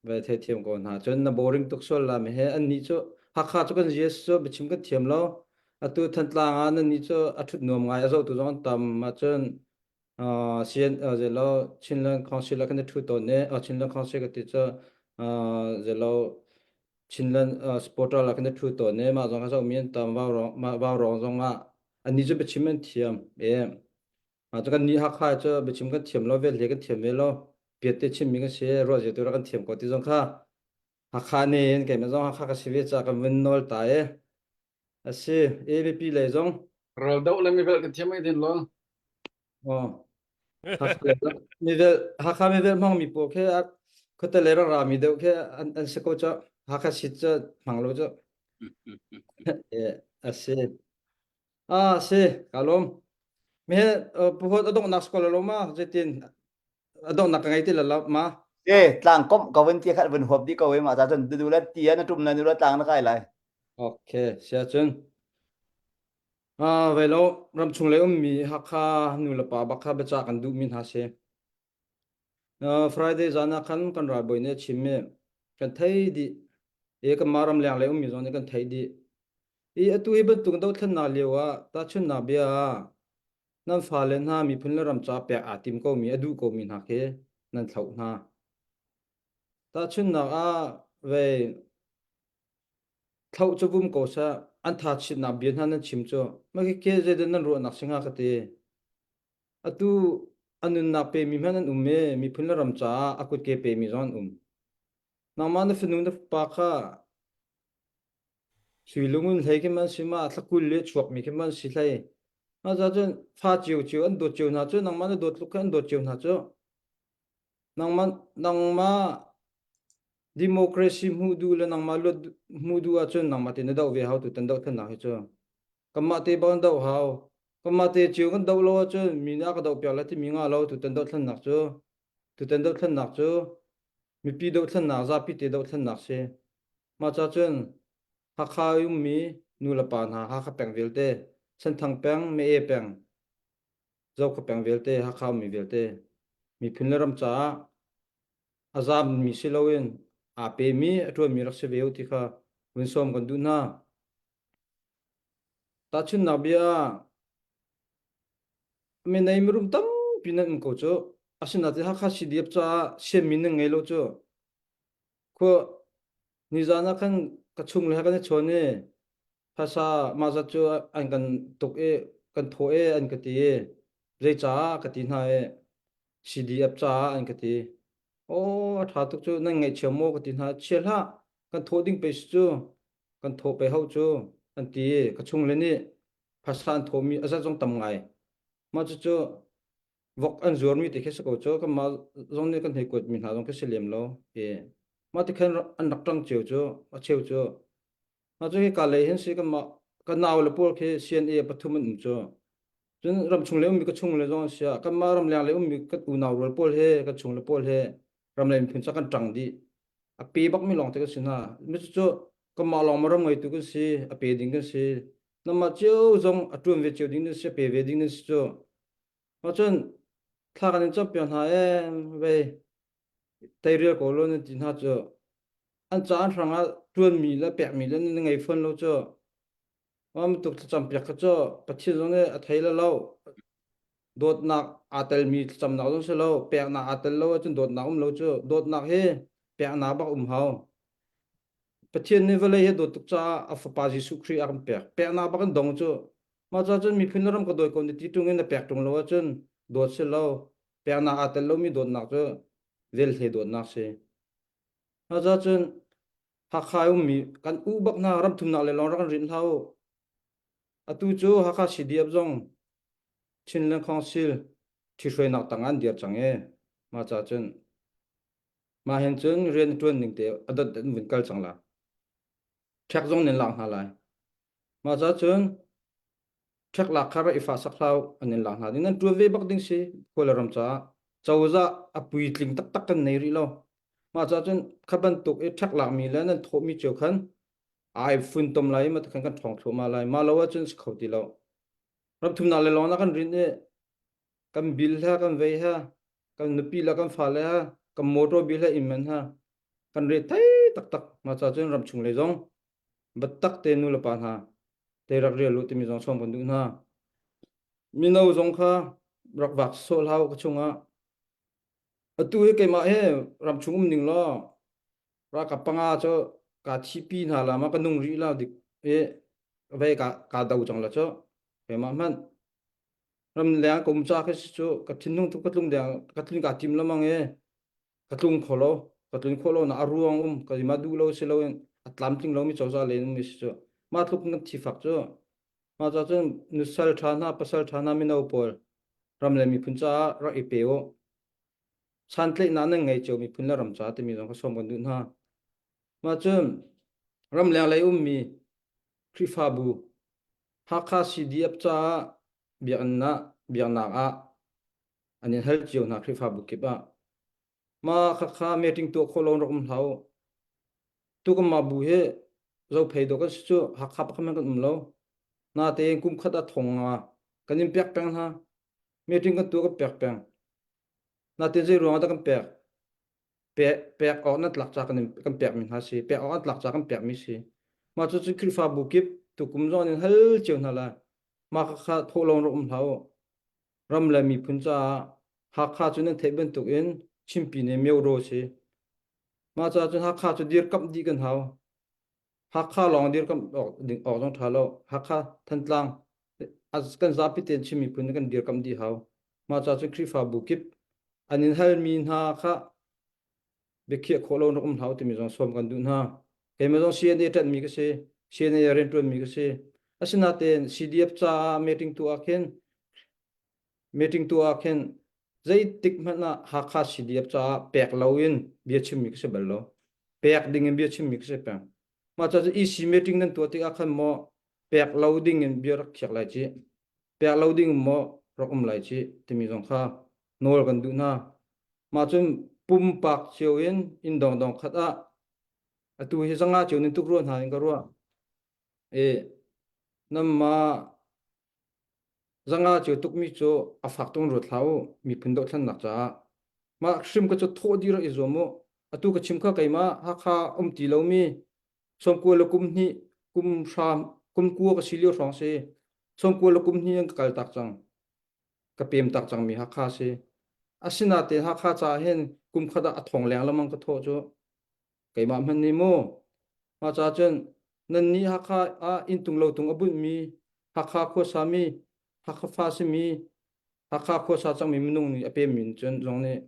ve thei thiam ko hna cun na boring tuk sual la mi he an nih cu Hakha cu kan GS cu biachim kan thiam lo atu Thantlang ah nan nih cu a ṭhut nuam ngai a zohtu zong an tam ahcun sian zelo Chinland Council ah kan i ṭhu tawn i Chinland Council ka ti cu zelo Chinland supporter ah kan i ṭhu tawn i mah zong kha zohmi an tam vaurawng zong ah annih cu biachim an thiam i mah cu kannih Hakha cu biachim kan thiam lo velhle kan thiam ve lo piatte chimmi kan si ruah zia tu rak kan thiam ko ti zong kha Hakha nih keimah zong Hakha ka si ve caah kan vun nawl ta i A si, ABP lei zong. Ral doh le mivelh kan thiam ai din lo. Oh. Mivel Hakha mivel hmang mi pawl khi khuate le rak rami deuh khi an an si ko cu. Hakha sit cu hmang lo cu. A si. Ah si, ka lawm. Mi puhot a donghnak skol lo ma zeitin a donghnak ka ngei ti la ma. E tlang kom ko vun ti khat vun huap di ko e ma ta cun du le ti na tum na nu le tlang na kai lai. Okay, sia cun. Ah, ve lo ramchung lei ummi Hakha nu le pa bak kha biacah kan duhmi hna si. Uh, Friday zan ah khan kan ralbawi nih a chim i kan thei dih. I kanmah ramleng lei ummi zong nih kan thei dih. I atu hi bantuk dothlennak lio ah tahchunhnak bia ah nan fale hna miphun le ram ca pek aa tim komi a duh komi hna khi nan thloh hna. Tahchunhnak ah vei thloh cu vum ko seh an tha chitnak bia hna nan chim cu mah khi zeidah nan ruahnak si hnga ka ti. Atu a nunnak pemi hmanh an um i miphun le ram caah a kutke pemi zong an um. Nangmah na fanu na fapa kha sui lungun hlei khi man si ma thlakul le chuakmi khi man si hlei. Mah ca cun fa cio cio an dawt cio hna cu nangmah na dawt tluk kha an dawt cio hna cu. Nangmah nangmah democracy hmuh duh le nangmah luat hmuh duh ahcun nangmah te na doh ve hau tu tan dohthlennak hi cu. Kanmah te bang doh hau. Kanmah te cio kan doh lo ahcun mi nih a ka doh piak lai timi ngah lo tutan dohthlennak cu. Tutan dohthlennak cu mipi dohthlennak zapi te dohthlennak si. Mah ca cun Hakha i ummi nu le pa hna Hakha peng vialte, Senthang peng, Mee peng, Zokhua peng vialte, Hakha ummi vialte miphun le ram caah a zaammi si loin aa pemi a ṭuanmi rak si ve u ti kha vun sawm kan duh hna. Tahchunhnak bia ah minei mirum tampi nan um ko cu. Asinain Hakha CDF caah sianmi nan ngei lo cu. Khua nizaan ah khan ka chung le he kan i chawn i phaisa mah zat cu an kan tuk i kan thawh i an ka ti i zeicaah ka ti hna i CDF caah an ka ti. Aw a ṭha tuk cu nan ngaihchia maw ka ti hna. Chia hlah kan thawh ding pei si cu kan thawh pei ho cu an ti i ka chungle nih phaisa an thawhmi a zat zong tam ngai. Mah cucu vok an zuarmi te khi si ko cu kanmah zong nih kan hei kuatmi hna zong khi si lem lo. I mah ti khan an rak ṭang cio cu a cheu cu Mah cu hika lei hin si kanmah ka nau le pawl khi CNA pathum an um cu. Cun ramchung le ummi ka chung le zong an si ah kanmah ramleng le ummi kan unau rual pawl he kan chung le pawl he ramleng miphun ca kan ṭang dih. A pe bakmi lawng te kan si hna. Mi cucu kanmah lawng ma ram ngeitu kan si, a pe ding kan si. Namah cio zong a ṭuan ve cio ding nan si, a pe ve ding nan si cu. Mah cun thla kan in campiak hna ee vei teirial ko law nan ti hna cu an ca an hrang ah ṭuanmi le pekmi le nan ngei fawn lo cu. Mah bantuk thlacampiak kha cu Pathian zong nih a thei le lo. Dawtnak aa telmi thlacamnak zong si lo. Peknak aa tel lo ahcun dawtnak um lo cu. Dawtnak hi peknak bak um hau. Pathian nih vawlei hi a dawt tuk caah a fapa Jesuh Khrih a kan pek. Peknak bak in dong cu. Mah caah cun miphun le ram ka dawi ko ni ti ṭung in na pek ṭung lo ahcun dawt si lo. Peknak aa tel lomi dawtnak cu velhle dawtnak si. Mah caah cun Hakha i ummi kan uh bak hna ramthumnak le lawng rak kan rinh hlah u. Atu cu Hakha CDF zong Chinland Council ṭhihruainak tang an dir cang i mah caah cun mah hin cun rian ṭuan ning te a dot in vun kal cang la. Ṭhek zong nan lak hna lai. Mah caah cun ṭhek lak kha rak i fah sak hlah u an in lak hna ding nan ṭuan ve bak ding si khua le ram caah cozah a puitling taktak kan nei rih lo. Mah caah cun kha bantuk i ṭhek lakmi le nan thawhmi cio khan ai funtom lai i mah khan kan ṭhawng thluahmah lai. Mah lo ahcun si kho ti lo. Ramthumnak le lawng na kan rinh i kan bil he kan vei he kan nupi le kan fale he kan motor bil he inn man he kan re thei taktak. Mah caah cun ramchung lei zong biatak te nu le pa hna te rak rial u timi zong sawm kan duh hna. Mino zong kha rak vak sawh hlah u ka chungah. Atu hi keimah hi ramchung um ning law ralkap panga cu ka thipi hna la ma ka nung rih la dik i vei ka ka do cang la cu keimah hmanh ram leng ka um ca khi si cu ka thinlung tuk ka tlung deng ka tlun ka tim lamang i ka tlung kho lo ka tlun khawh lo na a ruang um ka ma duh lo si lo in a tlamtling lomi cozah len um si cu mah tluk kan thifak cu mah ca cun nusal ṭha hna pasal ṭha hna mino pawl ram le miphun caah rak i pe u santlaihnak nan ngei cio miphun le ram ca timi zong ka sawm kan duh hna mah cun ramleng lei ummi Khrihfabu Hakha CDF caah biakinn ah biaknak ah an in hal cio hna Khrihfabu kip ah. Mah khakha meeting tuah khawh lo rak um hlah u. Tu kan mah bu hi Zophei dawh kan si cu Hakha pakhat hmanh kan um lo. Natein kum khat ah thong nga kan in pek peng hna. Meeting kan tuah kan pek peng. Natein zei ruang ah dah kan pek? Pek pek awk nan tlak ca kan in, kan pekmi hna si. Pek awk an tlak ca kan pekmi si. Mah cu cu Khrihfabu kip tukum zong in hal cio hna lai. Mah khakha thawh lawng rak um hlah u. Ram le miphun caah Hakha cu nan theih bantuk in Chimpi nih Myodaw si. Mah caah cun Hakha cu dirkamh dih kan hau. Hakha lawng dirkamh awk ding awk zong ṭha lo. Hakha, Thantlang kan zapi tein Chin miphun kan dirkamh dih hau. Mah caah cun Khrihfabu kip an in halmi hna kha biakhiah khawh lo rak um hlah u timi zong sawm kan duh hna. Keimah zong CNA ṭanhmi ka si, CNA rianṭuanmi ka si. Asinain CDF caah meeting tuah ah khin meeting tuah ah khin zeitik hmanh ah Hakha CDF caah pek loin bia chimmi ka si bal lo. Pek ding in bia chimmi ka si peng. Mah caah EC meeting nan tuah tikah khan maw pek lo ding in bia rak khiak lai ci, pek lo ding maw rak um lai ci timi zong kha nawl kan duh hna. Mah cun pumpak cio in inn dongdong khat ah atu hi zanga cio nan tuk rua hna in ka ruah. E namma zanga cio tukmi cu a fak tung ruat hlah u miphun dohthlennak caah. Mah hrim ka cu thawh dih rak i zuam u. Atu ka chim kha keimah Hakha um ti lomi sawmkua le kum hnih kum hram kum kua ka si lio hrawng si. Sawmkua le kum hnih an ka kal tak cang. Ka pem tak cangmi Hakha si. Asinain Hakha caah hin kum khat ah a thong leng lengmang ka thawh cu. Keimah hmanh nih mu. Mah caah cun nannih Hakha ah inntung lotung a bunhmi, Hakha khuasami, Hakha fa simi, Hakha khuasa cangmi minung nih a pemmi cun zong nih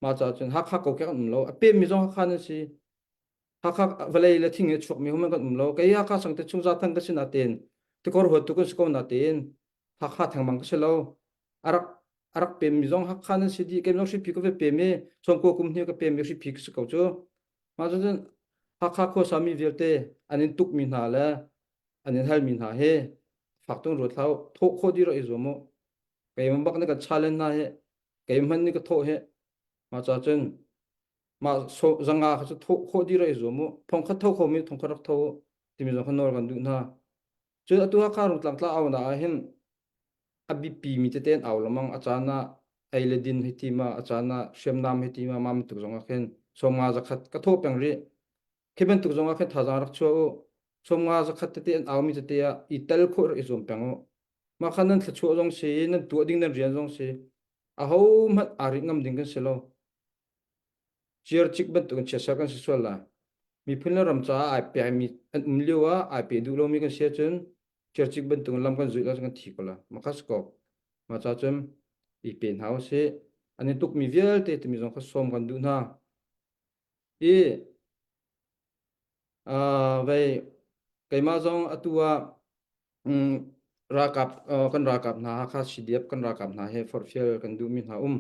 mah caah cun Hakha kokek an um lo. A pemmi zong Hakha nan si. Hakha vawlei le thing i chuakmi hum kan um lo. Kei Hakha sangte chung zathang ka si natein tikor huatu kan si ko natein Hakha thengmang ka si lo. A rak a rak pemmi zong Hakha nan si dih. Kei zong hripi ka ve pem i sawmkua kum hnih ka pem i hripi ka si ko cu. Mah cun Hakha khuasami vialte an in tukmi hna le an in halmi hna hi fak tung ruat hlah u. Thawh khawh dih rak i zuam u. Keimah bak nih ka challenge hna hi keimah hmanh nih ka thawh hi. Mah caah cun mah zanga kha cu thawh khawh dih rak i zuam u. Thong khat tho khomi thong khat rak tho u timi zong kha nawl kan duh hna. Cun atu Hakha Rungtlang tla aunak ah hin a biapi mi tete an au lengmang. A caan ah ei le din hei ti ma, a caan ah hriamnam hei ti ma, mah bantuk zong ah khin 50 zakhat ka thawh peng rih. Khi bantuk zong ah khin thazaang rak chuah u. 50 zakhat tete an au mi tete ah i tel khawh rak i zuam peng u. Mah kha nan thluachuah zong si, nan tuah ding nan rian zong si. Aho hmanh aa rih ngam ding kan si lo. Ciarcik bantukin chiatser kan si sual lai. Miphun le ram caah ai pekmi an um lio ah ai pe duh lomi kan si ahcun ciarcik bantukin lam kan zulh ahcun kan thi ko lai. Mah kha si ko. Mah ca cun i pe hna usih. An i tukmi vialte timi zong kha sawm kan duh hna. I uh, vei keimah zong atu ah um, ralkap uh, kan ralkap hna Hakha CDF kan ralkap hna he forhfial kan duhmi hna um.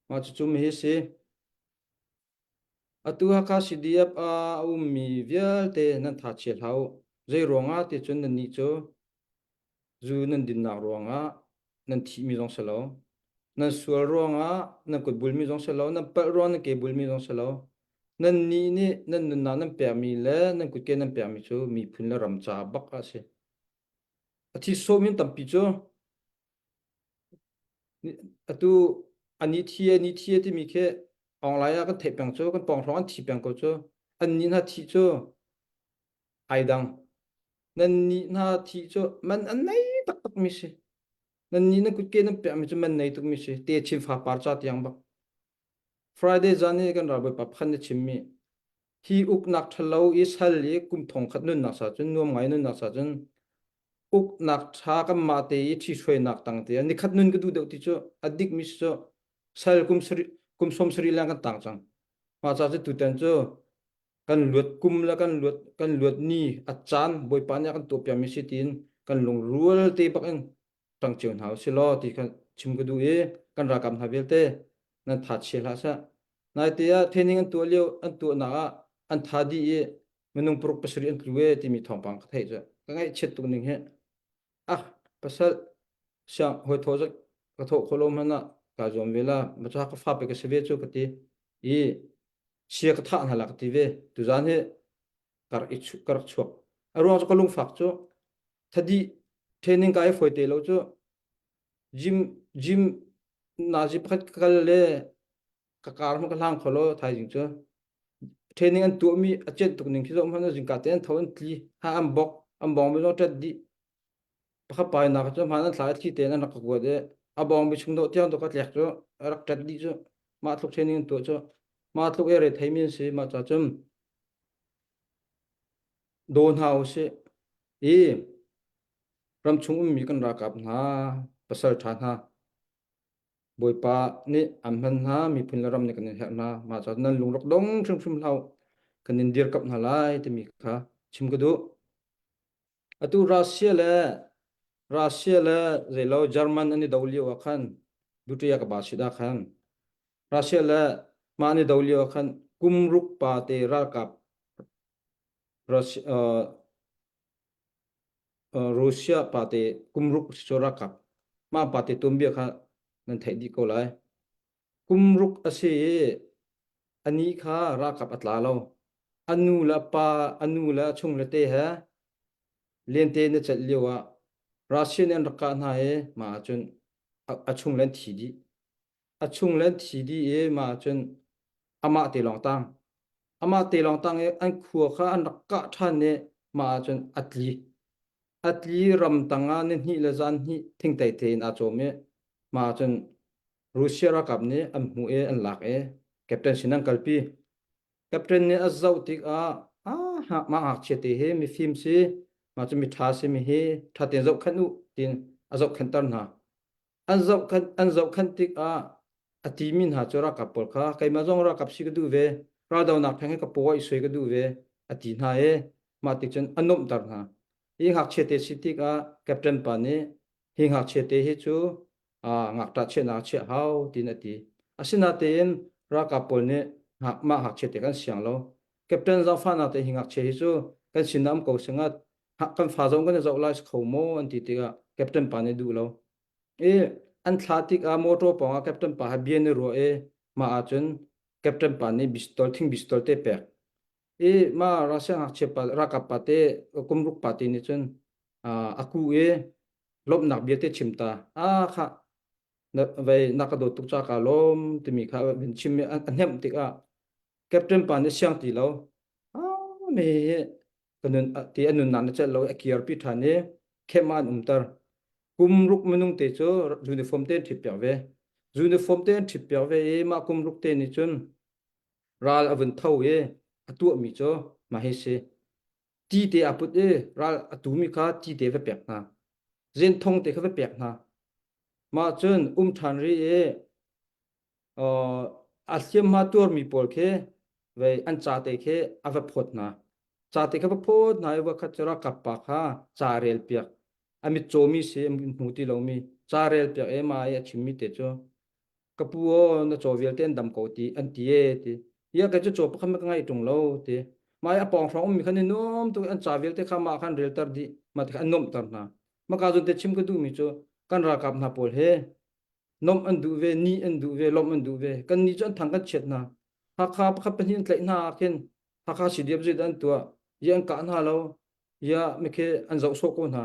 Mah cucu mi hi si. Atu Hakha CDF ah a ummi vialte nan tha chia hlah u. Zei ruangah ti cun nannih cu zu nan dinnak ruangah nan thihmi zong si lo. Nan sual ruangah nan kut bulmi zong si lo. Nan palh ruangah nan ke bulmi zong si lo. Nannih nih nan nunnak nan pekmi le nan kutke nan pekmi cu miphun le ram ca bak ah a si. A thi sawm in tampi cu Atu a ni thi a ni thi timi khi online ah kan theih peng cu kan pawng hrawng an thi peng ko cu. An nih hna thih cu ai dang. Nan nih hna thih cu man an nei taktak mi si. Nan nih nan kutke nan pekmi cu man nei tukmi si. Te chin fapar ca tiang bak. Friday zan i kan ralbawipa pakhat nih a chimmi hi uknak ṭhalo i sal i kum thong khat nunnak sa cun nuam ngai nunnak sa cun uknak ṭha kanmah te i ṭhihruainak tang te ah nikhat nun ka duh deuh ti cu a dikmi cu sal kum sarih kum sawm sarih leng kan tang cang. Mah ca cu tutan cu kan luat kum le kan luat kan luat ni a caan Bawipa nih a kan tuahpiakmi si tiin kan lungrual te bak in ṭang cio hna usih law ti kha chim ka duh i kan ralkap hna vialte nan tha chia hlah seh. Naite ah training an tuah lio an tuahnak ah an tha dih i minung paruk pasarih an tlu e timi thawngpang ka theih cu ka ngaihchiat tuk ning hi ah pasal siang hawi thaw zat ka thawh khawh lo hmanh ah kaa zuam ve la macha ka fa pe ka si ve cu ka ti i chia ka thah hna la ka ti ve tuzan hi kar i ka rak chuak a ruang cu ka lungfak cu thadi training ka i foi te lo cu gym gym nazi pakhat ka kal le ka kar hmanh ka hlang kho lo thaizing cu training an tuahmi a chet tuk ning khi zoh hmanh zingka te an tho an tli ha an bok an bong mi zong ṭet dih pakhat pa nak cu hman an thla thli te an rak ka kuat i a bong mi chung dawh tiang to ka tlek cu a rak ṭet dih cu mah tluk training an tuah cu mah tluk e re thei mi an si mah ca cun daw hna usih i ramchung ummi kan ralkap hna pasal ṭha hna Bawipa nih an hman hna miphun le ram nih kan in herh hna mah ca nan lung rak dong hrimhrim hlah u kan in dirkamh hna lai timi kha chim ka duh atu Russia le Russia le zeilo German an i do lio ah khan Duterte ka ba sit ah khan Russia le mah an i do lio ah khan kum ruk pa te ralkap Russia, uh, Russia pate kumruk cu ralkap mah pate tuanbia kha nan theih dih ko lai. Kumruk a si i anih kha ralkap a tla lo. A nu le a pa, a nu le a chung le te he lente na celh lio ah Russia nih an rak kah hna i mah ahcun a chung le an thi dih. A chung le an thi dih i mah ahcun amah te lawng tang. Amah te lawng tang i an khua kha an rak kah ṭhan i mah ahcun a tli. A tli ramtang ah nihnih le zan hnih thingthei tein aa cawm i mah ahcun Russia ralkap nih an hmuh i an lak i captain sin an kalpi. Captain nih a zoh tikah ah mah ngakchia te hi mifim si, mah cu miṭha si mi hi ṭha tein zohkhenh u tiin a zohkhenhter hna. An zohkhenh an zohkhenh tikah a timi hna cu ralkap pawl kha keimah zong ralkap si ka duh ve raldonak pheng hi ka paw ah i suai ka duh ve a ti hna i mah ti cun a nuamhter hna hi ngakchia te si tikah captain pa nih hi ngakchia te hi cu ngakṭah chiahnak a chiah hau tiin a ti asinatein ralkap pawl nih mah ngakchia te kan siang lo captain zaangfahnak te hi ngakchia hi cu kan sin ah um ko singat kan fa zong kan i zoh lai kho maw an ti tikah captain pa nih duh lo I an thlah tikah motor pawngah captain pa he bia an i ruah i mah ahcun captain pa nih pistol thing pistol te pek. I mah Russia ngakchia pa ralkap pa te kumruk pa te nih cun. A ku i lawmhnak bia te chim ta. Ah kha na vei na ka dawt tuk ca ka lawm timi kha vin chim i a hnemh tikah captain pa nih siang ti lo. Ah me ka nun ti a nunnak na celh lo a kirpi ṭhan i khem ah an umter. Kum ruk minung te cu uniform te an ṭhit piak ve. Uniform te an ṭhit piak ve i mah kum ruk te nih cun ral a vun tho i a tuahmi cu mah hi si. Ti te aa put i ral a tumi kha ti te va pek hna. Zenthong te kha va pek hna. Mah cun um ṭhan rih i a hliamhma tuarmi pawl khi vei an ca te khi a va phawt hna. Ca te kha va phawt hna i voikhat cu ralkap pa kha ca a rel piak. A mitcawmi si, a hmu ti lomi. Ca a rel piak i mah i a chimmi te cu ka pu aw na caw vialte an dam ko ti an ti e ti. Ia kei cu caw pakhat hmanh ka ngaih ṭung lo ti. Mah i a pawng hrawng ummi kha ni nuam tuk an ca vialte kha mah khan relter dih. Mah ti kha an nuamhter hna. Maka zawn te chim ka duhmi cu kan ralkap hna pawl he nomh an duh ve, ni an duh ve, lawmh an duh ve. Kan nih cu an thang kan chiat hna. Hakha pakhat pahnih an tlaih hna ah khin Hakha CDF zeidah an tuah? Ia an kah hna lo. Ia mikhi an zoh sawh ko hna.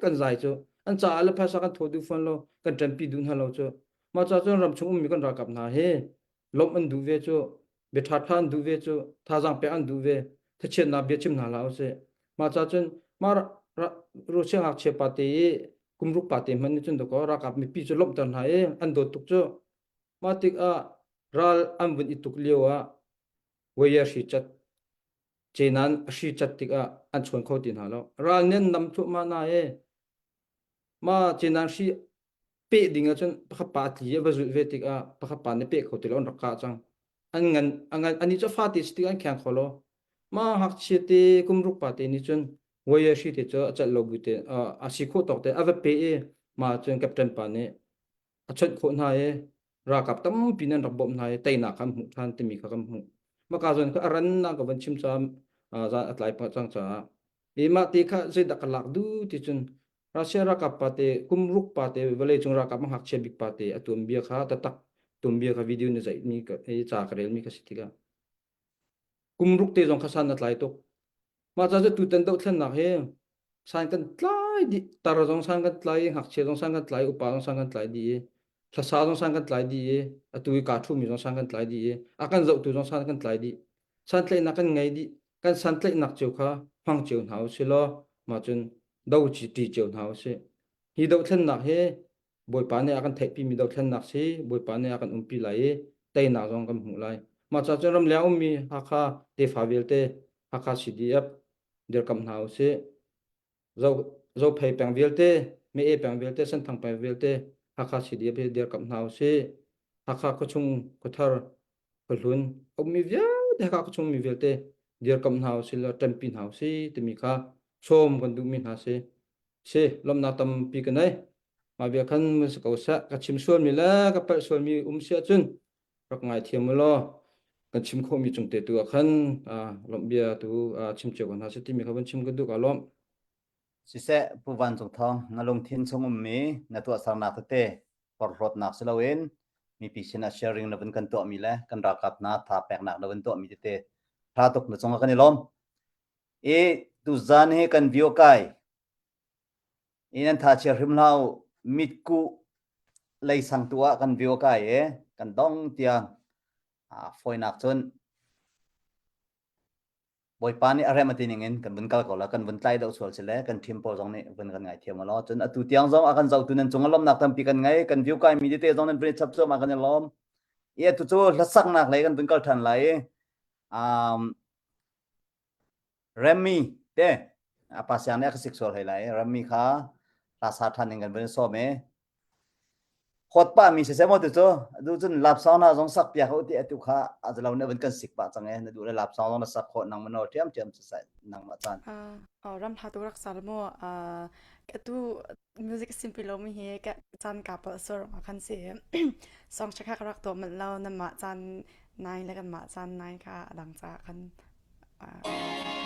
Kan zai cu. An caah le phaisa kan thaw duh fawn lo, kan ṭanpi duh hna lo cu. Mah ca cun ramchung ummi kan ralkap hna hi lawmh an duh ve cu, bia ṭhaṭha an duh ve cu, thazaang pek an duh ve, thachiatnak bia chim hna hlah usih. Mah ca cun mah Russia ngakchia pa te i kum ruk pa te hmanh nih cun dakaw ralkap mipi cu lawmhter hna i an dawt tuk cu. Mah tikah ral an vun i tuk lio ah Waya hri cat cenan a hri cat tikah an chawn kho ti hna lo. Ral nih an nam thluahmah na i mah cenan hri peh ding ahcun pakhat pa a tli a va zulh ve tikah pakhat pa nih peh kho ti lo an rak kah cang. An ngan a ngan anih cu fate si tikah an kheng kho lo. Mah ngakchia te kum ruk pa te nih cun Waya hri te cu a celh lo bu te a si khawh tawk te a va pe i mah cun captain pa nih a chawnh khawh hna i ralkap tampi nan rak bawmh hna i teinak kha an hmuh ṭhan timi kha kan hmuh. Maka zawn kha a rannak ka van chim caah zan a tlai pah cang caah i mah ti kha zeidah ka lak duh ti cun Russia ralkap pa te kum ruk pa te vawleicung ralkap a ngakchia bik pa te a tuanbia kha tatak tuanbia kha video na zaih mi ca ka rel mi kha si tikah kum ruk te zong kha san a tlai tuk Mah ca cu tutan dohthlennak hi san kan tlai dih. Tar zong san kan tlai i, ngakchia zong san kan tlai i, upa zong san kan tlai dih i, hlasa zong san kan tlai dih i, atu i kaa ṭhumi zong san kan tlai dih i, a kan zohtu zong san kan tlai dih. Santlaihnak kan ngei dih. Kan santlaihnak cio kha hmang cio hna usih law mah cun do ṭi cio hna usih. Hi dohthlennak hi Bawipa nih a kan theihpimi dothlennak si Bawipa nih a kan umpi lai i teinak zong kan hmuh lai. Mah ca cun ramleng ummi Hakha tefa vialte Hakha CDF dirkamh hna usih. Zo Zophei peng vialte, Mee peng vialte, Senthang peng vialte Hakha CDF hi dirkamh hna usih. Hakha khuachung khuathar khuahlun ummi vialte Hakha khuachung mi vialte dirkamh hna usih law ṭanpi hna usih timi kha sawm kan duhmi hna si. Si, lawmhnak tampi ka nei. Mah bia khan mun si ko seh. Ka chim sualmi le ka palh sualmi um si ahcun rak ngaithiam u law kan chim khawhmi cung te tu ah khan lawmh bia tu chim cio ko hna seh timi kha van chim ka duh ka lawmh. Siseh, Pu Van Cung Thawng, na lungthin chung ummi na tuahsernak tete porhlawtnak si loin mipi sinah sharing na vun kan tuahmi le kan ralkap hna tha peknak na vun tuahmi tete tha tuk na cungah kan i lawm. I tuzan hi kan view kai i nan tha chia hrim hlah u mitkuh leisang tu ah kan view kai i kan dong tiang fawinak cun Bawipa nih a rem a ti ning in kan vun kal ko la kan vun tlai deuh sual si le kan team pawl zong nih vun kan ngaithiam law cun atu tiang zong a kan zohtu nan cung a lawmnak tampi kan ngei kan view kai mi tete zong nan vun i chap cuahmah kan i lawm i atu cu hlasaknak lei kan vun kal ṭhan lai i um, Remy te a pa siang nih a ka sik sual hei lai Remy kha hla sa ṭhan in kan vun sawm i hot pa mi siseh maw tu cu du cun lap song na zong sak piak u ti atu kha a zalo ne vun kan sik pah cang e na duh le lap song zong na sak khawh nang mano ṭhiam ṭhiam sisai nang ma caan ram hla tu rak sal mu atu music simple lo mi hi ka caan ka pal sur ma khan si song chakha ka rak to man lo na ma caan nai le kan ma caan nai kha adang ca khan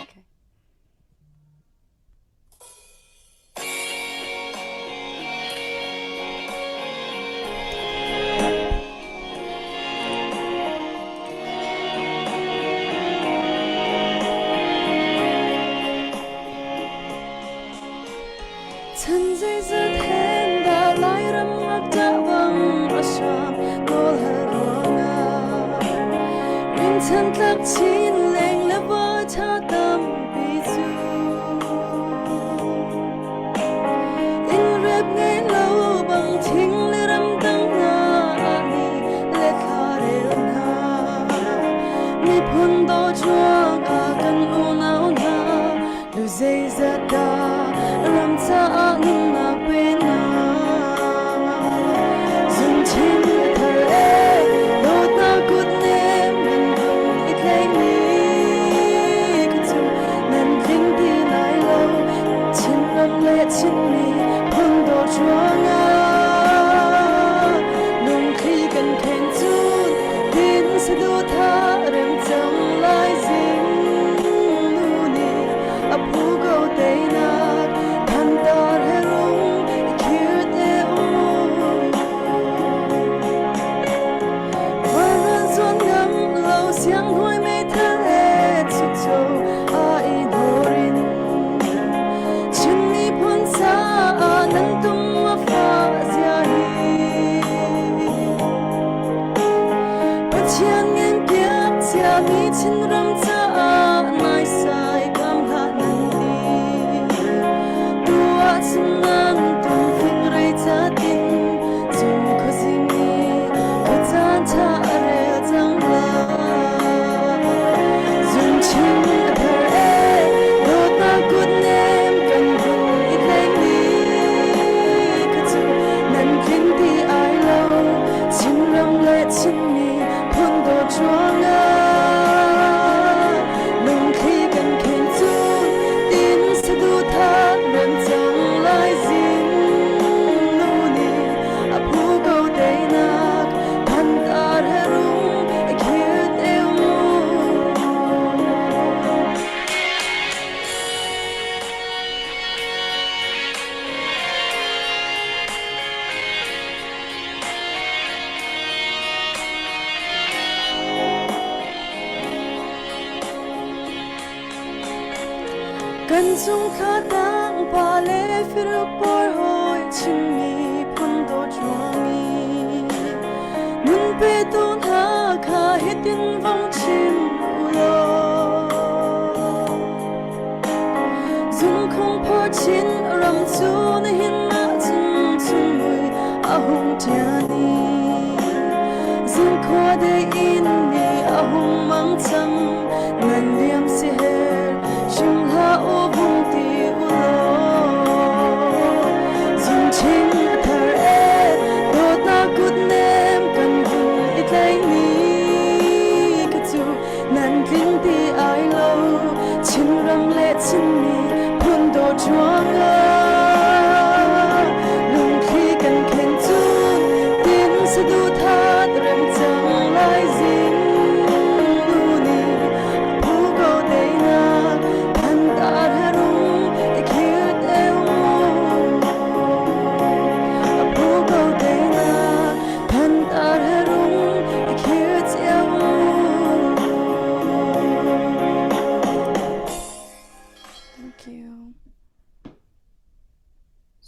okay. Rinchanh tlak chin leng le va ṭha tampi cu. Inn rep ngei lo bang thing le ramdang hna nih le thla rel hna. Miphun daw chuak ah kan unau hna lu zeizat dah ram caah nunnak pe na. Zungthin a thar e dawtnak kut nem nan vun i tleimi ka cu nan tling ti lai lo Chinram le Chinmi phun dawt ruangah lungthli kan khen cun tin saduhthah rem cang lai zing nu nih a phu ko teinak thantar he rung i khir te u Varan zuan ngam lo siang hnuai meithal he chukcho a i dawrin Chin miphun caah nan tum a fah zia hi Pathian ngen piak ciami Chinram caah naisai kam hlah nan ti. Tu ahcun nan tumfing rei catin cung khuazing nih khuacaan ṭha a rel cang lai. Zungchin a thar e, dawtnak kutnem kan vun i thleng ni kha cu nan tling ti ai lo. Chinram le Chinmi phun dawt ruangah lungthli kan khen cu tin saduhthah rem cang lai zing nu nih a phu ko teinak thantar he rung i khir te mu. Kan chungkhar dang pa le firuk por hoi Chinmi phun dawt ruangi nun pe tu hna kha hitin vong chim u law Zungkhung phor chin ram cu na hin ahcun chunmui a hung ṭian i zingkhua dei in ni a hung mang cang nan liam si her hrim hlah u vung ti u law zungṭhing a thar e dawtnak kut nem kan vun i tlaih ni ka cu nan tling ti ai lo Chinram le Chinmi phun dawt ruangah lungthli kan khen cun tin saduhthah rem cang lai zing nu nih a phu ko teinak thantar he rung i khir te mu a phu ko teinak thantar he rung i khir cio mu Thank you.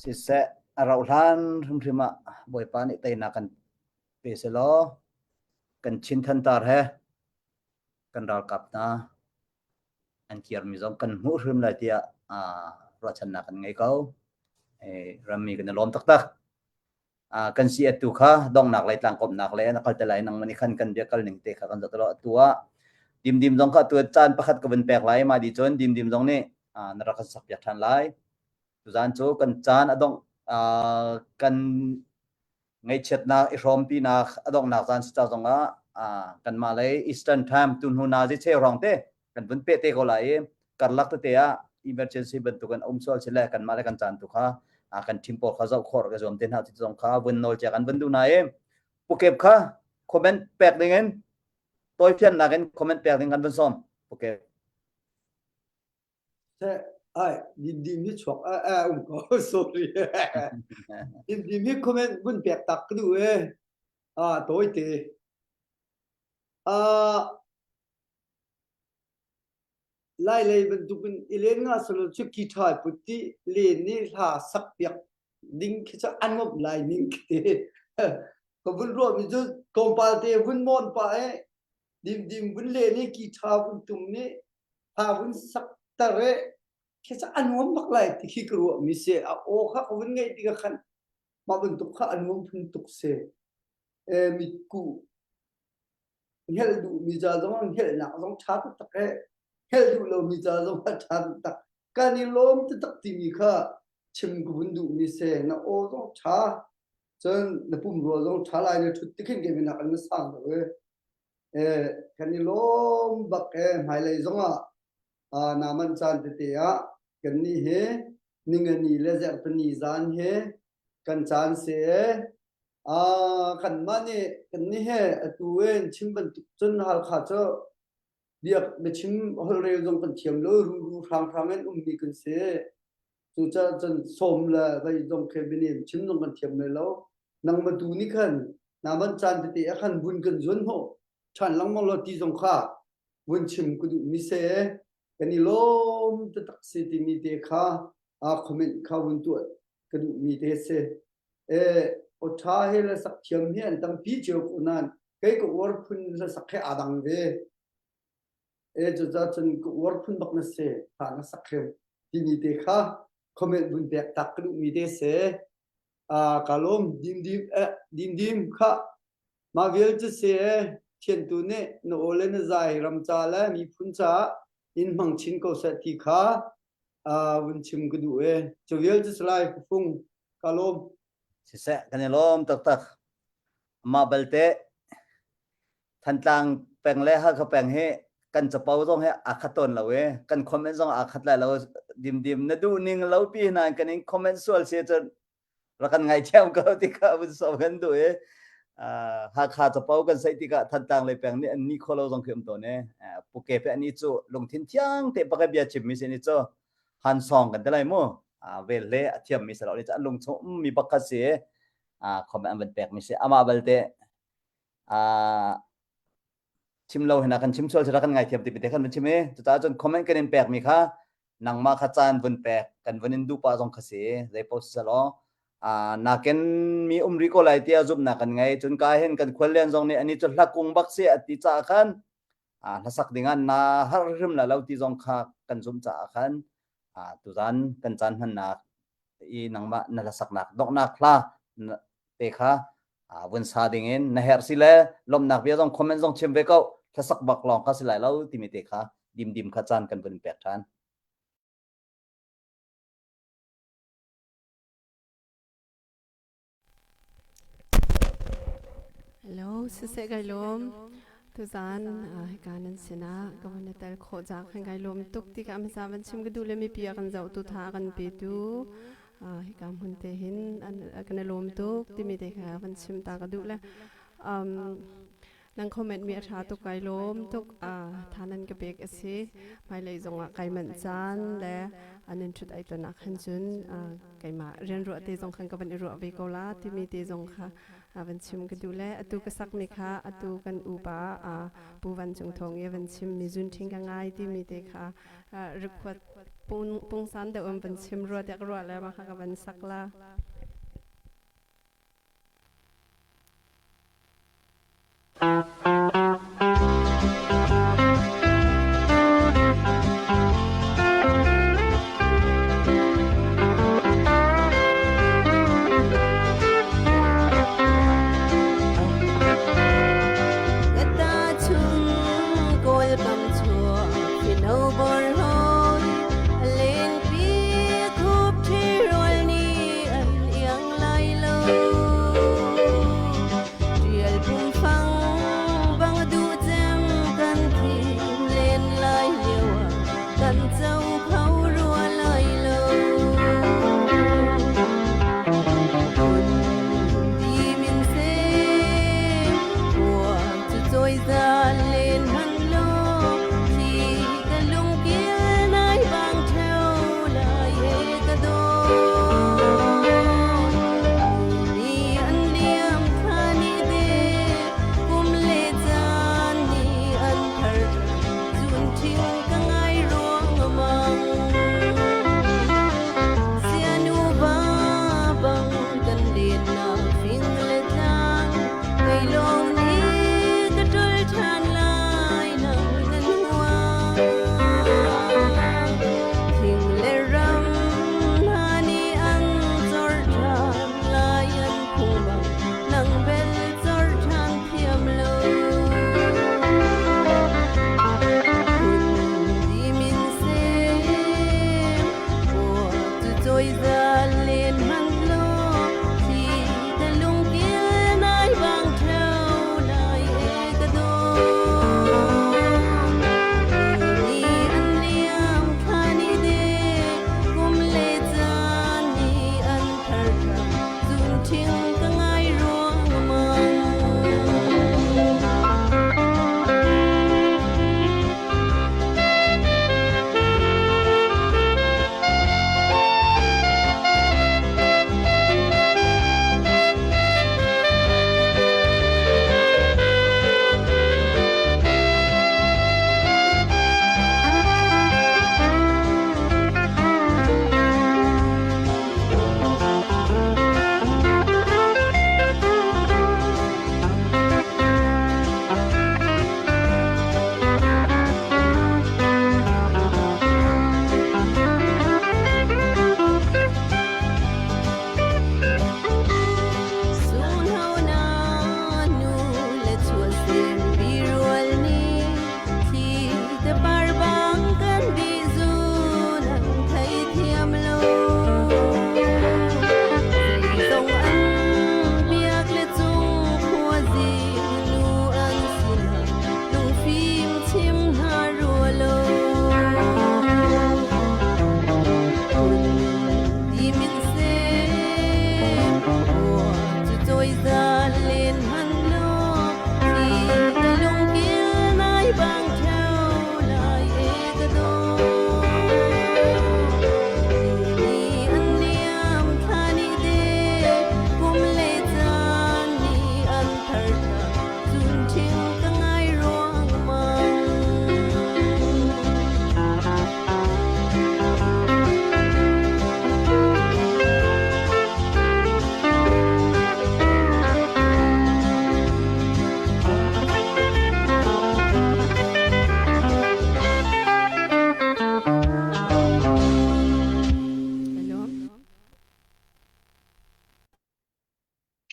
Siseh, a rauh hlan hrimhrim ah Bawipa nih teinak kan pe selaw kan Chin thantar he kan ralkap hna an kirmi zong kan hmuh hrim lai tiah ruahchannak kan ngei ko. Rammi kan i lawm taktak. kan si atu kha donghnak lei tlangkawmhnak lei an kal te lai nang mani khan kan bia kal ning te kha kan zoh atu ah dimdim zong kha tu caan pakhat ka vun pek lai ma di cun dimdim zong nih na rak kan sak piak than lai tuzan cu kan caan a dongh kan ngaihchiatnak i hrawmpinak a donghnak caan si ca zong ah kanmah lei Eastern Time tu hnu na zi cheu rong te kan vun pe te ko lai i karlak tete ah emergency bantuk in um sual sile kanmah le kan caan tu kha kan team pawl kha zoh khawh ka zuam te hna ti zong kha vun nawl cia kan vun duh na i pukep kha comment pek ding in tawifiannak in comment pek ding kan vun sawm pukep Ai, din mi chuak a a um ko sorry. Din din mi comment vun pek tak ka duh e. Ah tawi te. Ah Lailei bantukin i len nga selaw cu guitar put ti len nih hla sak piak ding khi cu a nuamh lai ning khi ti. Ka vun ruahmi cu tlawmpal te vun mawn pah i. Dimdim vun le nih guitar vun tum nih hla vun sak tar e khi ca a nuam bak lai ti khi ka ruah mi si. A aw kha ka vun ngaih tikah khan mah bantuk kha a nuam phun tuk si. E mitkuh hngelh duh mi ca zong ah hngelhnak zong ṭha taktak e hngelh duh lo mi ca zong ah ṭha taktak. Kan i lawm taktak timi kha chim ka vun duh mi si. Na aw zong ṭha cun na pumrua zong ṭha lai na ṭhut tikhin kei nak in na sang deuh e. Eh, kan i lawm bak e hmailei zongah ah naa manh caan tete ah kannih hi ningani le zarhpini zan hi kan caan si e. Ah, kanmah nih kannih he atu in chim bantuk cun Halkha cu biak biachim holhrel zong kan thiam lo ruru hranghrang in ummi kan si. Cucaah cun sawm le vei zong khi bianem chim zong kan thiam lai lo. Nangmah tu nih khan naa manh caan tete ah khan vun kan zuan hnawh ṭhan lengmang law ti zong kha vun chim ka duhmi si. Kan i lawm taktak si timi te kha aa comment kha vun tuah ka duhmi te si. Eh, awṭha he le sak thiam hi an tampi cio ko nain kei ka uar phun le sak he aa dang ve. E cucaah cun ka uar phun bak na si hla na sak hrim timi te kha comment vun pek tak ka duhmi te si. Ah ka lawm dimdim eh dimdim kha mah vial cu si e thiantu nih na aw le na zai ram ca le miphun caah in hmang chin ko seh ti kha ah vun chim ka duh e cu vial cu salai fung ka lawm. Siseh kan i lawm taktak. Mah balte Thantlang peng le Hakha peng hi kan capo zong hi aa khat tawn lo i kan comment zong aa khat lai lo. Dimdim na duh ning lo pi nain kan in comment sual si cun rak kan ngaithiam ko ti kha vun sawm kan duh i Hakha capo kan saih tikah Thantlang lei peng nih an ni kho lo zong khi um tawn i Puke pe ani cu lungthin thiang te pakai bia chim mi si ni cu han song kan ti lai mu vel le a thiam mi si lo ni cu an lung chung mi bak kha si comment an van pek mi si amah balte chim lo hina kan chim sual sila kan ngaithiam ti te khan van chim i cucaah cun comment kan in pek mi kha nangmah kha caan vun pek kan vun in duh pah zong kha si zei paoh si selaw nakin mi um rih ko lai tiah zumhnak kan ngei cun ka hin kan khuallian zong nih ani cu hlakung bak si a ti caah khan hlasak dingah na har hrim la lo ti zong kha kan zumh caah khan tuzan kan caan hmannak i nangmah na hlasaknak donghnak hla te kha vun sa ding in na herh si le lawmhnak bia zong comment zong chim ve ko hlasak bak lawng kha si lai lo timi te kha dimdim kha caan kan vun pek ṭhan. Hello, siseh kai lawm. Tuzan hika nan sinah ka van i tel khawh cang khan kai lawm tuk ti ka hmasa van chim ka duh le mipi a kan zohtu tha a kan petu hika hmun te hin kan i lawm tuk timi te kha van chim ta ka duh le um, nan comment mi a ṭha tuk kai lawm tuk tha nan ka pek a si hmailei zongah kai manh caan le an in ṭhut ai ton ah khan cun keimah rian ruah te zong khan ka van i ruah ve ko la timi te zong kha van chim ka duh le atu ka sak mi kha atu kan upa Pu Van Cung Thawng i van chim mi zun ṭhing ka ngai timi te kha record pungsan deuh in van chim rua tiah ka ruah le mah kha ka van sak la.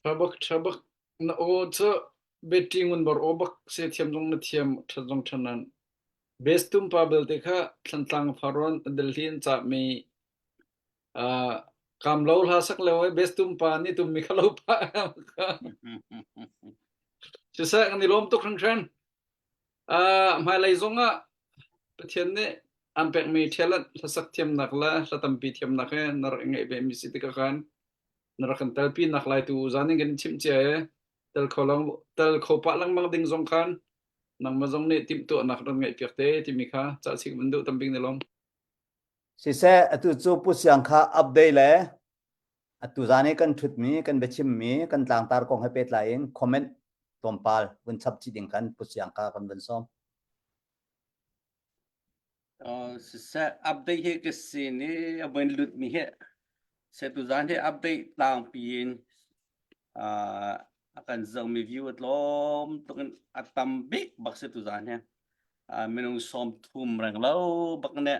Ṭha bak, ṭha bak. Na aw cu Betty ngun bor aw bak se thiam zong na thiam, ṭhat zong ṭhan nan. Best tum pa belte kha Thlantlang Farrawn a Delhi an cahmi uh, kam lo hla sak leo i best tum pa nih tummi kha lo pa. Siseh kan i lawm tuk hringhran. Uh, hmailei zong ah Pathian nih an pekmi talent hlasak thiamnak le hla tampi thiamnak he na rak i ngeih ve mi si tikah khan na rak kan telpi nak lai tu zan in kan in chimh cia i tel kho lang tel kho pah lengmang ding zong khan nangmah zong nih timhtuahnak rak ngeih piak te timi kha cah chik van duh tambik ne lom. Siseh atu cu Pu Siang kha update le atu zan i kan ṭhutmi kan biachimmi kan tlangtar kong he pehtlai in comment tlawmpal vun chap chih ding khan Pu Siang kha kan vun sawm. Uh, siseh update hi ka sin i a van lut mi hi se tuzan hi update tlangpi in uh, a kan zohmi view a tlawm tuk in a tam bik bak si tuzan hi uh, minung 30 reng lo bak ne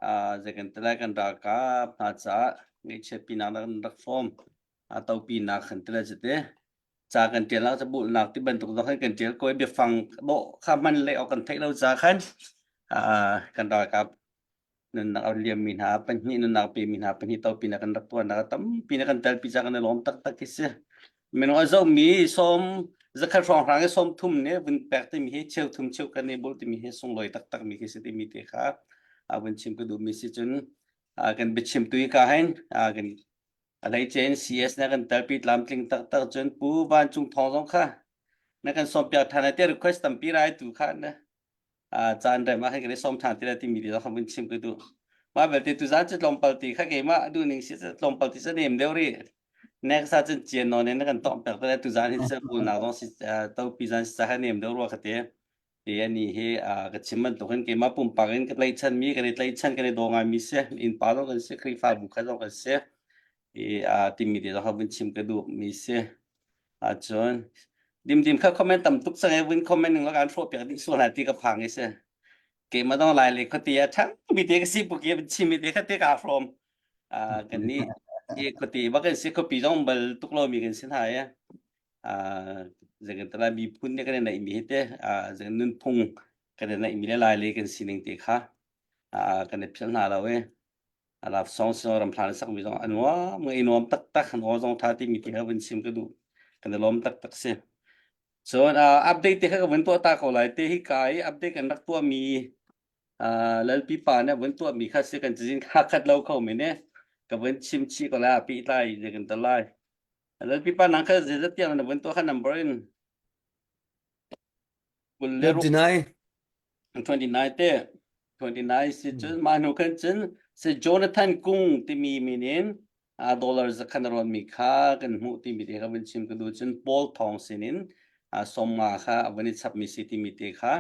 uh, zei kan tilai kan ralkap hna caah ngaihchiat pinak kan rak form a topi nak kan tilai te ca kan ṭial ah cabulnak ti bantuk zong khan kan ṭial ko i biafang dawh kha hman le awk kan theih lo ca khan kan ralkap nunnak a liammi hna pahnih nunnak pemi hna pahnih topi na kan rak tuarnak tampi na kan telpi ca kan i lawm taktak khi si minung a zohmi sawm zakhat hrawnghrang i sawm thum nih vun pek timi hi cheu thum cheu kan i bul timi hi sunglawi taktak mi khi si timi te kha a vun chim ka duhmi si cun kan biachim tu hi ka hin kan A hleice in CS na kan telpi tlamtling taktak cun Pu Van Cung Thawng zong kha na kan sawmpiak ṭhan te request tampi rai tu kha na caan rem ah khan kan i sawm ṭhan ti la timi ti zong kha vun chim ka duh. Mah belte tuzaan cu tlawmpal ti kha keimah duh ning si tlawmpal ti cu nem deuh rih. Next ah cun cian nawn in na kan tawng pek te tuzaan hi cu pulnak zong si topi zan si ca kha nem deuh rua kha te. Ti ani hi ka chim bantuk hin keimah pumpak in ka tlaihchan mi kan i tlaihchan kan i daw ngai mi si innpa zong kan si Khrihfabu kha zong kan si i timi te zong kha vun chim ka duh mi si ahcun dimdim kha comment tam tuk cang i vun comment ning kan hrawh piak dih sual lai ti ka phang i si keimah dong lai le khuate a ṭhang mi te ka si pu ke chim mi te kha te ka hrawm kan nih i khuate bak kan si khuapi zong bal tuk lo mi kan si hna ya zeikantala miphun nih kan i neihmi hi te nunphung kan i neihmi le lai le kan sining te kha kan i philh hna lo i love song song ramthlan sakmi zong a nuam i nuam taktak an aw zong tha timi te kha vun chim ka duh kan i lawm taktak si cun update te kha ka vun tuah ta ko lai te hi ka i update kan rak tuahmi lalpi pa nih vun tuahmi kha si kan cazin kha khat lo kho men e ka vun chim chih ko lai pi tlai kan ta lai Lalpi pa nang kha zeizat tiang na vun tuah kha number in 20 le 29 te 29 si cun mah hnu khan cun si Jonathan Kung timi min in a dollar zakhan a rawn mi kha kan hmuh timi te kha vun chim ka duh cun Paul Thong sin in a sawmnga kha a vun i chap mi si timi te kha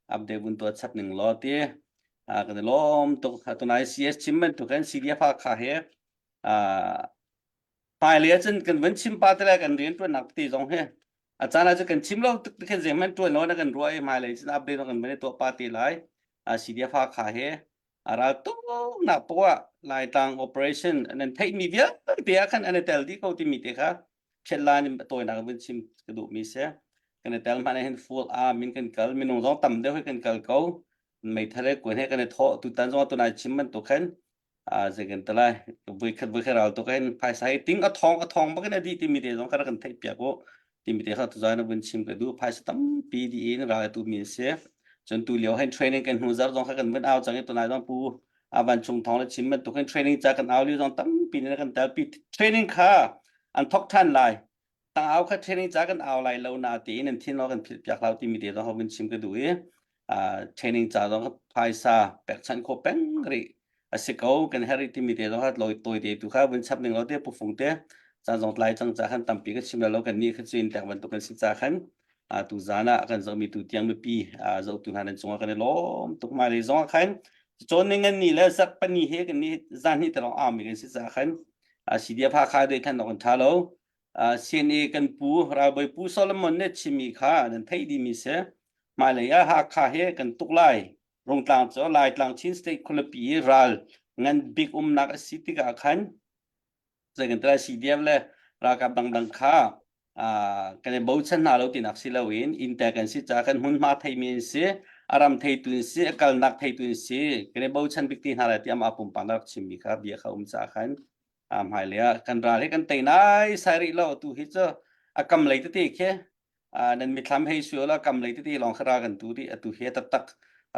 update vun tuah chap ning law ti kan i lawm tuk tunai CS chim bantuk kan CDF kha he Hmailei ahcun kan van chim pah te lai kan rianṭuannak tete zong hi a caan ahcun kan chim lo tuk khin zeihmanh ṭuan lo na kan ruah i hmailei cun update zong kan van i tuah pah te lai. CDF Hakha he a ral tuknak poah Laitlang operation nan theihmi vialte ah khan an i tel dih ko timi te kha phiatlan in tawinak vun chim ka duhmi si. Kan i tel hmanh ah hin full arm in kan kal minung zong tam deuh hi kan kal ko. Meithal he kuan he kan i thawh tutan zong tunai chim bantuk khan zei kan ti lai voikhat voikhat ral tuk hin phaisa hi ting a thong a thong bak in a dih timi te zong kha rak kan theih piak u timi te kha tuzan na vun chim ka duh phaisa tampi di in ral tu mi si cun tu lio hin training kan hnu zar zong kha kan vun au cang i tunai zong pu avan chung thong le chim bantuk hin training ca kan au lio zong tampi ne kan tel pi training kha an thok than lai tangau kha training ca kan au lai lo na tiin an thin lo kan philh piak lo timi te zong vun chim ka duh i training ca zong phaisa pekchanh khawh peng rih a si ko kan herh rih timi te zong kha loi tawi te tu kha vun chap ning lo te pufung te caan zong tlai cang ca khan tampi ka chim lo kan nih kha cu in tek bantuk kan si ca khan tu zan ah kan zohmi tu tiang mipi zohtu hna nan cungah kan i lawm tuk mai le zong ah khan cawn ning an ni le zak pani he kan ni zan hi te lawng aumi kan si ca khan CDF Hakha dei khan kan tha lo CNA kan pu ralbawi pu Solomon nih chimmi kha nan theih dihmi si hmailei ah Hakha he kan tuk lai Rungtlang cu Laitlang Chin State khualipi i ral ngan bik umnak a si tikah khan zei kan ti lai CDF le Ralkap dangdang kha kan i bochan hna lo tinak si loin inntek an si caah kan hmunhma theimi an si, a ram theitu an si, a kalnak theitu an si, kan i bochan bik ti hna lai tiah amah pumpak na rak chimmi kha bia kha um caah khan hmailei ah kan ral hi kan tei nai sai rih lo tu hi cu a kam lei tete khi nan mithlam hei sual a kam lei tete lawng kha ral kan tu rih atu hi taktak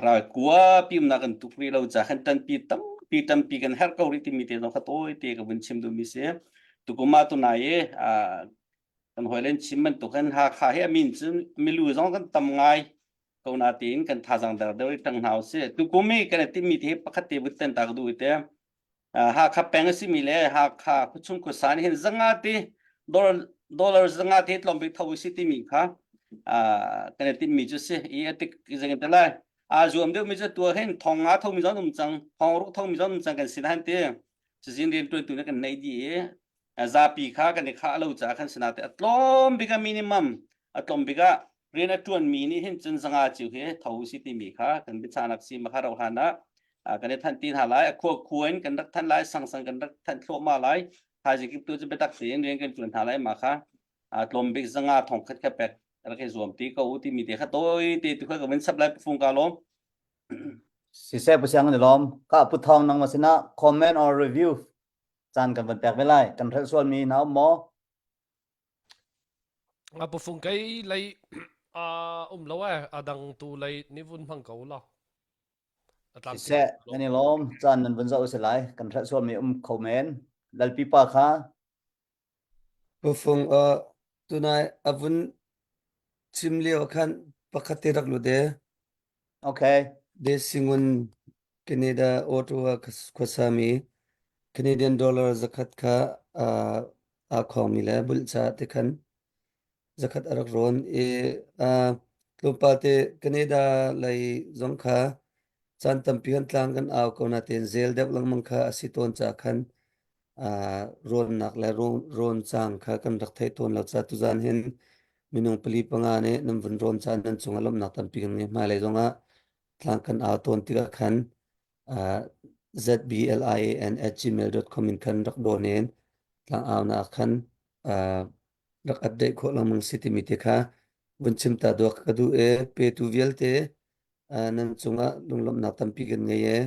ral kua piumnak kan tuk rih lo ca khan tanpi tampi tampi kan herh ko rih timi te zong kha tawi te ka vun chim duhmi si tukum ah tunai i kan hawilen chim bantuk hin Hakha hi a min cu milu zong kan tam ngai ko na tiin kan thazang der deuh i tang hna usih tukum i kan i timmi te hi pakhat te vun ten ta ka duh i te Hakha peng a simi le Hakha khuachung khuasa nih hin zanga ti dollar dollar zanga ti tlawm bik tho si timi kha kan i timmi cu si i a tik zing te lai a zuam deuh mi cu tua hin thong nga tho mi zon um cang thong ruk tho mi zon um cang kan sin han ti cizin rian tuan tu ne kan nei di i zapi kha kan i khah lo caah khan sinate a tlawm bik a minimum a tlawm bik ah rian a ṭuan mi nih hin cun zanga ciu hi tho si timi kha kan biachanak si ma kha ro hlan ah kan i thanh ti hna lai a khua khua in kan rak thanh lai sang sang kan rak thanh thluahmah lai thaizing kip tu cu biatak tein rian kan ṭuan hna lai ma kha tlawm bik zanga thong khat kha pek rak i zuam ti ko u timi te kha tawi te tu kha ka vun sap lai fung ka lawm Siseh pu siang ni lawm ka pu thong nang ma sinah comment or review caan kan van pek ve lai kan hrelh sual mi hna um maw A pufung kei lei a um lo e a dang tu lei ni vun hmang ko la a tlam Siseh nan i lawm caan nan vun zoh si lai kan hrelh sual mi um kho men lalpi pa kha Pufung uh, tunai a vun chim lio khan pakhat te rak lut e. Okay. Desingun Canada Ottawa khuasami Canadian dollar zakhat kha aa aa khawngmi le bulh ca te khan zakhat a rak rawn i uh, tlawmpal te Canada lei zong kha caan tampi kan tlang kan au ko natein zel deuh lengmang kha a si tawn ca khan uh, rawnnak le rawn cang kha kan rak theih tawn lo ca tuzan hin minung pali panga nih nan vun rawn ca nan cungah lawmhnak tampi kan ngei hmailei zongah tlang kan au tawn tikah khan uh, zblian at gmail.com in khan rak dawn in tlang aunak khan uh, rak update khawh lengmang si timi te kha vun chim ta duak ka duh e petu vialte uh, nan cungah lunglawmhnak tampi kan ngei e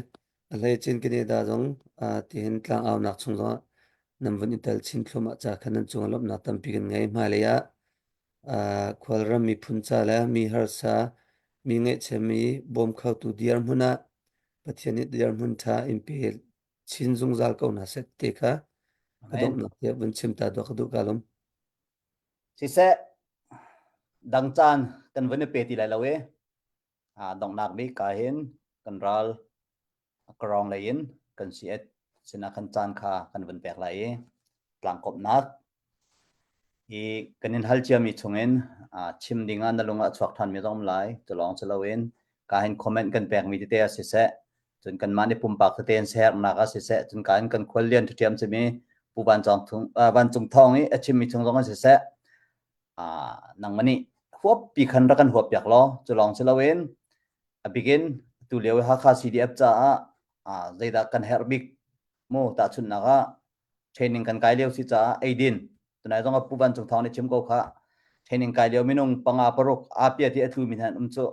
a hlei chin Canada zong uh, tihin tlang aunak chung zongah nan vun i tel chin thluahmah ca khan nan cungah lawmhnak tampi kan ngei hmailei ah uh, khualram miphun ca le mi harsa mi ngaihchiami bawm khotu dirhmun ah Pathian nih dirhmun ṭha in pe chin zungzal ko hna seh ti kha a Amen. donghnak tiah vun chim ta dawh ka duh ka lum. Siseh dang caan kan vun i pe ti lai lo i donghnak bik ka hin kan ral Karawng lei in kan si et sinah khan caan kha kan vun pek lai i tlangkawmhnak i kan in hal ciami chungin chim ding ah na lung ah a chuak ṭhanmi zong um lai. Cu lawng si loin ka hin comment kan pekmi tete ah siseh, cun kanmah nih pumpak tete in siaherhnak ah siseh, cun ka in kan khuallian ṭhiṭhiam simi Pu Van Cawng Thung, Vancung Thawng i a chimmi chung zong in siseh, nangmah nih huappi khan rak kan huap piak law cu lawng si loin A bikin atu lio i Hakha CDF caah zeidah kan herh bik mu tahchunhnak ah training kan kai lio si caah eidin tunai zong ah Pu Van Cung Thawng nih chim ko kha training kai lio minung panga paruk apia ti a tlu mi hna an um cu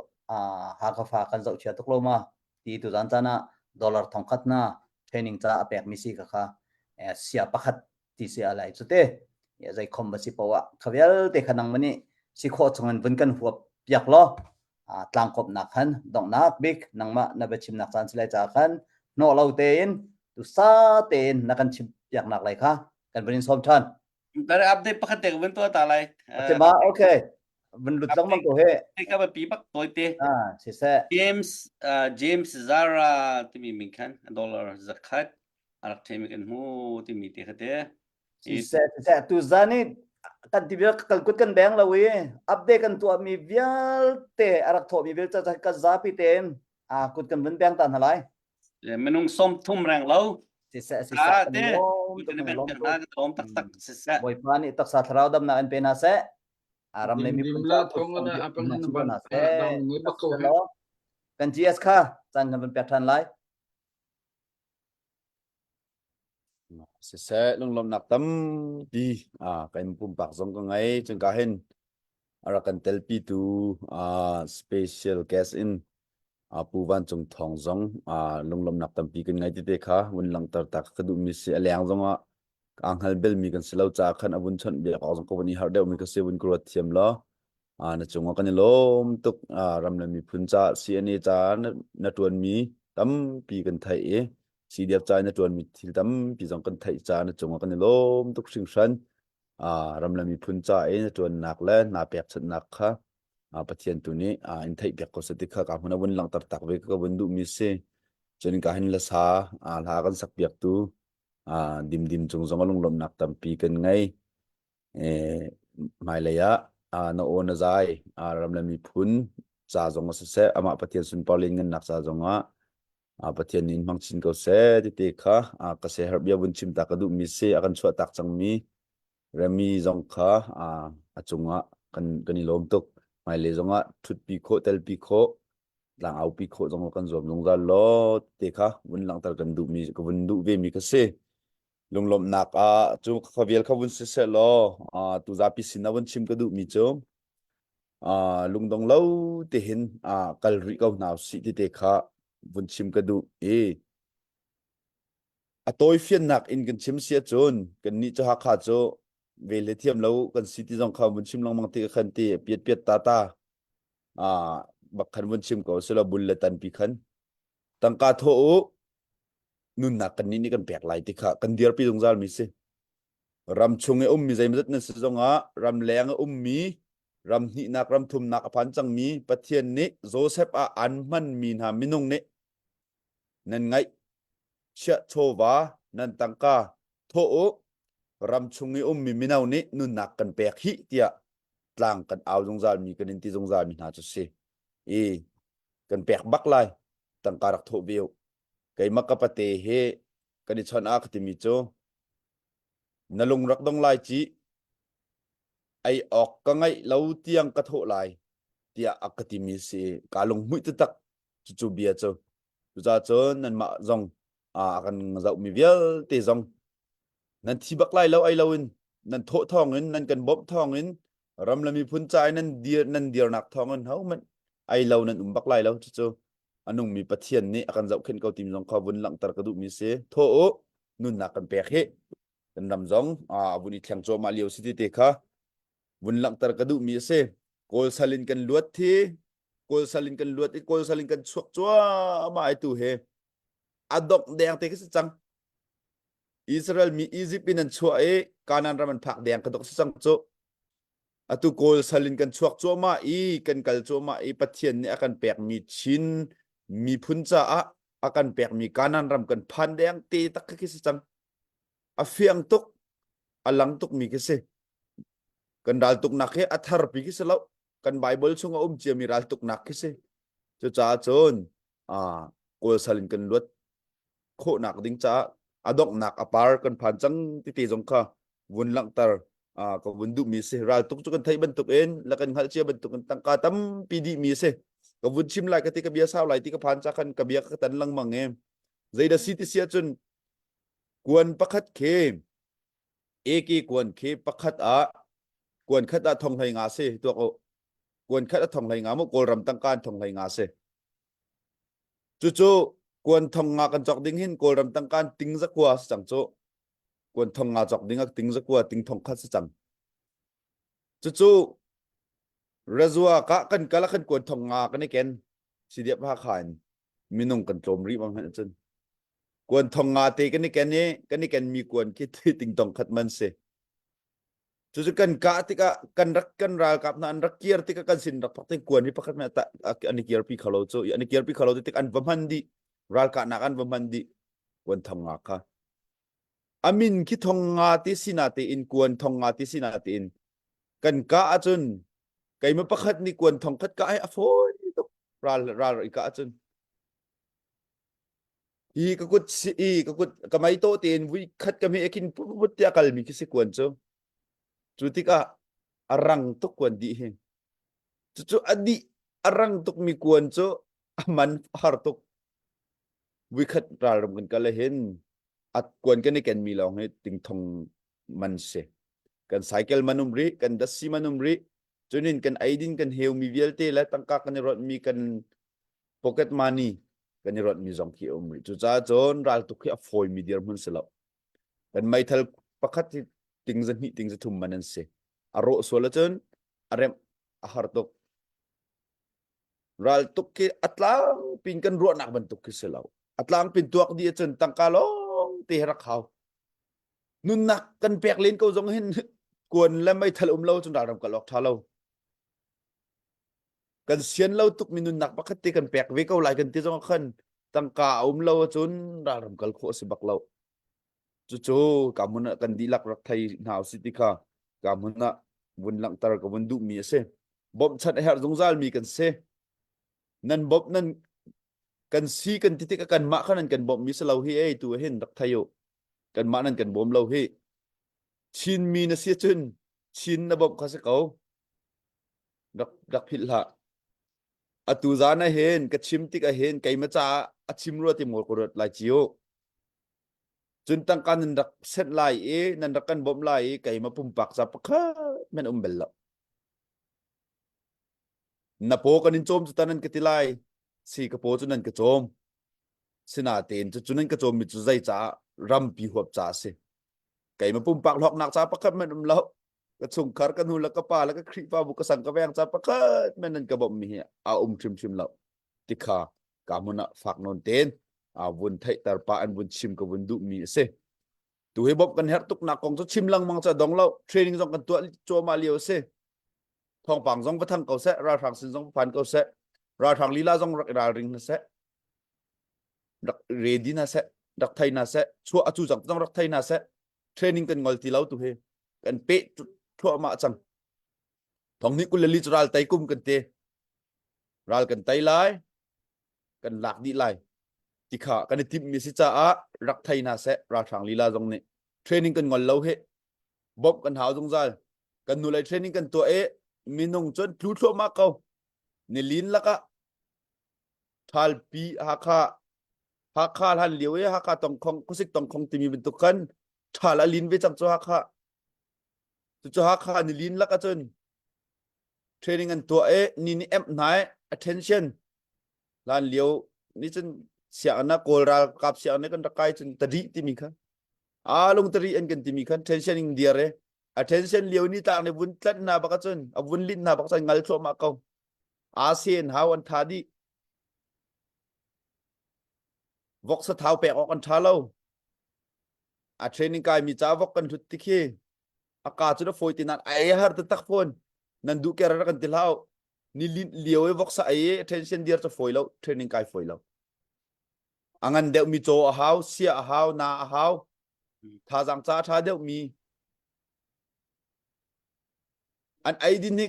Hakha fa kan zohchia tuk lo ma ti tu zan caan ah dollar thongkhat na training ca a pek mi si kha kha sia pakhat ti si a lai cu te zei khom ba si poah kha vialte kha nang mani si khawh chung in vun kan huap piak law tlangkawmhnak khan donghnak bik nangmah na biachimnak caan si lai caah khan hnawh lo tein tusa tein na kan chim piaknak lai kha kan vun in sawm ṭhan. Dari update pakhat te ka vun tuah ta lai. Ma okay. Vun lut lengmang ko he. Ka ba pi bak toi te. Ah, siseh. James uh, James Zara timi min khan dollar zakhat a rak themi kan hmu timi te kha te. Siseh, siseh, tu zan i kan ti vial kal kut kan beng lo i update kan tuah mi vialte a rak thawh mi vialte kan zapi tein a kut kan vun beng ta hna lai. Minung som thum reng lo. Siseh, siseh, kan lawm tuk, kan lawm tuk. Lawm taktak siseh. Bawipa nih taksa thlarau damnak in pe hna seh. Aram le miphun la thong na apang hin ban kan GS kha caan kan vun pek ṭhan lai. Siseh lunglawmhnak tampi ah kan pumpak zong ka ngei. Cun ka hin a rak kan telpitu ah special guest in ah Pu Van Cung Thawng zong ah lunglawmhnak tampi kan ngei tete kha vun langhter ta ka duhmi si. A leng zong ah aa hngal belmi kan si lo caah khan a vun chawnh biak awk zong ka vun i harh deuhmi ka si vun ka ruat thiam law ah na cungah kan i lawm tuk. Ah ram le miphun caah CNA caah na, na ṭuanmi tampi kan theih i CDF ca na ṭuanmi thil tampi zong kan theih caah na cungah kan i lawm tuk hringhran. Ah ram le miphun ca i na ṭuannak le naa pekchanhnak kha ah Pathian tu nih ah in theihpiak ko seh ti kha ka hmun a vun langhter tak ve ka vun duhmi si. Cun ka hin lasa ah hla kan sakpiaktu ah dimdim cung zong a lunglawmhnak tampi kan ngei. Eh, hmailei ah ah, na aw na zai ah, ram le miphun ca zong ah siseh amah Pathian sunpar lianngannak ca zong ah ah, Pathian nih in hmang chin ko seh ti te kha ah, ka siaherh bia vun chim ta ka duhmi si a kan chuah tak cangmi Remi zong kha ah, a cungah kan kan i lawm tuk hmailei zongah ṭhutpi khawh telpi khawh tlang aupi khawh zong kan zuam zungzal law te kha vun langhter kan duhmi ka vun duh ve mi ka si lunglawmhnak ah cu kha vial kha vun si seh law uh, tu zapi sin ah vun chim ka duhmi cu uh, lungdong lo te hin uh, kal rih ko hna usih ti te kha vun chim ka duh i a tawi fiannak in kan chim si ahcun kan nih cu Hakha cu vel he thiam lo kan si ti zong kha vun chim lengmang ti khan ti piat piat ta ta ah bak khan vun chim ko silo bul le tan pi khan tangka tho u nunnak kan nih nih kan pek lai ti kha kan dirpi zungzal mi si ram chung i ummi zeimazat nan si zongah ram leng i ummi ram hnihnak ram thumnak a phan cangmi Pathian nih Joseph ah an hmanmi hna minung nih nan ngaih chiah chawva nan tangka thawh u ram chung i ummi mino nih nunnak kan pek hih tiah tlang kan au zungzal mi kan in ti zungzal mi hna cu si i kan pek bak lai tangka rak thawh ve u keimah ka pate he kan i chawnh ah ka timi cu na lung rak dong lai ci ei awk ka ngaih lo tiang ka thawh lai tiah a ka timi si ka lung hmuih taktak cucu bia cu cucaah cun nanmah zong a kan zohmi vialte zong nan thi bak lai lo ei lo in nan thawh thawng in nan kan bawmh thawng in ram le miphun ca i nan dir nan dirnak thawng in hohmanh ei lo nan um bak lai lo cucu a nungmi Pathian nih a kan zohkhenh ko timi zong kha vun langhter ka duhmi si. Thaw u, nunnak kan pek hi. Kan ram zong a vun i thleng cuahmah lio si ti te kha vun langhter ka duhmi a si. Kawl sal in kan luat thi, Kawl sal in kan luat i Kawl sal in kan chuak cuahmah ai tu he a dongh deng te khi si cang. Israel mi Egypt in an chuah i Canaan ram an phak deng ka dok si cang cu. Atu Kawl sal in kan chuak cuahmah i kan kal cuahmah i Pathian nih a kan pekmi Chin miphun caah a kan pekmi Kanaan ram kan phan deng te tak khi si cang. A fiang tuk, a lang tukmi khi si. Kan raltuknak hi a tharpi khi si lo. Kan Bible chung a um ciami raltuknak khi si. Cucaah cun ah Kawl sal in kan luat khawhnak ding caah a donghnak a par kan phan cang titi zong kha vun langhter ka vun duhmi si raltuk cu kan theih bantuk in la kan hngalh cia bantuk in tangka tampi dihmi si ka vun chim lai ka ti ka bia sau lai ti ka phan ca khan ka bia ka tan lengmang e zeidah si ti si ahcun kuan pakhat khi AK kuan khi pakhat ah kuan khat ah thong hlei nga si tuak u kuan khat a thong hlei nga mu kawlram tangka an thong hlei nga si Cucu kuan thong nga kan cawk ding hin Kawlram tangka ting zakua si cang cu. Kuan thong nga cawk ding ah ting zakua ting thong khat si cang. Cucu Razua ka kan kal ah khan kuan thong nga kan i ken. Sidiap Hakha in minung kan tlawm rih bang hmanh cun. Kuan thong nga te kan i ken i kan i ken mi kuan khi ting tong khat man si. Cucu kan kah tikah kan rak kan ralkap hna an rak kir tikah kan sin rak phak tik kuan hi pakhat hmanh an i kirpi kho lo cu an i kirpi kho lo tik an va hman dih ralkahnak an va hman dih kuan thong nga kha amin khi thong nga ti sina tein kuan thong nga ti sina tein kan kah ahcun keimah pakhat nih kuan thong khat kah hi a fawi tuk ral ral i kah ahcun Hi ka kut si i ka kut ka mei to tein vui khat ka hme khin put put tiah kalmi khi si kuan cu. Cu tikah a rang tuk kuan dih hi. Cucu a dih a rang tukmi kuan cu a man a har tuk. Vui khat ralram kan kal hin. At kuan kan i kenmi lawng hi tingthong man si. Kan cycle man um rih, kan dasi man um rih. Cunin kan eidin kan heumi vialte le tangka kan i ronhmi kan pocket money kan i ronhmi zong khi a um rih. Cucaah cun raltuk hi a fawimi dirhmun si lo. Kan meithal pakhat hi ting za hnih ting za thum man an si. A rawh sual ahcun a remh a har tuk. Raltuk khi a tlangpin kan ruahnak bantuk khi si lo. A tlangpin tuak dih ahcun tangka lawng te hi rak hau. Nunnak kan pek len ko zong hin kuan le meithal um lo cun ralram kal awk ṭha lo. Kan sian lo tuk mi nunnak pakhat te kan pek ve ko lai kan ti zong ah khan tangka a um lo ahcun ralram kal khawh a si bak lo. Cucu ka hmun ah kan dihlak rak thei hna usih ti kha ka hmun ah vun langhter ka vun duhmi a si. Bawmhchanh a herh zungzal mi kan si. Nan bawmh nan kan si kan ti tikah kanmah kha nan kan bawmhmi si lo hi ei tu hin rak thei u. Kanmah nan kan bawm lo hi. Chinmi na si cun Chin na bawmh kha si ko. Rak rak philh hlah. Atu zan ah hin ka chim tik ah hin keimah caah a chim rua ti maw ka ruat lai ciu. Cun tangka nan rak senh lai i nan rak kan bawmh lai i keimah pumpak ca pakhat men um bel lo. Na paw kan in cawm cu ta nan ka ti lai. Si ka paw cu nan ka cawm. Sinatein cu cu nan ka cawmmi cu zei caah rampi huap ca a si. Keimah pumpak hlawknak ca pakhat men um lo. Ka chungkhar ka nu le ka pa le ka Khrihfabu ka sang ka veng ca pakhat men nan ka bawmhmi hi a um hrimhrim lo. Tikha ka hmun ah fak nawn ten a vun theihter pa an vun chim ka vun duhmi a si. Tu hi bawmh kan herh tuknak kong cu chim lengmang ca dong lo. Training zong kan tuah cuahmah lio a si. Thawngpang zong va thang ko seh, ralhrang sin zong va phan ko seh, ralhrang lila zong rak i ralring hna seh, rak ready hna seh, rak thei hna seh, chuah a cu cang zong rak thei hna seh. Training kan ngol ti lo tu hi. Kan peh thluahmah cang. Thong ni 22 cu ral tei kum kan ti. Ral kan tei lai, kan lak dih lai. Ti kha kan i timhmi si caah rak thei hna seh ralhrang lila zong nih. Training kan ngol lo hi. Bawmh kan hau zungzal. Kan nu lei training kan tuah i minung cun tlu thluahmah ko. Nilin lakah ṭhalpi Hakha Hakha hlan lio i Hakha tongkhong khuasik tongkhong timi bantuk khan ṭhal a lin ve cang cu Hakha. Cucu Hakha nilin lak ahcun training an tuah i ni nih emh hna i attention hlan lio ni cun sianginn ah kawl ralkap sianginn kan rak kai cun tari timi kha a lung tari an kan timi khan tension in dir e attention lio ni tlak nih vun tlanh hna bak cun a vun lin hna bak cun ngal thluahmah ko a sen hau an tha dih voksa thau pek awk an tha lo a training kai mi ca vok kan hlut ti khi a ka cu na fawi ti nan ai har te tak fawn nan duh ker kan ti hlau ni lin lio i voksa ai attention dir cu fawi lo training kai fawi lo a ngan deuh mi caw a hau sia a hau na a hau thazang ca tha deuh mi an ei din hi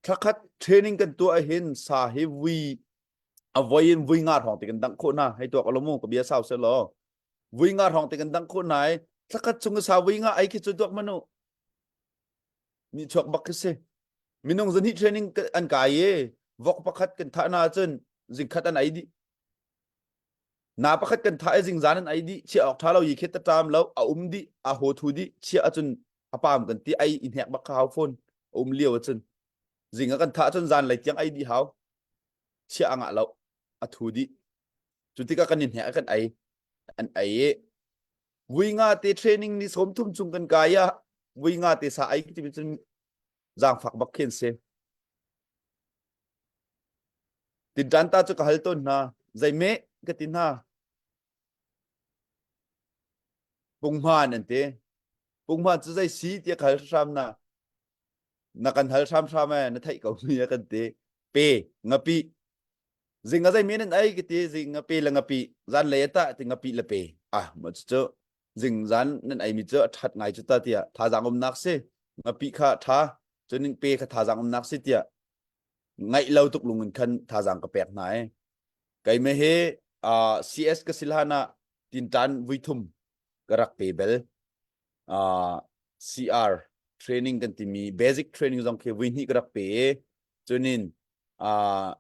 thlakhat training kan tuah hin sa hi vui a voi in vui nga hrawng ti kan dangh khawh na hei tuak alomu ka bia sau se law vui nga hrawng te kan dang khawh nai thlakhat chung sa vui nga ai khi cu tuak manu ni chuak bak khi si minung zan hi training an kai i vok pakhat kan thah na cun zingkhat an ai dih na pakhat kan thah i zingzan an ai dih chia awk tha lo yi khit ta tam lo a um dih a ho thu dih chia acun a pam kan ti ai i hnek bak kha hau phone a um lio acun zing a kan thah cun zan lei tiang ai dih hau chia a ngah lo a thu dih Cu tikah kan i hnek kan ei an ei i vui nga te training ni 30 chung kan kai ah vui nga te sa ei ti cun zaangfak bak khin si. Tinṭan ta cu ka hal tawn hna zei me ka ti hna punghman an ti punghman cu zei si tiah ka hal hram na na kan hal hram hram e na theih ko mi a kan ti pe ngapi Zing a zei men an ei ka ti zing nga pe le ngapi zan lei ata ti ngapi le pe ah ma cu zing zan nan ei mi cu a that ngai cu ta tiah thazaang umnak si ngapi kha tha cunin pe kha thazaang umnak si tiah ngaih lo tuk lung in khan thazaang ka pek hna e kai me he uh, CS ka silhana tintan vuithum ka rak pe bel uh, CR training kan timi basic training zong khi vui hnih ka rak pe e cunin uh,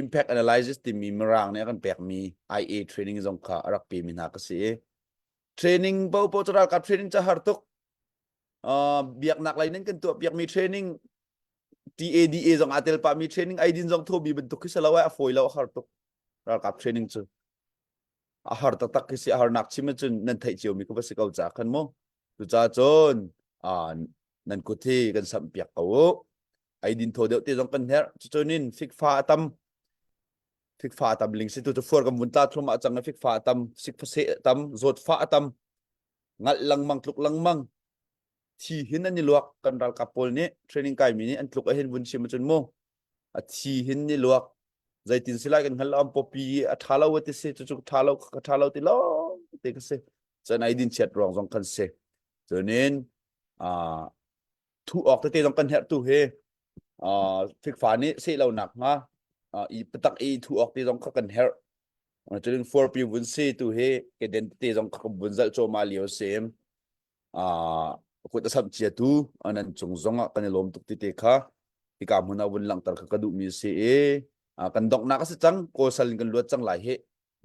impact analysis timi mirang nih a kan pekmi IA training zong kha a rak pemi hna ka si i. Training po po cu ralkap training ca har tuk. Uh, biaknak lei nan kan tuah piakmi training TADA zong aa tel pahmi training aidin zong thomi bantuk khi si lo ai a fawi lo a har tuk ralkap training cu a har taktak khi si a harnak chim ahcun nan theih ciomi ka va si ko ca khan mu cucaah cun nan kut hi kan samh piak ko u eidin thaw deuh te zong kan herh cucunin fikfa a tam fikfa a tam ling si tu cu fuar kan vun tla thlum ah cang fikfa a tam sikfaseh a tam zawtfa a tam ngalh lengmang tluk lengmang thi hin an i luak kan ralkap pawl nih training kai mi nih an tluk ahin vun chim ahcun mu a thi hin ni luak zeitin si lai kan hngal lo am popi a tha lo ti si cucu tha lo ka tha lo ti lo te ka si cun ai din chiat ruang zong kan si cunin a thu awk tete zong kan herh tu hi fikfa nih seh lo nak hnga i patak i thu awk te zong kha kan herh cunin forpi vun si tu hi keden tete zong kha vun zalh cawma lio sim kut a samh cia tu nan cung zong ah kan i lawm tuk ti te kha hika hmun ah vun langhter kha ka duhmi si i kan donghnak a si cang kawl sal in kan luat cang lai hi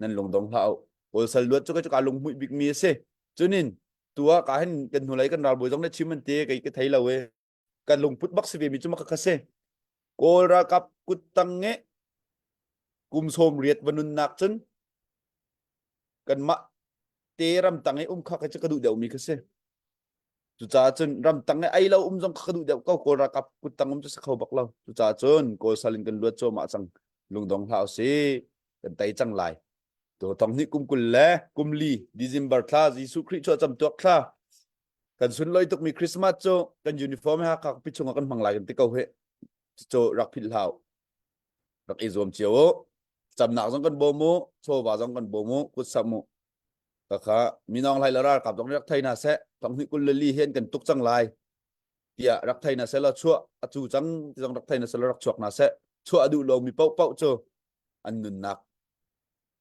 nan lungdong hlah u kawl sal luat cu ka ka lunghmuih bikmi a si cunin tu ah ka hin kan hnulei kan ralbawi zong nih chim an ti kei ka thei lo e kan lungput bak si ve mi cu maka kha si kawl ralkap kut tang nge kum sawm riat va nunnak cun kanmah te ramtang i um kha ka ka duh deuh mi kha si cucaah cun ramtang i ei lo um zong kha ka duh deuh ko kawl ralkap kuttang um cu si kho bak lo cucaah cun kawl sal in kan luat cuahmah cang lungdong hlah usih kan tei cang lai to thong hnih kum 20 le kum li December thla Jesuh Khrih chuah cam tuak thla kan sunloi tukmi Christmas cu kan uniform he Hakha pi chungah kan hmang lai kan ti ko he cu rak philh hlah rak i zuam cio u camnak zong kan bawm u chawva zong kan bawm u kut sam u kha minong hlai le ralkap zong rak thei na seh thong hnih 24 hian kan tuk cang lai tiah rak thei na seh la chuah a cu cang ti zong rak thei na seh la rak chuak na seh chuah a duh lo mi paoh paoh cu an nunnak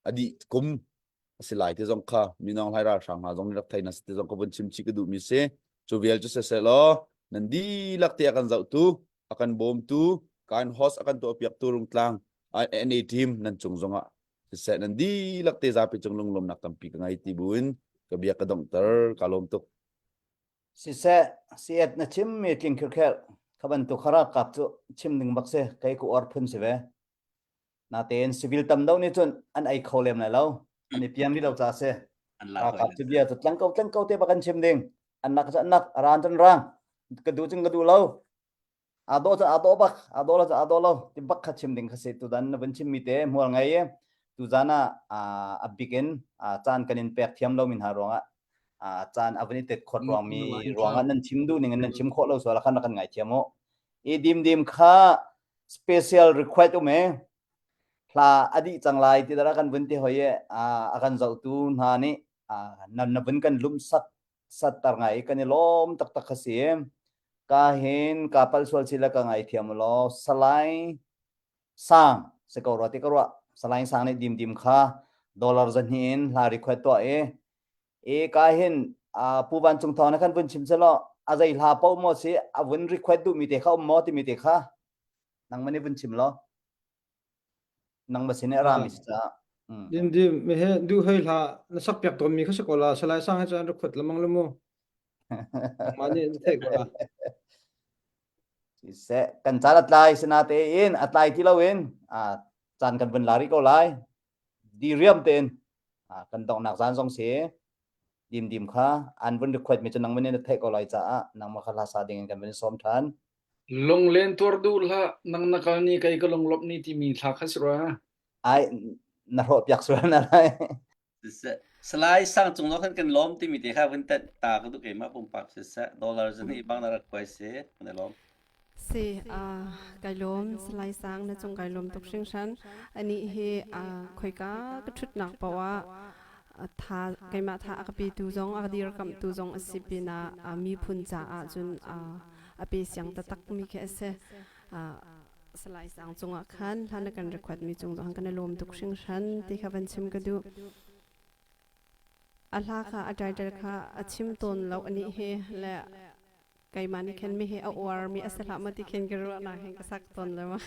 a dih kum a si lai ti zong kha minong hlai ralhrang hna zong nih rak thei na si ti zong ka vun chim chih ka duh mi si cu vial cu siseh law nan dihlak te a kan zohtu a kan bawmtu kan host a kan tuahpiaktu rungtlang NA team nan cung zongah siseh nan dihlak te zapi cung lunglawmnak tampi ka ngei ti buin ka bia ka donghter ka lawm tuk Siseh, siat na chim mi tling khirkhel kha bantuk kha kap cu chim ding bak si kei ku or phun si ve natein civil tam do nih cun an ei kho lem lai lo an i piang rih lo ca si ralkap cu bia cu tlang ko tlang ko te bak an chim ding an nak cu an nak ran cun rang ka duh cun ka duh lo aa dawh cu aa dawh bak aa dawh lo cu aa dawh lo ti bak kha chim ding kha si tutan na vun chim mi te hmual ngei i tuzan ah a bik in caan kan in pek thiam lo mi hna ruangah caan a vun i tet khawt ruang mi ruangah nan chim duh ning in nan chim khawh lo sual khan kan ngai thiam u i dim dim kha special request um e hla a dih cang lai ti dara kan vun ti hoi e a kan zohtu hna nih na na vun kan lum sak sattar ngai i kan i lawm taktak kha si ka hin ka pal sual si le ka ngai thiam law salai sang se ko rua ti ka ruah salai sang nih dim dim kha dollar zahnih in hla request tuah i i ka hin pu van cung thawng na khan vun chim selaw a zei hla po mo si a vun request duh mi te kha um mo ti mi te kha nang mani vun chim law nang ma sin ra mi si ca Dim dim me he du hoi hla na sak piak tawn mi kha si ko la salai sang he cun rak khuat lamang lu mu ma nih na theih ko la Siseh kan caan a tlai sina tein a tlai ti loin caan kan vun la rih ko lai di riam tein kan donghnak zan zong si dim dim kha an vun request mi cu nang na theih ko lai caah nangmah kha hla sa ding in kan vun sawm than Lunglen tuar duh hlah nang na kal ni kei ka lunglawmh ni timi thla kha si rua. Ai na hrawh piak sual na lai. Salai sang cung lo khan kan lawm timi te kha vun tet ta ka duh keimah pumpak siseh dollar zan hi bang na rak kuai si kan i lawm. Si kai lawm Salai Sang na cung kai lawm tuk hringhran ani hi khoika ka thutnak paoh ah tha keimah tha a ka petu zong a ka dirkamhtu zong a si pinah miphun caah cun a pe siang taktak mi khi a si. Salai Sang cungah khan hlan na kan request mi cung zong kan i lawm tuk hringhran ti kha van chim ka duh. A hla kha a title kha a chim tawn lo anih hi le keimah nih khin mi hi a uar mi a si hlah maw ti khin ka ruah nak hin ka sak tawn le ma.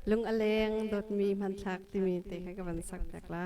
Lung a leng dawtmi hmanthlak timi te kha ka van sak piak la.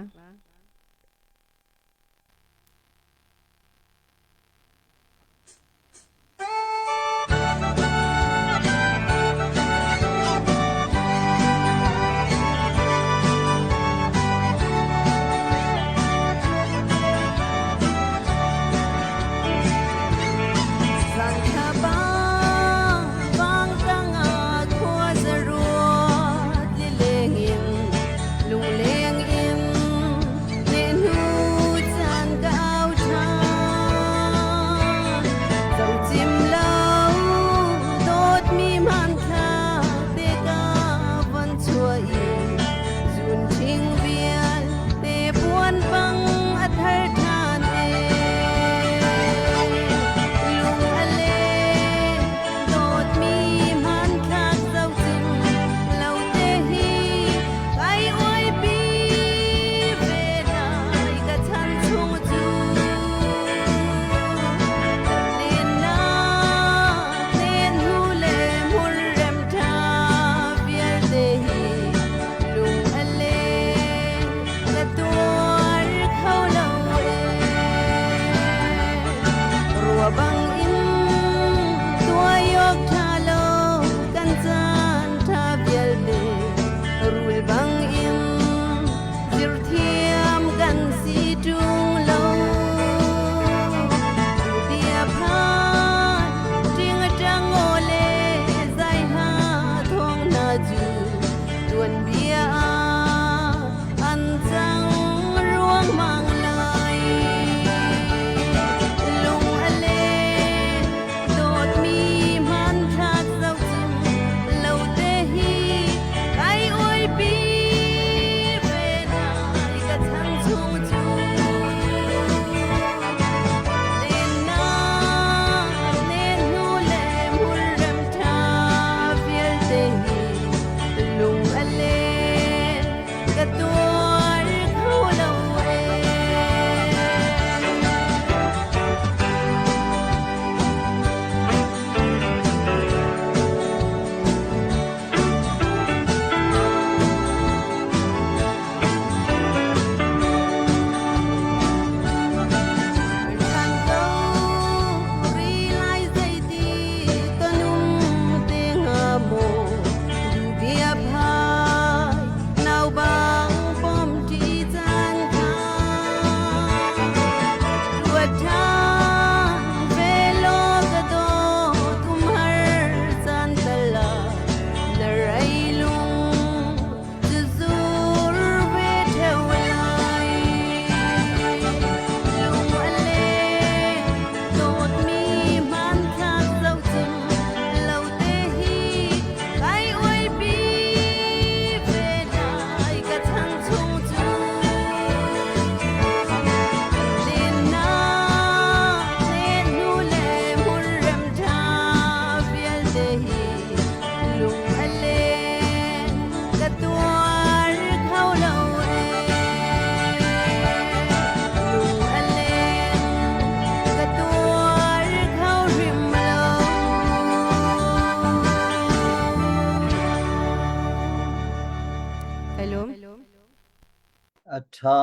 A ṭha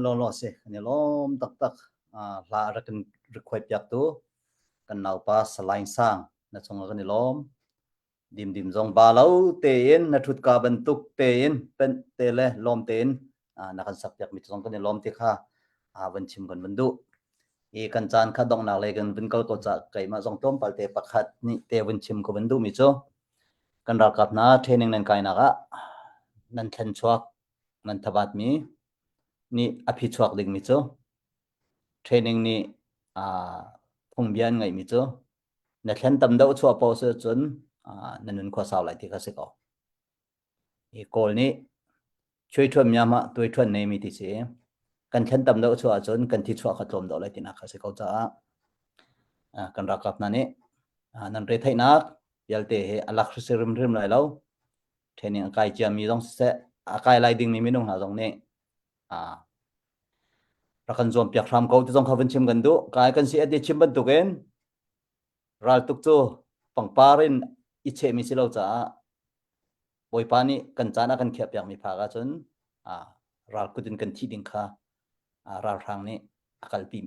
lawlaw si. Kan i lawm taktak. Hla a rak kan record piaktu kan naupa Salai Sang na cungah kan i lawm. Dimdim zong ba lo tein na ṭhutka bantuk tein penh te le lawm tein na kan sak piakmi zong kan i lawm ti kha van chim kan van duh. I kan caan kha donghnak lei kan vun kal ko caah keimah zong tlawmpal te pakhat nih te vun chim ka van duhmi cu kan ralkap hna training nan kainak ah nan thlen chuak nan thabatmi nih a phichuak dingmi cu training nih phungbia an ngeihmi cu na thlen tam deuh chuah paoh si cun na nun khua sau lai ti kha si ko. Hi Kawl nih chuai ṭhuan miahmah tuai ṭhuan nei mi ti si. Kan thlen tam deuh chuah ahcun kan thi chuah kha tlawm deuh lai tinak kha si ko caah kan ralkap hna nih nan retheihnak vialte hi a lak hrim hrim lai lo. Training a kai ciami zong siseh a kai lai dingmi minung hna zong nih rak kan zuam piak hram ko ti zong kha vun chim kan duh. Kai kan si ati chim bantukin raltuk cu pangpar in i chehmi si lo caah Bawipa nih kan caan a kan khiah piakmi phak ahcun ralkut in kan thih ding kha ralhrang nih a kalpi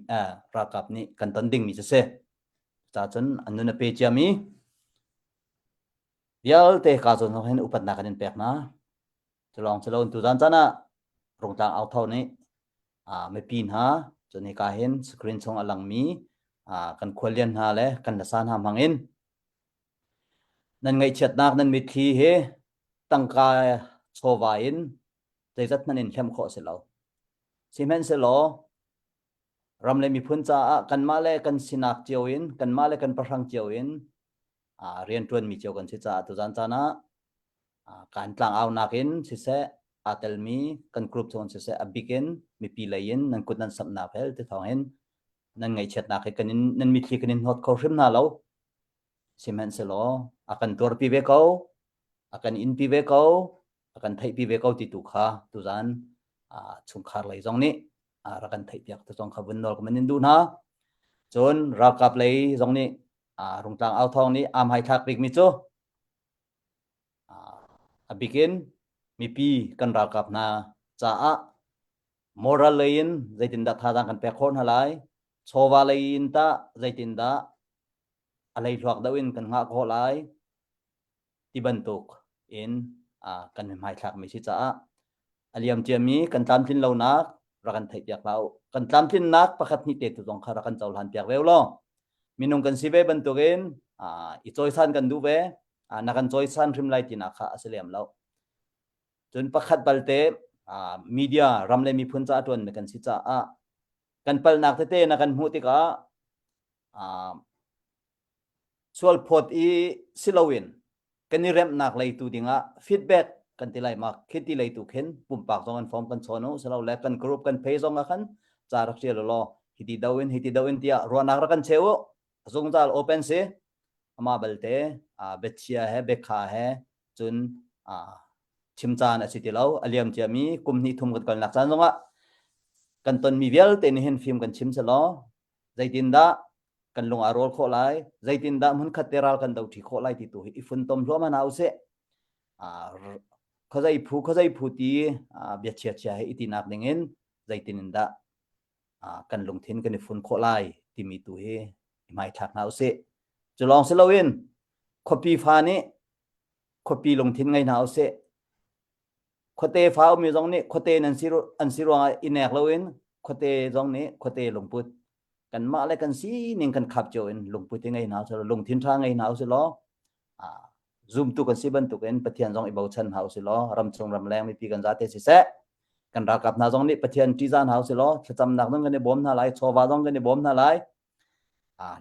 ralkap nih kan ton dingmi cu si. Cucaah an nun a pe ciami vialte ka zawn hin upatnak kan in pek hna. Culawng cu lo tuzan caan ah Rungtlang Authau nih mipi hna cun hika hin screen chung a langmi kan khuallian hna le kan lasa hna hmang in nan ngaihchiatnak nan mitthli hi tangka chawva in zeizat hmanh in hlemh khawh a si lo. Sihmanhsehlaw ram le miphun caah kanmah le kan sinak cio in kanmah le kan pahrang cio in rianṭuanmi cio kan si caah tuzan caan ah kan tlangaunak in siseh aa telmi kan group chung siseh a bik in mipi lei in nan kut nan samhnak hel ti thawng hin nan ngaihchiatnak hi kan in nan mitthli kan in hnawt kho hrim hna lo sihmanhsehlaw a kan tuarpi ve ko a kan inpi ve ko a kan theihpi ve ko ti tu kha tuzan chungkhar lei zong nih rak kan theihpiak tu zong kha vun nawl kan in duh hna cun ralkap lei zong nih rungtlang au thawng nih aa hmaithlak bikmi cu A bikin mipi kan ralkap hna caah moral lei in zeitindah thazaang kan pek khawh hna lai, chawva lei in tah zeitindah a leihluak deuh in kan ngah khawh lai ti bantuk in kan hmaithlakmi si caah a liam ciami kan tlamtlin lonak rak kan theihpiak hlah u. Kan tlamtlinnak pakhat hnih te tu zong kha rak kan cohlan piak ve law. Minung kan si ve bantukin i cawisan kan duh ve, na kan cawisan hrim lai tinak kha a si lem lo. Cun pakhat balte media ram le miphun ca ṭuanmi kan si caah kan palnak tete na kan hmuh tikah sualphawt i si loin kan i remhnak lei tu dingah feedback kan ti lai mak khi ti lei tu khin pumpak zong an form kan chawn u silo le kan group kan pay zong ah khan ca rak tial law hiti do in hiti do in tiah ruahnak rak kan cheu u zungzal open si ama balte biachia he biakha he cun chim caan a si ti lo a liam ciami kum hnih thum kan kalnak caan zongah kan tonmi vialte nih hin fim kan chim selaw zeitindah kan lung aa rawl khawh lai zeitindah hmunkhat te ral kan do ṭhi khawh lai ti tu hi i funtom hluahmah hna usih khuazei phu khuazei phu ti bia chia chia he i tinak ding in zeitin in dah kan lungthin kan i fun khawh lai timi tu hi i hmaithlak hna usih cu lawng si loin khuapi fa nih khuapi lungthin ngei hna usih khuate fa ummi zong nih khuate an si an si ruangah i nek loin khuate zong nih khuate lungput kanmah le kan sining kan khap cio in lungput i ngei hna usih law lungthin ṭha ngei hna usih law zumtu kan si bantukin Pathian zong i bochan hna usih law ramchung ramleng mipi kan zate siseh kan ralkap hna zong nih Pathian ṭihzah hna usih law thlacamnak zong kan i bawm hna lai chawva zong kan i bawm hna lai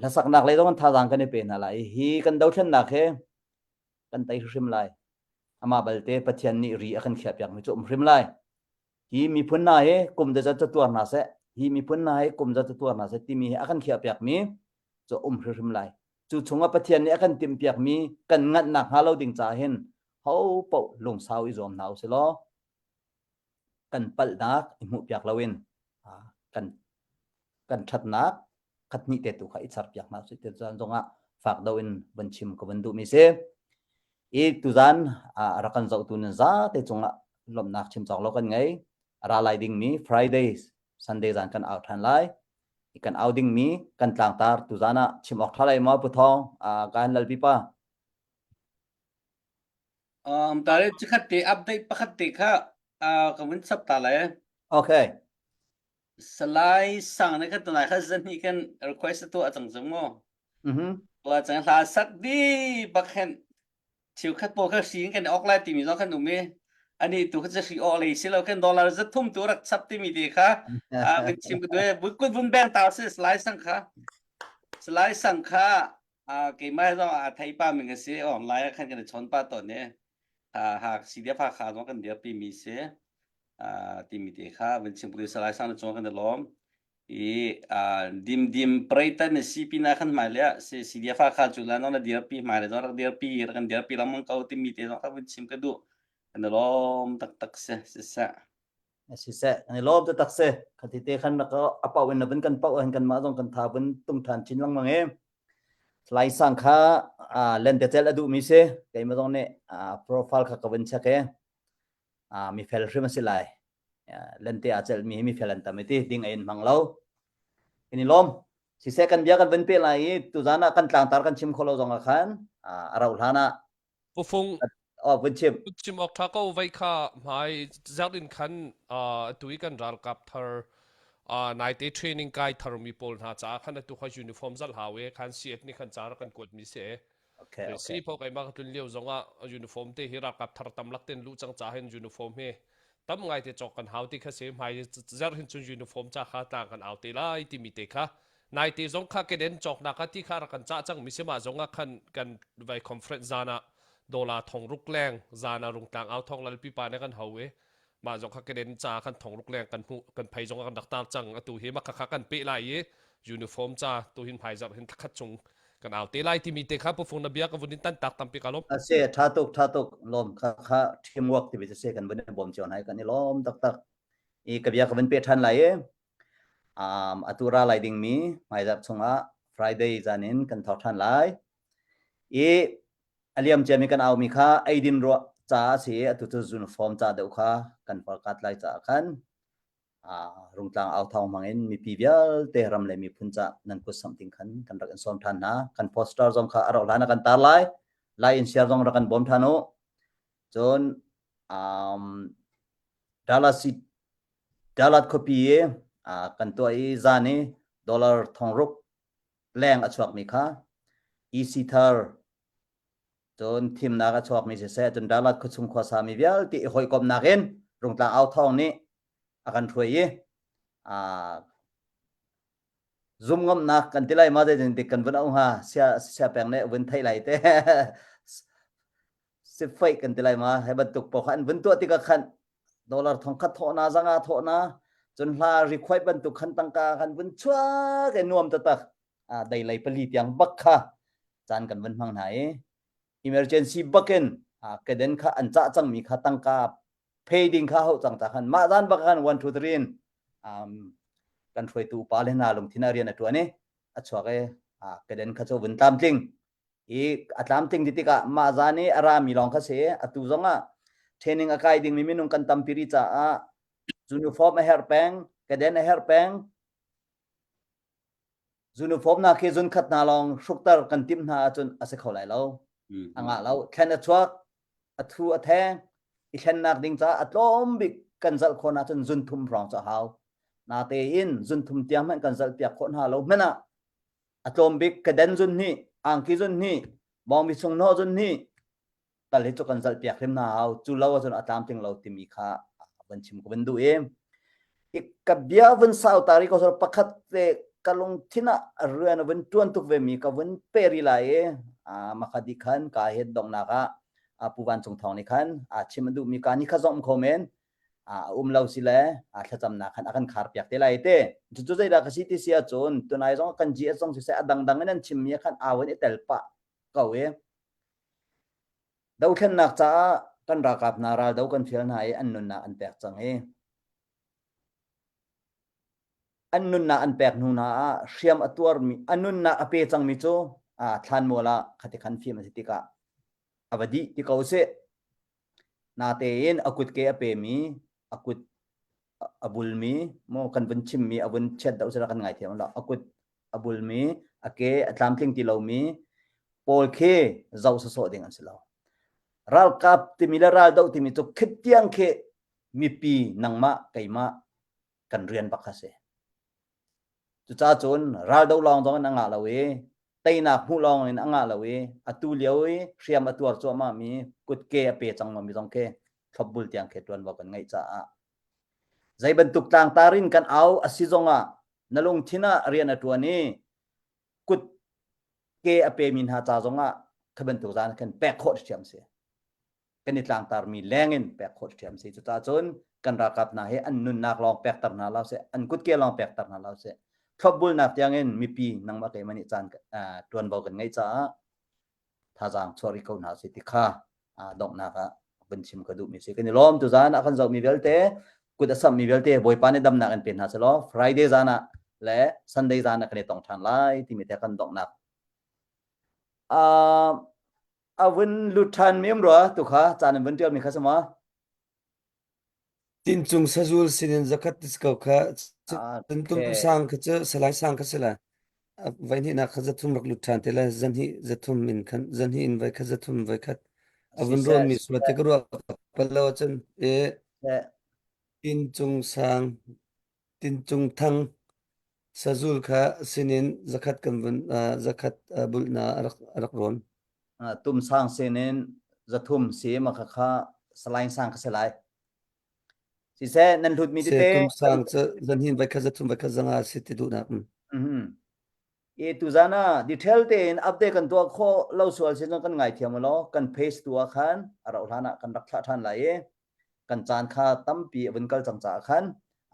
hlasaknak lei zong thazaang kan i pe hna lai hi kan dothlennak he kan tei hrim lai amah balte Pathian nih ri a kan khiahpiakmi cu um hrim lai hi miphun hna hi kum zat ca tuar hna seh hi miphun hna hi kum zat ca tuar hna seh timi hi a kan khiahpiakmi cu um hrimhrim lai cu chungah Pathian nih a kan timhpiakmi kan nganh nak hnga lo ding caah hin ho paoh lungsau i zuam hna usih law kan palhnak i hmuhpiak loin kan kan ṭhatnak khat hnih te tu kha i char piak hna usih ti caan zongah fak do in van chim ka van duhmi si i tuzan a rak kan zohtu nan zate cungah lawmhnak chim cawk lo kan ngei. A ra lai dingmi Friday, Sunday zan kan au ṭhan lai. Kan au dingmi kan tlangtar tu zan ah chim awk ṭha lai maw Pu Thawng? Kan lalpi pa. Um, tare chikhat te update pakhat te kha uh, ka vun chap ta lai. Okay. Salai sang ne kha tunai kha zan hi kan request tu achang chang mo. Mhm. Wa chang hla sak di bakhen chiu khat po kha si kan ok lai timi zong kan um i ani tu kha hri ok lei si lo kan dollar za thum tu rak chap timi te kha a kan chim ku due bu kun vun beng ta si salai sang kha salai sang kha a keimah zong a thei pa ming a si online ah khan kan i chawn pa tawn i ha si dia pha kha zong kan dirpi mi si timi te kha vun chim ku salai sang na cung kan i lawm i dim dim preitan si pina khan hmai le si si dia fa kha chu la nong na dirpi hmai le zong rak dirpi rak kan dirpi lengmang ko timi te zong kha vun chim ka duh kan i lawm taktak si si seh Siseh, kan i lawm taktak si. Khati te khan rak a pau in na vun kan pau hin kanmah zong kan tha vun tung than chin lengmang i. Lai sang kha lentecel a duhmi si. Keimah zong nih profile kha ka vun check i mi fel hrim a si lai. Lente aa celhmi hi mi fel an tam i ti ding a in hmang lo. Kan i lawm. Siseh kan bia kan vun pe lai i tuzan ah kan tlangtar kan chim kho lo zong ah khan a rauh hlan ah Pufung Oh, vun chim. Chim awk ṭha ko vei kha hmai zarh in khan atu i kan ralkap thar naite training kai tharmi pawl hna caah khan atu kha uniform zalh hau e khan CF nih khan ca rak kan kuat mi si e. Okay, okay. Si pho keimah ka tlun lio zongah uniform te hi ralkap thar tam lak ten luh cang ca hin uniform hi tam ngai te cawk kan hau ti kha si hmai zarh hin cun uniform ca kha tlang kan au te lai timi te kha Naite zong kha keden cawknak ah ti kha rak kan cah cang mi si mah zong ah khan kan vai conference zan ah dollar thong ruk leng zan ah rungtlang au thong lalpi pa ne kan ho i mah zong kha keden ca kan thong ruk leng kan hmuh kan phei zong ah kan rak tar cang atu hi mah kha kan pe lai i uniform ca tu hin hmai zarh hin thlakhat chung kan au te lai timi te kha pufung na bia ka vun in tan tak tampi ka lom ase tha tuk tha tuk lom kha kha teamwork ti bi se kan vun bom chion hai kan i lom tak tak i ka bia ka vun pe than lai e Um, atu ra lai dingmi hmaizarh chungah Friday zan in kan thawk ṭhan lai. I a liam ciami kan aumi kha eidin ruah ca a si i atu cu uniform ca deuh kha kan forkat lai caah khan uh, rungtlang au thawng hmang in mipi vialte ram le miphun ca nan kut samh ding khan kan rak in sawm ṭhan hna. Kan poster zong kha a rauh hlan ah kan tar lai. Lai in share zong rak kan bawm ṭhan u. Cun um, Dallas Dalat khuapi i kan tuah i zan i dollar thongruk leng a chuakmi kha EC thar cun thimnak a chuakmi siseh cun Dalat khuachung khuasa mi vialte i hawikomhnak in Rungtlang au thawng nih a kan hruai i zum ngamnak kan ti lai ma zeitin dik kan vun au hnga sia sia peng nih vun theih lai te sifeih kan ti lai ma he bantuk paoh kha an vun tuah tikah khan dollar thong khat thawh na zanga thawh na cun hla ri khuai bantuk khan tangka kan vun chuak e nuam taktak a dei lei pali tiang bak kha caan kan vun hmang hna i emergency bakin a keden kha an cah cangmi kha tangka pay ding kha hau cang ta khan mah zan bak khan 1 2 3 in um, kan hruaitu upa le hna lungthin a rian a tuan i a chuak i a keden kha cu vun tlamtling i a tlamtling ti tikah mah zan i a rami lawng kha si atu zong ah training a kai dingmi minung kan tampi rih caah uniform a herh peng keden a herh peng uniform na khi zun khat hna lawng hrukter kan timh hna ahcun a si kho lai lo a ngah lo thlen a chuak a thu a theng i thlennak ding caah a tlawm bik kan zalh khawh ahcun zun thum hrawng cu a hau natein zun thum tiang hmanh kan zalh piak khawh hna lo hmanh ah a tlawm bik kaden zun hnih angki zun hnih bawngbi chung hnawh zun hnih tal hi cu kan zalh piak hrim hna hau cu lo ahcun a tlamtling lo timi kha van chim ka van duh i ka bia vun sau tari ko sor pakhat te ka lungthin ah rian vun tuan tuk ve mi ka vun pe ri lai i makhadi khan ka het dongnak ah pu van cung thong nih khan a chim a duh mi ka ni kha zong kho men a um lo si le a thlacamnak khan a kan khar piak te lai te cucu zeidah ka si ti si ahcun tunai zong kan GS zong siseh a dangdang in an chimmi khan aa in i tel pah ko i dothlennak caah kan ralkap hna raldo kan fial hna i an nunnak an pek cang i an nunnak an pek hnu hna ah hriam a tuarmi a nunnak a pe cangmi cu thlanmual ah khati khan fim a si tikah a va dih ti ko sih Natein a kutke a pemi, a kut a bulmi maw kan vun chimmi a vun chiat deuh sila kan ngaithiam lo a kut a bulmi a ke a tlamtling ti lomi pawl khi zoh sawsawh ding an si lo. Ralkap timi le raldoh timi cu khitiang khi mipi nangmah keimah kan rian bak kha si. Cucaah cun raldoh lawng zong in a ngah lo i teinak hmuh lawng in a ngah lo i atu lio i hriam a tuar cuahmah mi kutke a pe cang mi zong khi thlopbul tiang khi ṭuanvo kan ngeih caah zei bantuk tlangtar in kan au a si zongah na lungthin ah rian a ṭuan i kut ke a pemi hna ca zongah kha bantuk zan khan pek khawh ṭhiam si. Kan i tlangtarmi leng in pek khawh ṭhiam si. Cucaah cun kan ralkap hna hi an nunnak lawng pekter hna lo seh, an kutke lawng pekter hna lo seh. Thlopbulnak tiangin mipi nangmah keimah nih caan ṭuanvo kan ngeih caah thazaang chuah rih ko hna sih ti kha donghnak ah vun chim ka duhmi si. Kan i lawm tu zan ah kan zohmi vialte kut a sammi vialte Bawipa nih damnak in pe hna selaw Friday zan ah le Sunday zan ah kan i tong ṭhan lai timi te kan donghnak. Uh, a vun lut ṭhan mi um rua tu kha caan in vun ṭialmi kha si ma? Tincung sazul sinin zakhat tis ko kha cun tum sang kha cu salai sang kha si la vai hnih nak kha zathum rak lut ṭhan te la zanhnih zathum in khan zanhnih in vai khat zathum vai khat a vun rawn mi sual te ka ruah pal lo cun e tincung sang tincung thang sazul kha sinin zakhat kan vun zakhat bulna rak rak rawn tum sang sinin zathum si ma kha kha salain sang kha si lai siseh nan hlut mi se tete tum sang cu zanhin vai khat zathum vai khat zanga si ti duhnak E tuzan ah detail tein update kan tuah khawh lo sual si kan ngaithiam law kan page tu ah khan a rauh hlan ah kan rak thlah ṭhan lai i kan caan kha tampi a vun kal cang caah khan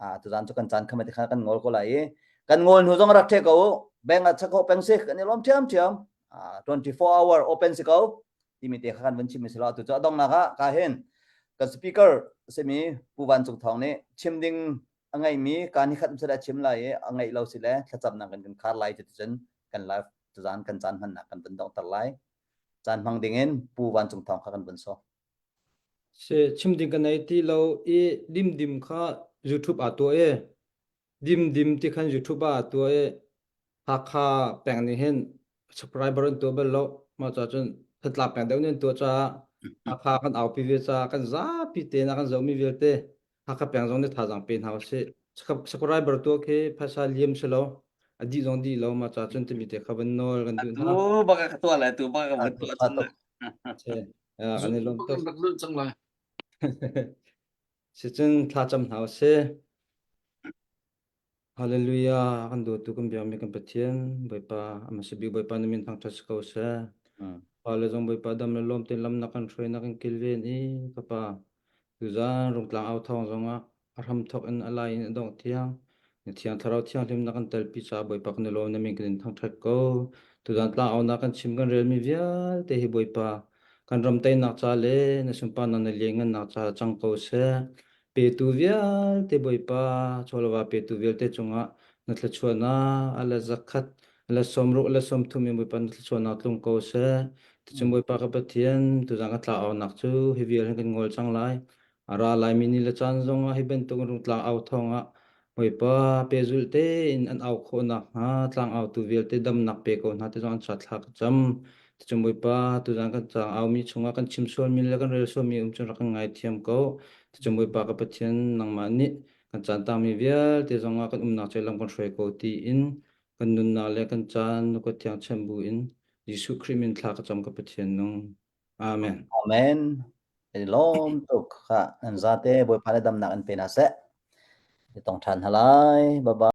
a tuzan cu kan caan kha mati kha kan ngol ko lai i kan ngol hnu zong rak the ko bank ah chak peng si kan i lawm ṭhiam ṭhiam 24 hour open si ko timi te kha kan vun chim mi si lo tu cu a donghnak ah ka hin kan speaker simi Pu Van Cung Thawng nih chim ding a ngeihmi kaan hi khat a chim lai i a ngeih lo si le thlacamnak in kan khar lai cuticun kan live tuzan kan caan hmannak kan vun donghter lai caan hmang ding in Pu Van Cung Thawng kha kan vun sawm. Si chim ding ka nei ti lo i dimdim kha YouTube aa tuah i dimdim ti khan YouTube ah aa tuah i Hakha peng nih hin subscriber an tuah bal lo. Mah caah cun Thantlang peng deuh nih an tuah caah Hakha kan aupi ve caah kan zapi tein a kan zohmi vialte Hakha peng zong nih thazaang pe hna usih. Subscriber tuah khi phaisa liam si lo. A dih zong dih lo mah caah cun timi te kha van nawl kan duh hna. Atu baka ka tuah le tu baka ka van tuah cun. Kan i lawm tuk. Rak lulh cang lai. Sicun thlacam hna usih. Hallelujah kan dawtu kan biakmi kan Pathian Bawipa a hmasa bik Bawipa na min thangṭhat si ko seh. Pa le zong Bawipa dam le lawm tein lam na kan hruai na kan kilven i ka Pa tuzaan Rungtlang au thawng zongah a hramthawk in a lai in a dongh tiang na thiang thlarau thianghlim na kan telpi caah Bawipa kan i lawm na min kan in thangṭhat ko. Tuzaan tlang aunak kan chim kan relmi vialte hi Bawipa kan ram teinak ca le na sunparnak na lianngannak ca cang ko seh. Petu vialte Bawipa chawleva petu vialte cungah na thluachuahnak a le zakhat a le sawmruk a le sawmthum in Bawipa na thluachuahnak tlung ko seh. Ticun Bawipa ka Pathian tuzaan ka tla aunak cu hi vial hin kan ngol cang lai. A ra laimi ni le caan zongah hi bantuk rungtlang au thawngah Bawipa pehzulh tein an au khawh nakhnga tlangautu vialte damnak pe ko hna ti zong an ca thla ka cam. Ticun Bawipa tuzaan kan caang aumi chungah kan chim sualmi le kan rel sualmi um cun rak kan ngaithiam ko. Ticun Bawipa ka Pathian nangmah nih kan caan tangmi vialte zongah kan umnak cu lam kan hruai ko tiin kan nunnak le kan caan na kut thiang chanh bu in Jesuh Khrih min thla ka cam ka Pathian nung. Amen. Amen. Kan i lawm tuk kha nan zate Bawipa le damnak in pe hna seh. I tong ṭhan hna lai. Bye bye.